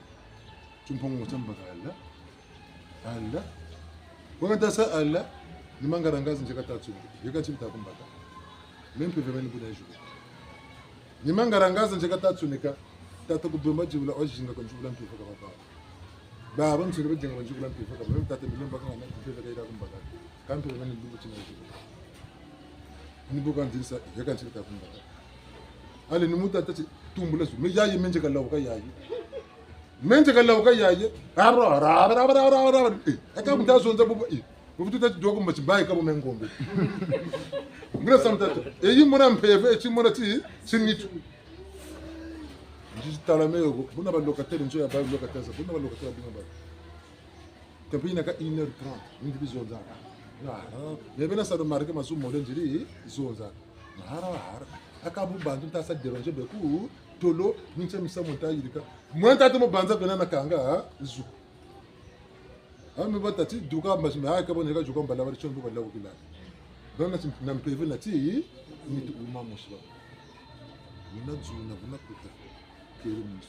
Timpongo tia mbaka Allah. Allah. Kwa kata sa Allah, ni mangarangazi nzeka tatsoneka. Yeka nti nta kumbaka. Meno mpe vema ni buna yizulu. Ni mangarangazi nzeka tatsoneka. Tata kubemba zibula, wazinga kwa nzibula mpe faka baba. Baba nsiri bazinga kwa nzibula mpe faka baba. Tata bilemba kangama, mpe faka yita kumbaka. Kampe vema ni bubu tina yizulu. Ni bu kanzirisa, yeka nti nta kumbaka. Allez, ni muta tati tumbula zu. Me yayi, me nzeka lawuka yayi. Me nzeka lawuka yayi. Abra, abra, abra. Eh, aka muta zonza bubu, eh. Bubu tuta ti doko mbazi bayi kabo me ngombe. Ngura sa muta ti. Eh, yi mona mpeve, eh, ti mona ti, ti nitu. Nzi tala me yo, buna ba locataire nzo ya ba locataire, buna ba locataire buna ba. Kampe yina ka une heure trente, nziri zonzaka. Ah, ah. Mais bena sa remarquer mazu mole nziri zonzaka. Hara, hara. Aka bu bantu nta sa déranger be ku tolo, minche misamu nta yirika. Mwe nta te mo banza bena nakanga, ah, zu. Ah, me batâ ti, duka mbazi me, ah, ka bo neka duka mbala bari tio mbo bala wukila. Donc, nati, na mpeve nati, nitu wuma mosi ba. Buna zu na buna kuta. Keri musu.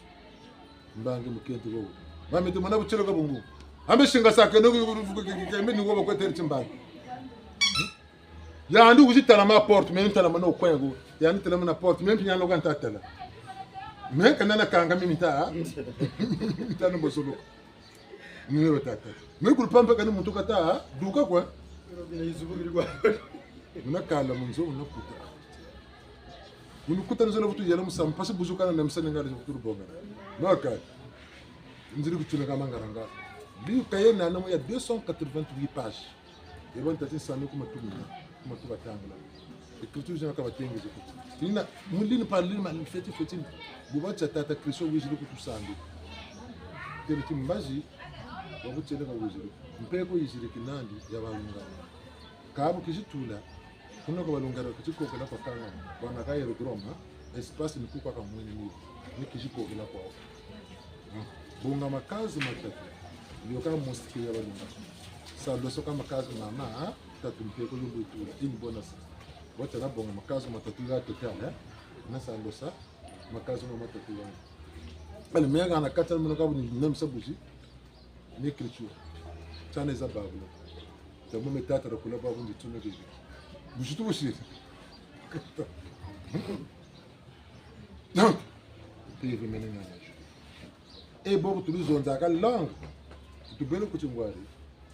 Mbangi mukento wo. Mame te mwana butielo ka bungu. Ambe singa sa keno ku, ku, ku, ku, ku, mbe ni wo bakwe teri timbangi. Yandi wizi tala ma porte, me ntala mana okwengo. Yandi tala mana porte, me mpi nyano ka nta tala. Me kana nakanga mimi nta. Nta no bosolo. Numéro tata. Me kulu pampe kani muntu kata, duka kwa. Buna kala mu nzo, buna kuta. Buna kuta nzo na vutu yela musamu, mpasi buzu kana na misani ngari vutu bonga. Maka. Nziri kutuna ka mangaranga. Bi kaye na namo ya deux cent quatre-vingt-huit pages. Eba ntati nsami kuma tumina, kuma tubatangula. Écriture zina ka batengeze ko. Yina, mu ligne par ligne, ma feti feti. Bu batia tata Kristo wiziri kutusambila. Tele ti mbazi, wa butiele ka wiziri. Mpeko yiziri kinandi ya balungama. Kabu kizi tula, kuna kwa balungama kizi kokela kwa kangama. Bwana ka aérodrome, espace ni kukwa kamwene ni, ni kizi kokela kwa. Bonga makazu matatu. Yoka mosquée ya balungama. Sa loso ka makazu mama, ha? Tatu mpeko yo mbo yitula. Ini bona sa. Wata na bonga makazu matatu ya total, eh? Na sa losa makazu mama matatu ya. Allez, me hana kata muna kabu ni namisa buzi. Ni écriture. Tiana eza Babulo. Tamo me tata rakula babu ndi tuna kiri. Buzi tu buzi. Donc, mpeve mene ngana. E bobo tuli zonzaka langue. Tubele ku tingwari.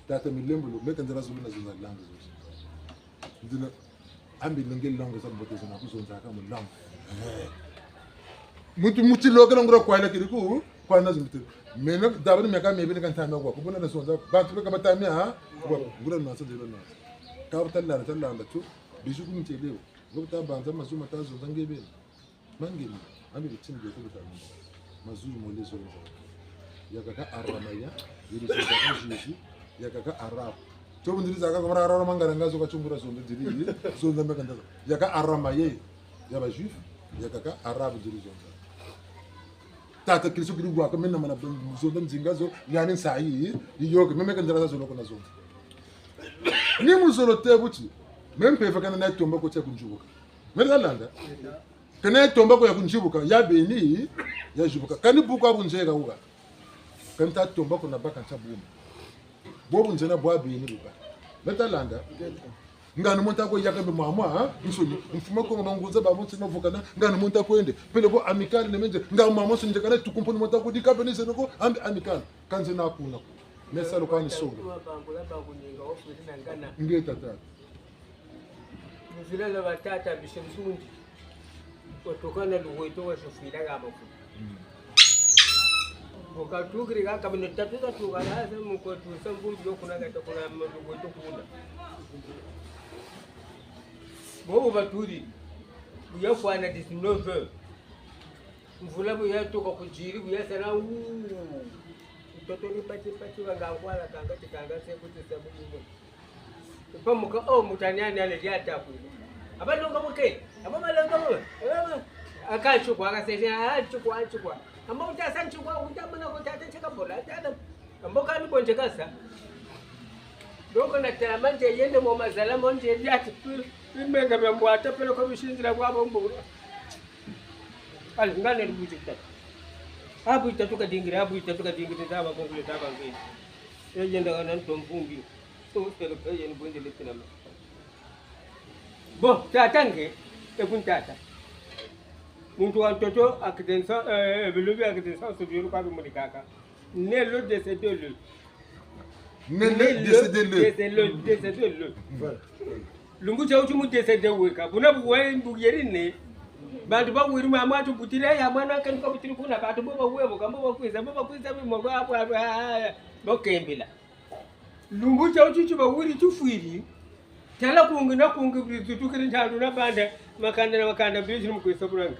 Tata milembolo, meka nzala zulu na zonza langue zozo. Ndina, ambi nenge langue za mbote zina kuzonzaka mu langue. Eh. Muntu, muti lokela ngura kwa ila kiri ku, kwa nazo mbote. Meno, dabani meka mebe ni kantama kwa, kubona na zonza, bantu beka batami, ha? Kwa, ngura na zonza, na zonza. Ka butalanda, talanda tu, bizu ku miteleo. Ngo tabanza mazu mata zonza ngebeni. Mangeni, ambi bitini bia kubuta munda. Mazu mole zonza. Yakaka aramaya, yiri zonza ka Jésus, yakaka arabe. Tio bu ndiri zaka kwa mara arara mangaranga zo ka tungura zonza ndiri, zonza meka ndaza. Yaka aramaya, ya ba juif, yakaka arabe ndiri zonza. Tata Kristo kiri waka mena mana zonza nzinga zo, yani nsayi, yiyoke, me meka ndala za zolo ko na zonza. Ni mu zolo te buti, me mpeve kana na tomba ko tia kunzubuka. Me landa. Kana ya tomba ko ya kunzibuka, ya beni, ya zibuka. Kani buku abu nzeka wuka. Kani ta tomba ko na baka ntia buma. Bobu nzena bwa beni buka. Beta landa. Ngana muntu ako yaka be mama, ha? Nsoni. Mfumu ko nga bangunza ba bonso na vukana, ngana muntu ako ende. Peleko Amicale ne menze, nga mama nsoni kana tukumpo ni muntu ako dika be ni zeno ko, ambi Amicale. Kanze na kuna ko. Mesa lo kwani songa. Nge tata. Nzila la batata bise nsundi. Watuka na luweto wa sofila ga mafu. Mm. Buka tukiri ga kabine tatu za tuka na se mu ko tu sa mvumbi yo kuna ga ta kuna luweto kuna. Bobo baturi. Bu ya fwana dix-neuf heures. Mvula bu ya tuka kuziri, bu ya sala wu. Ntoto ni pati pati wa nga kwala kanga ti kanga se kuti sa bu. Pamuka, oh, mutani ani ale dia taku. Aba longa muke, aba malonga mu. Aka ntsukwa, aka sese, ah, ntsukwa, ntsukwa. Amba uta sa ntsukwa, uta mona ko tata ntseka bola, tata. Amba kani bonje kasa. Donc na tala manje yende mo mazala manje dia ti. Menga mia mbwata peleko bisinzila kwa bombo. Ale, ngane lubuti tatu. Abu itatu kadingiri, abu itatu kadingiri, taba kongule, taba ngene. Yenda kana ntomvumbi. Bon, tata nge, e kuntata. Muntu wa ntoto, akidensa, eh, bilubi akidensa, subiru kwa bimunikaka. Ne lo décédé le. Ne le décédé le. Décédé le, décédé le. Voilà. Lumbu tia wuti mu décédé weka. Buna bu we mbu yeri ne. Bantu ba wiri mama tu butira ya mwana kani kwa butiri kuna bantu bo ba webo, kambo ba kwiza, bo ba kwiza bi mwa, mwa, mwa, mwa, bo kembila. Lumbu tia wuti ti ba wiri tufwiri. Tala kungi na kungi biri tutukiri ntandu na banda, makanda na makanda biri mu kwisa buranga.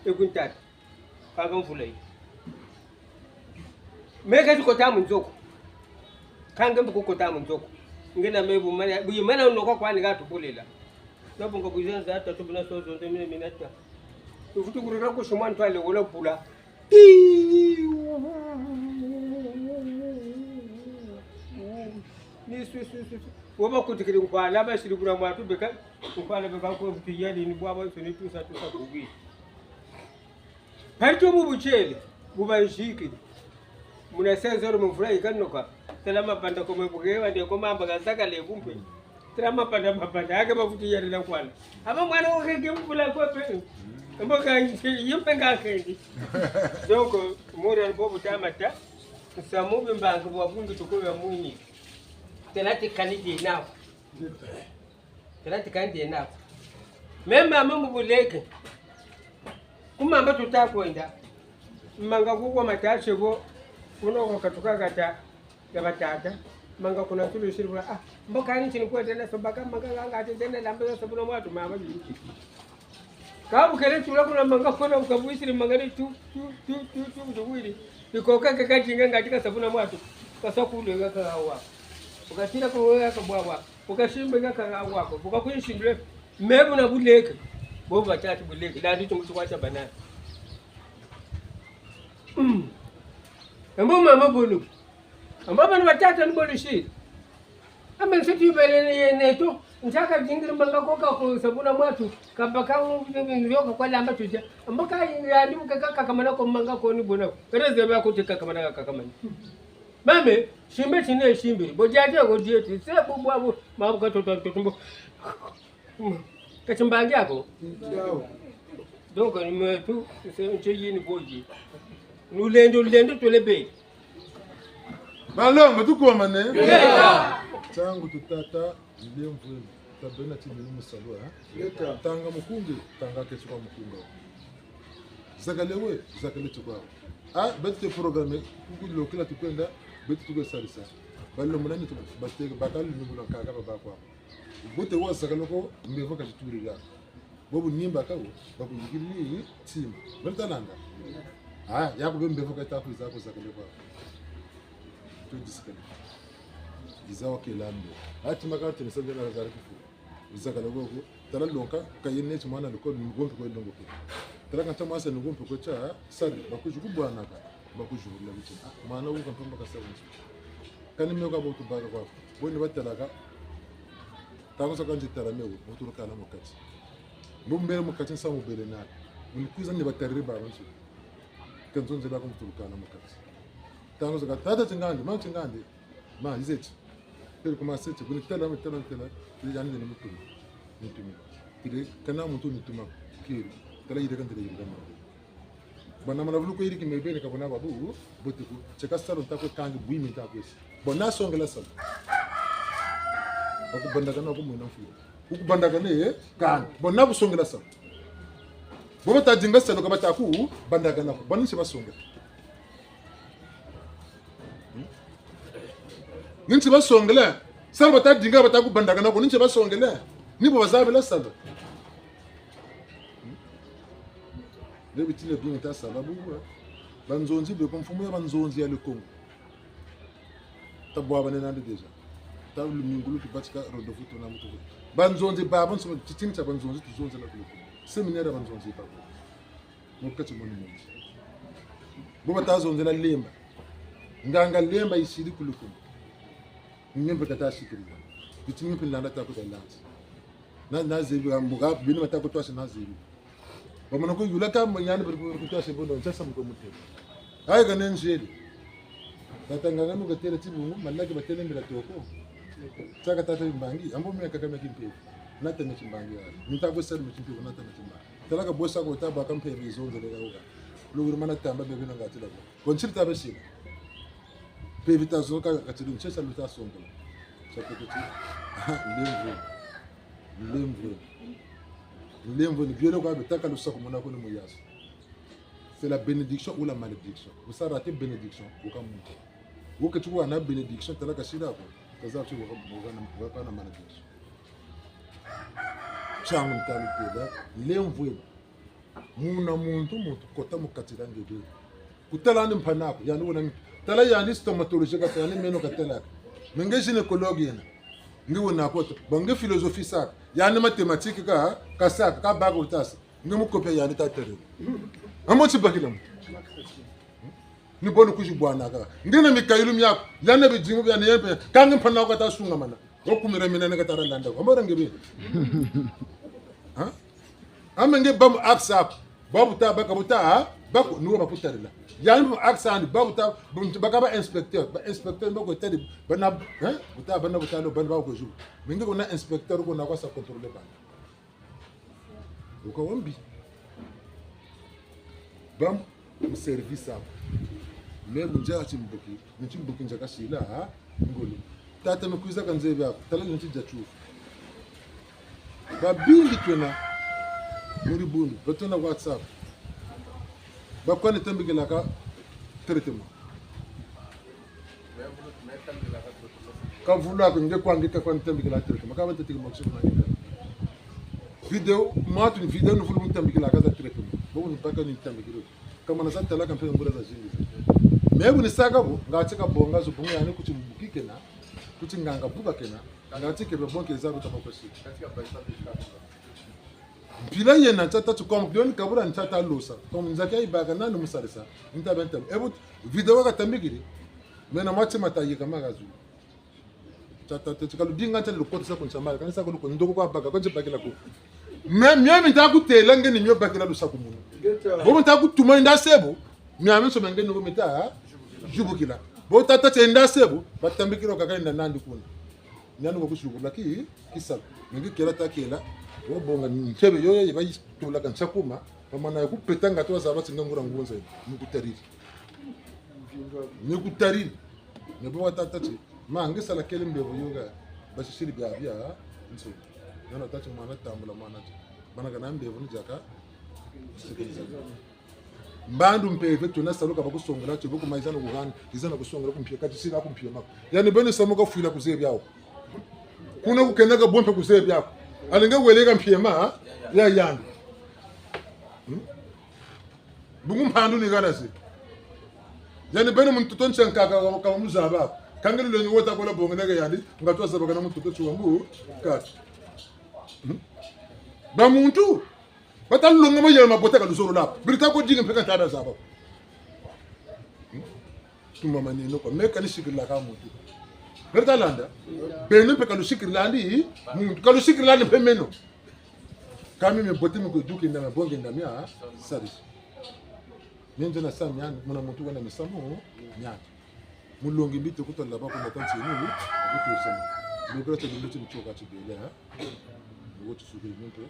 E kuntata. Kanga mvula yi. Me keti kota mu nzo ko. Kanga mbu kukota mu nzo ko. Ngena me bu mana, bu yimana unoka kwani ka tubulela. Na bunga buzenza tatu buna so zonde mine minata. Ufutu kurira ku suma ntwale wola bula. Ni swi, swi, swi, swi. Wo ba kutikiri nkwala, ba siri kura mwatu beka, nkwala beka ko futu yali ni bwa ba soni tusa, tusa kubi. Parti mu butiele, bu banzikiri. Muna seize heures mu mvula yikanoka. Tala mabanda ko me buke, wande ko mamba ka zakale kumpe. Tala mabanda, mabanda, ake bavutu yari na kwana. Aba mwana wo keke mvula ko pe. Mbo ka yimpe nga keke. Donc, mori ani bobu tamata. Nsamu bimbangi bwa bungi tuko ya mwini. Tala ti kani di nako. Tala ti kani di nako. Même mama mu buleke. Ku mamba tuta kwenda. Manga kukwa matashe bo. Kuno kwa katuka kata. Ya batata. Manga kuna tulu siri kuna. Ah, mbo kani ntini kwete na sobaka manga kanga ati tena lambe ya sabuna mwatu mama yu. Ka bukele tula kuna manga kuna ukabwisiri manga ni tu, tu, tu, tu, tu, tu, wiri. Iko kake kati nga ngati ka sabuna mwatu. Kasa kulu nga kawa. Ukatira kwa kabwawa. Ukasimbe nga kawa ko. Ukakwinsimbe. Mebu na buleke. Bo batata buleke. Landi tumutu kwa tabana. Mm. Mbo mama bulu. Amba bana batata ni bo lusiri. Amba nsi tubele ne yene to. Ntaka dingiri manga ko ka ku sabuna mwatu. Kabaka nyoka kwa lamba tuja. Amba ka yandi buke ka kakamana ko manga ko ni bona. Kereze ba kuti kakamana ka kakamana. Mame, simbe tine simbe. Bo diate ko diate. Se bu bwa bu. Mabu ka toto toto mbo. Mm. Kati mbangi ako. Donc, ni mwetu, nse, nse yini boji. Lulendo, lulendo tole be. Balongo, tukomane. Ngeta. Ntangu tutata, ndemvwe, tabena ti minu musalu, ha? Ngeta. Tanga mukungi, tanga keti kwa mukunga. Zakale we, zakale ti kwa. Ah, beto te programme, kuku lokela tupenda, beto tuke salisa. Balo muna nitu, bateke, bakali ni muna kaka babakwa. Bute wa zakala ko, mbevo ka titulila. Bobu nimba ka wo, bakuyikili tima. Bali tananga. Ah, yako be mbevo ka ta kwiza ko zakala ko. To disikali. Iza wa kelambe. Ah, tima ka tene sende na zari kufu. Zakala ko ko. Tala lonka, ka yene ti mwana loko, ni gompe ko longo ko. Tala ka ta mwasa ni gompe ko ta, sari, bakuju kubwanaka. Bakujurula biti. Ah, mwana wu ka mpamba ka sa wunsu. Kani me ka bo tubaka kwa. Bo ni batalaka. Ntangu zakaka nzi tala me wu, bo tulukana mu kati. Mbo mbele mu kati nsamu bele naka. Mbo ni kwiza ni batariri ba bantu. Ka nzonzela ko mbo tulukana mu kati. Ntangu zakaka tata ti ngandi, mama ti ngandi. Ma, ize ti. Tele kuma sete, buni tala, tala, tala, tala, yandi ni mutuma. Mutuma. Tele, kana muntu nituma, kiri. Tala yirika ntele yirika ma. Bana mana vulu ko yiriki me beni ka bona babu, bote ko. Tieka salu nta kwe kanga bwimi nta kwe si. Bo nasongela salu. Ba kubandakana ko mwena mfulu. Ku kubandakana, eh, kanga. Bo nakusongela salu. Bo bata dinga salu ka bata kubandakana ko. Bo ni nti basongela. Hmm? Ni nti basongele. Salu bata dinga, bata kubandakana ko, ni nti basongele. Ni bo bazabila salu. Hmm? Ni bitini bi nta sala bubu, eh. Banzonzi be ko, mfumu ya banzonzi ya le Congo. Tabwabane nandi déjà. Ta lumingu lu tubatika rendez-vous tuna mutu. Banzonzi babansoni, titini tia banzonzi tuzonzela ku le Congo. Séminaire ya banzonzi babo. Mu kati moni muntu. Bo bata zonzela Lemba. Nganga Lemba yisiri ku le Congo. Ni mpe kata sikirila. Bitini mpe nlanda ta kuta lanzi. Na, nazebi, mbuka, bini bata kutwasa nazebi. Bamana kuyula ka mbo yandi bari kutwasa bono, nsa samu ko mutema. Ayi kane nzeri. Tata nganga nu katêle ti bungu, malaki batêle mbila toko. Tiaka tata mbangi, ambo mia kaka mia kimpeve. Nata mia kimbangi ya. Nta kwe sari mia kimpeve, nata mia kimbangi. Tala ka bwesa ko ta baka mpeve yizonzele ya wuka. Luguru mana tamba bebe na ngati la ko. Ko nsiri tabe sila. Mpeve ta zoka katiri ntsesa luta songola. Sa ko kuti. Lemvo. Lemvo. Lemvo ni bielo kwa bitaka lusakumuna ko ni muyaso. C'est la bénédiction ou la malédiction. Vous ça rater bénédiction, ou ka muntu. Wo ke tuwa na bénédiction, tala kasira ko. Kaza tu waka, waka na, waka na malédiction. Tiangu ntalu pela, lemvwe. Muna muntu, muntu kota mu kati dia nge beni. Kutala ni mpangi aku, yandi wuna mi-, tala yandi stomatologie kata, yandi meno katala. Me nge gynécologue yena. Nge wuna kota. Bon, nge philosophie saka. Yandi mathématique ka, kasaka, kabaka utasa. Nge mu kopia yandi tatere. Ambo tibakila mu. Ni bo ni kuzi bwana ka. Nge na mikayulu miaku. Yandi na bidingu biandi ye mpe. Ka nge mpangi aku kata sungamana. Wo kumira mina ni katara landa. Ambo range be. Ha? Ame nge bamu axe aku. Babu ta baka buta, ha? Bako, ni wo bakutarila. Yandi bamu axe andi, babu ta, bamu, baka ba inspecteur. Ba inspecteur bako tari, bana, hein? Buta, bana buta lo, bana bako ju. Me nge kuna inspecteur kuna kwa sa contrôler bana. Wuka wambi. Bam, mu service aku. Me bu ndia timbuki, ni timbuki ndia kasila, ha? Ngolo. Tata me kwiza ka nzebi aku, tala ni nti dia tiufu. Babingi twena, muri bundu, batwena WhatsApp. Bakwa ni tambikila ka traitement. Kavula ko nge kwa nge ka kwa ntambikila traitement. Ka ba ntambikila makusu na nge. Vidéo, matu ni vidéo ni vulu ntambikila ka za traitement. Bo ni baka ni ntambikila. Kamana za tala ka mpe ngula za zingi. Me bu ni saka bu, ngati kabonga zo bungu yandi kuti mbuki kena, kuti nganga buba kena, ngati kebe bonke za buta makosi. Mpila yena tata tu comme Dion kabula ntata losa. Comme nzaki ayi baka nani musarisa. Nta benta. Ebu vidéo katambikiri. Mena mati mata yika magazu. Tata te, tikalu dinga ntale lukotisa ku nsamba. Kanisa ko luko ndoko kwa baka, kwa nje bakila ko. Me, mia mi nta kutela nge ni mio bakila lusakumunu. Bo nta kutuma nda sebo. Mia mi nso menge ndoko mita, ha? Jubukila. Bo tata te nda sebo, batambikila kaka nda nandi kuna. Niani ko kusubula ki, kisalu. Me nge kela ta kela. Wo bonga ntebe yo ye, bayi tula ka nsakuma. Pamana ya kupeta nga to wazaba ti nga ngura ngunza. Ni kutariri. Ni kutariri. Ni bo wa tata ti. Ma nge sala kele mbevo yo ga. Basisiri bia bia. Nso. Nana tata ti mwana tambula mwana ti. Bana kana mbevo ni diaka. Mbandu mpeve tuna salu ka bakusongela, tio boko ma yiza na kuhana, yiza na kusongela ku mpie, kati sila ku mpie mako. Yandi beni samu kafwila kuzebi awu. Kuna kukena ka bwe mpe kuzebi aku. Alinga weleka mpie ma, ha? Ya yandi. Hmm? Bungu mpandu ni gana se. Yandi beni muntu tonse nkaka ka, ka muzaba. Kangelu leni wota kola bongeneke yandi, nga twa zaba kana muntu tonse wa mbu, kati. Hmm? Ba muntu, bata longa mo yema bota ka luzolo la. Birita ko dingi mpeka tada zaba. Hmm? Tuma maneno kwa. Me ka ni sikirila ka muntu. Birita landa. Beno mpe ka lusikirila ndi muntu. Ka lusikirila ndi mpe meno. Kami me bote me kwe duki nda me bonge nda mia sarisi. Me nze na sa miani, muna muntu wena misamu miani. Mulongi mbi te kutala ba kuna tanti ni, kutusana. Lokela tsa lumbu tsi mutsoka tsi bele, ha? Ngo tsi sukiri mpe.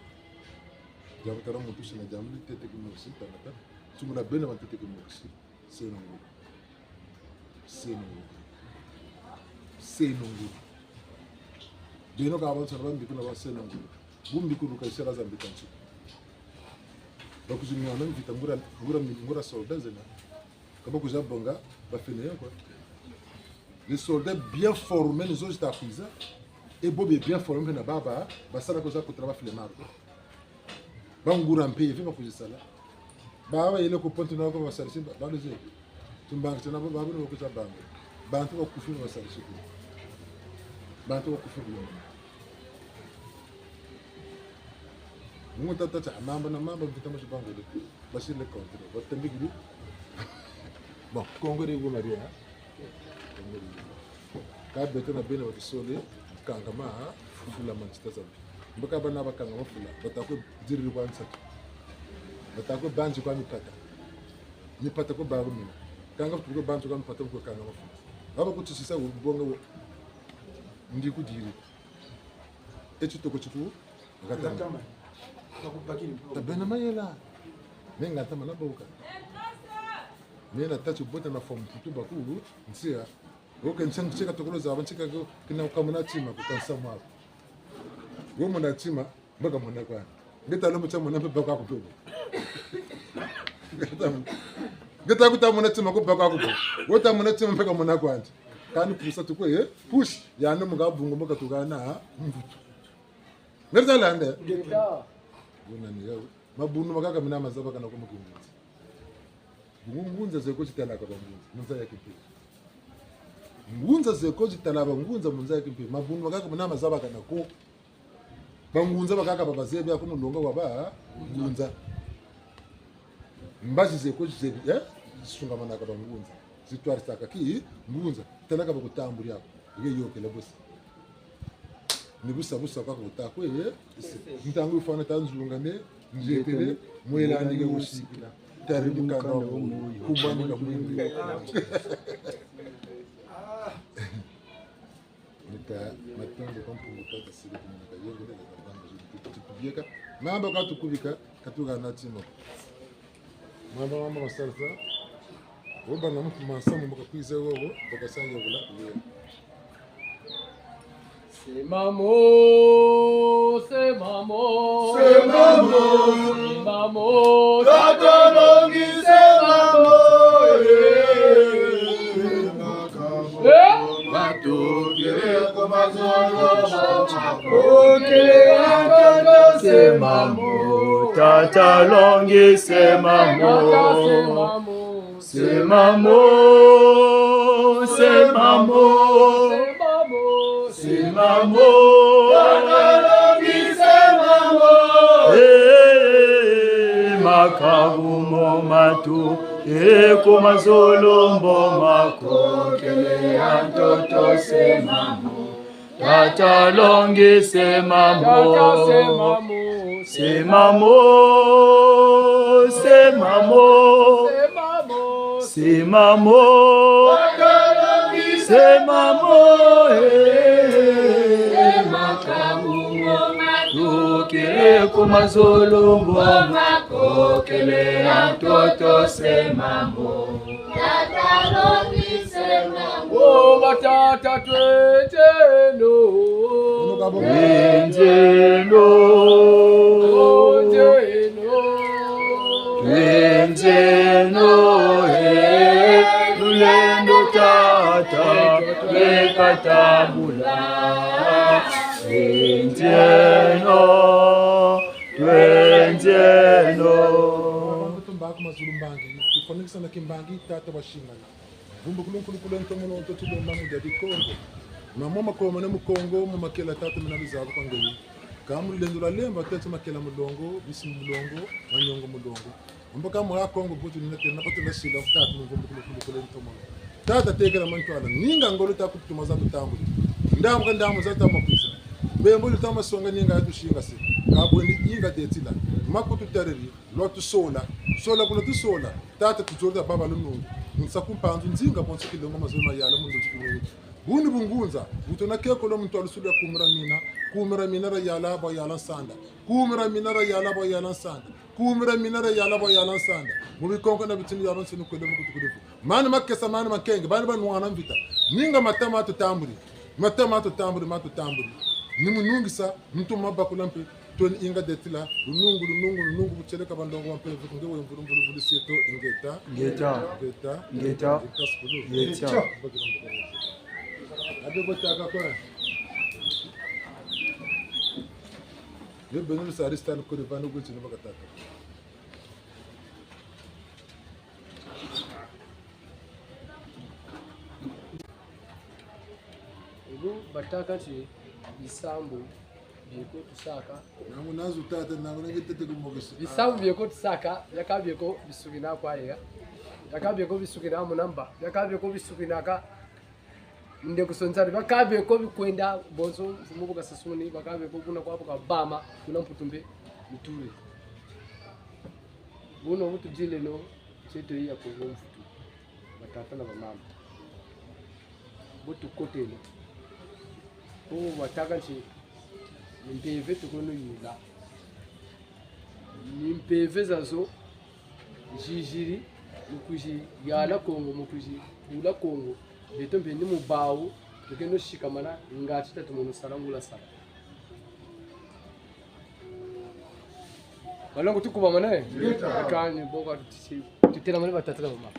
Diambu tala muntu sina diambu ntete ki mosi, tangata. Tumuna bena ba ntete ki mosi. Seno ngulu. Seno ngulu. Seno ngulu. Beno ka ba nsana ba mbi kuna ba seno ngulu. Bu mbi kulu ka isala za mbi tanti. Ba kwizi mwana mvita ngura, ngura, ngura soldat zena. Ka ba kwiza bonga, ba fene yo kwa. Les soldats bien formés, ni zo zita kwiza. E bo be bien formés na baba, ba sala ko za kutra ba flemmard. Ba ngura mpe, ye fe ba kwizi sala. Ba, ba yele ku ponte na ko ba sarisi, ba, ba luze. Tumbangi tena ba, ba, ba, ba kwiza banga. Bantu ba kufi ba sarisi ko. Bantu ba kufi ko. Mungu tata tsa, mamba na mamba, mvita masi bango de. Basi le contre. Ba tembikiri. Bon, Congo de Goma rien, hein? Congo de Goma. Ka beto na beno ba kisole, kangama, ha? Fufula mantsita za mbi. Mbo ka bana ba kangama fula, bata kwe diriri kwa nsatu. Bata kwe banzi kwa mipata. Mipata kwe baru mina. Kanga futu kwe banzi kwa mipata kwe kangama fula. Baba kutusisa wo, bonga wo. Ndi kudiri. E tsi toko tsi ku, ngata. Ngata ma. Bakubakiri. Ta bena mayela. Me ngata ma na boka. Me na tâ ti bota na fwa mputu baku, nsia. Wo ke nsia nsia ka tokolo zaba, nsia ka ko, kina kamona tima ko, ka nsamu ko. Wo mona tima, mbo kamona kwandi. Nge ta lomba tia mona mpe baka ku bebo. Nge ta, nge ta kuta mona tima ko baka ku bebo. Wo ta mona tima mpe kamona kwandi. Kani pusa tuko, eh? Push. Yandi mu ka bungu mbo katukana, ha? Mvutu. Nge ta landa. Nge ta. Buna ni yawu. Mabundu makaka mina mazabakana ko mu kingunza. Bungu ngunza ze ko zitalaka bangunza, mu nza ya kimpeve. Ngunza ze ko zitala bangunza mu nza ya kimpeve. Mabundu makaka mina mazabakana ko. Bangunza bakaka ba bazebi ko mulonga wa bangunza. Mbazi ze ko zizebi, eh? Zisungamanaka bangunza. Zitwarisaka kingunza. Talaka bakutambuli ko. Nge yokela bosi. Ni busa busa kwa kuta kwe, eh? Ntangu yifwana ta nzungane, nzetele, mwela ni nge wusikila. Tari mukanda wa moyo, kumbani ka mwingi. Nika matondo kwa Mpungu Tata sile kumina ka yenge, nika kabanga zulu tutu tubieka. Mamba ka tukubika, ka tukana tima. Mamba, mamba masalsa. Wo banga muntu mansamu mbo kakwiza wowo, mbo kasa yabula, ye. C'est maman, c'est maman. C'est maman. C'est maman. Tata Longi, c'est maman. Eh? Matukiri ku mazulu, matukiri ku mazulu, c'est maman. Tata Longi, c'est maman. C'est maman, c'est maman. C'est maman. Tata Longi, c'est maman. Eh, makabu mo matu. E ku mazulu mbo makokele ya ntoto, c'est maman. Tata Longi, c'est maman. Tata, c'est maman. C'est maman, c'est maman. C'est maman. C'est maman. Tata Longi, c'est maman. Eh, makabu mo matukiri ku mazulu mbo ma kokele ya ntoto, c'est maman. Tata Longi, c'est maman. Oh, batata, twenzeno. Twenzeno. Twenzeno. Twenzeno, eh, lulendo tata, tweka tambula. Twenzeno, twenzeno. Bantu mbaku mazulu mbangi, kifwanikisa na kimbangi, tata basingana. Mvumbukulu nkulukulu ntomono, nto tulomba mu dia bikongo. Mamo makomane mu Kongo, mu makela tata mina bizabu kwa ngeyi. Ka mu lulendo lwa lemba, tete makela mulongo, bisi mulongo, manyongo mulongo. Mbo ka mwa Kongo butu nina tena, batu na sila, tata mu mvumbukulu nkulukulu ntomono. Tata tekela mantwala, ninga ngolo ta kutuma za tutambuli. Ndambu ka ndambu za tama kwiza. Bembo lutama songa ninga ya tusingase. Ka bwendi inga tetila. Makutu tariri, lwa tusola. Sola ku lwa tusola. Tata tuzolita baba lunungu. Nsaku mpanzu nzinga bonso kilongo mazolo mayala mu ndozi kilongo. Buni bungunza, bu twena kekolo muntu wa lusulu ya kumira mina, kumira mina dia yala bwa yala nsanda. Kumira mina dia yala bwa yala nsanda. Kumira mina dia yala bwa yala nsanda. Mu bikonko na bitini bia bansoni kwele mu kutukulevu. Mani makesa, mani makenge, bani banwana mvita. Ninga mata ma tutambuli. Mata ma tutambuli, ma tutambuli. Ni mu nungisa, muntu ma bakula mpe, tweni inga detila, lunungu, lunungu, lunungu, butieleka bandongo wa mpeve, nge we mvulu, mvulu, mvulu, sieto, ingeta. Ingeta. Ingeta. Ingeta. Ingeta sukulu. Ingeta. Abe botaka kwa. Ye beno lusari sitani kuri vanu gwe tini bakatata. Ebu batâka ti bisambu bieko tusaka. Nangu nazu tata, nangu nange tete kumokisi. Bisambu bieko tusaka, biakaka bieko bisukina kwa yeka. Biakaka bieko bisukina mu namba. Biakaka bieko bisukinaka nde kusonzari. Biakaka bieko bikwenda bonso, mfumu bu kasasumuni, biakaka bieko kuna kwa bu kabama, kuna Mputu mpe, mituri. Buno bu tudileno, tieto ya Kongo mfutu. Batata na bamama. Bu tukotele. Bo batâka nti ni mpeve tukono yula. Ni mpeve zazo ziziri mu kwizi yala Kongo, mu kwizi bula Kongo. Beto mpe ni mu bawu, tukeno sikamana, ngatu tatumono sala ngula sala. Balongo tukubamane? Ngeta. Kani boka tutisi, tutelamane batata na bamama.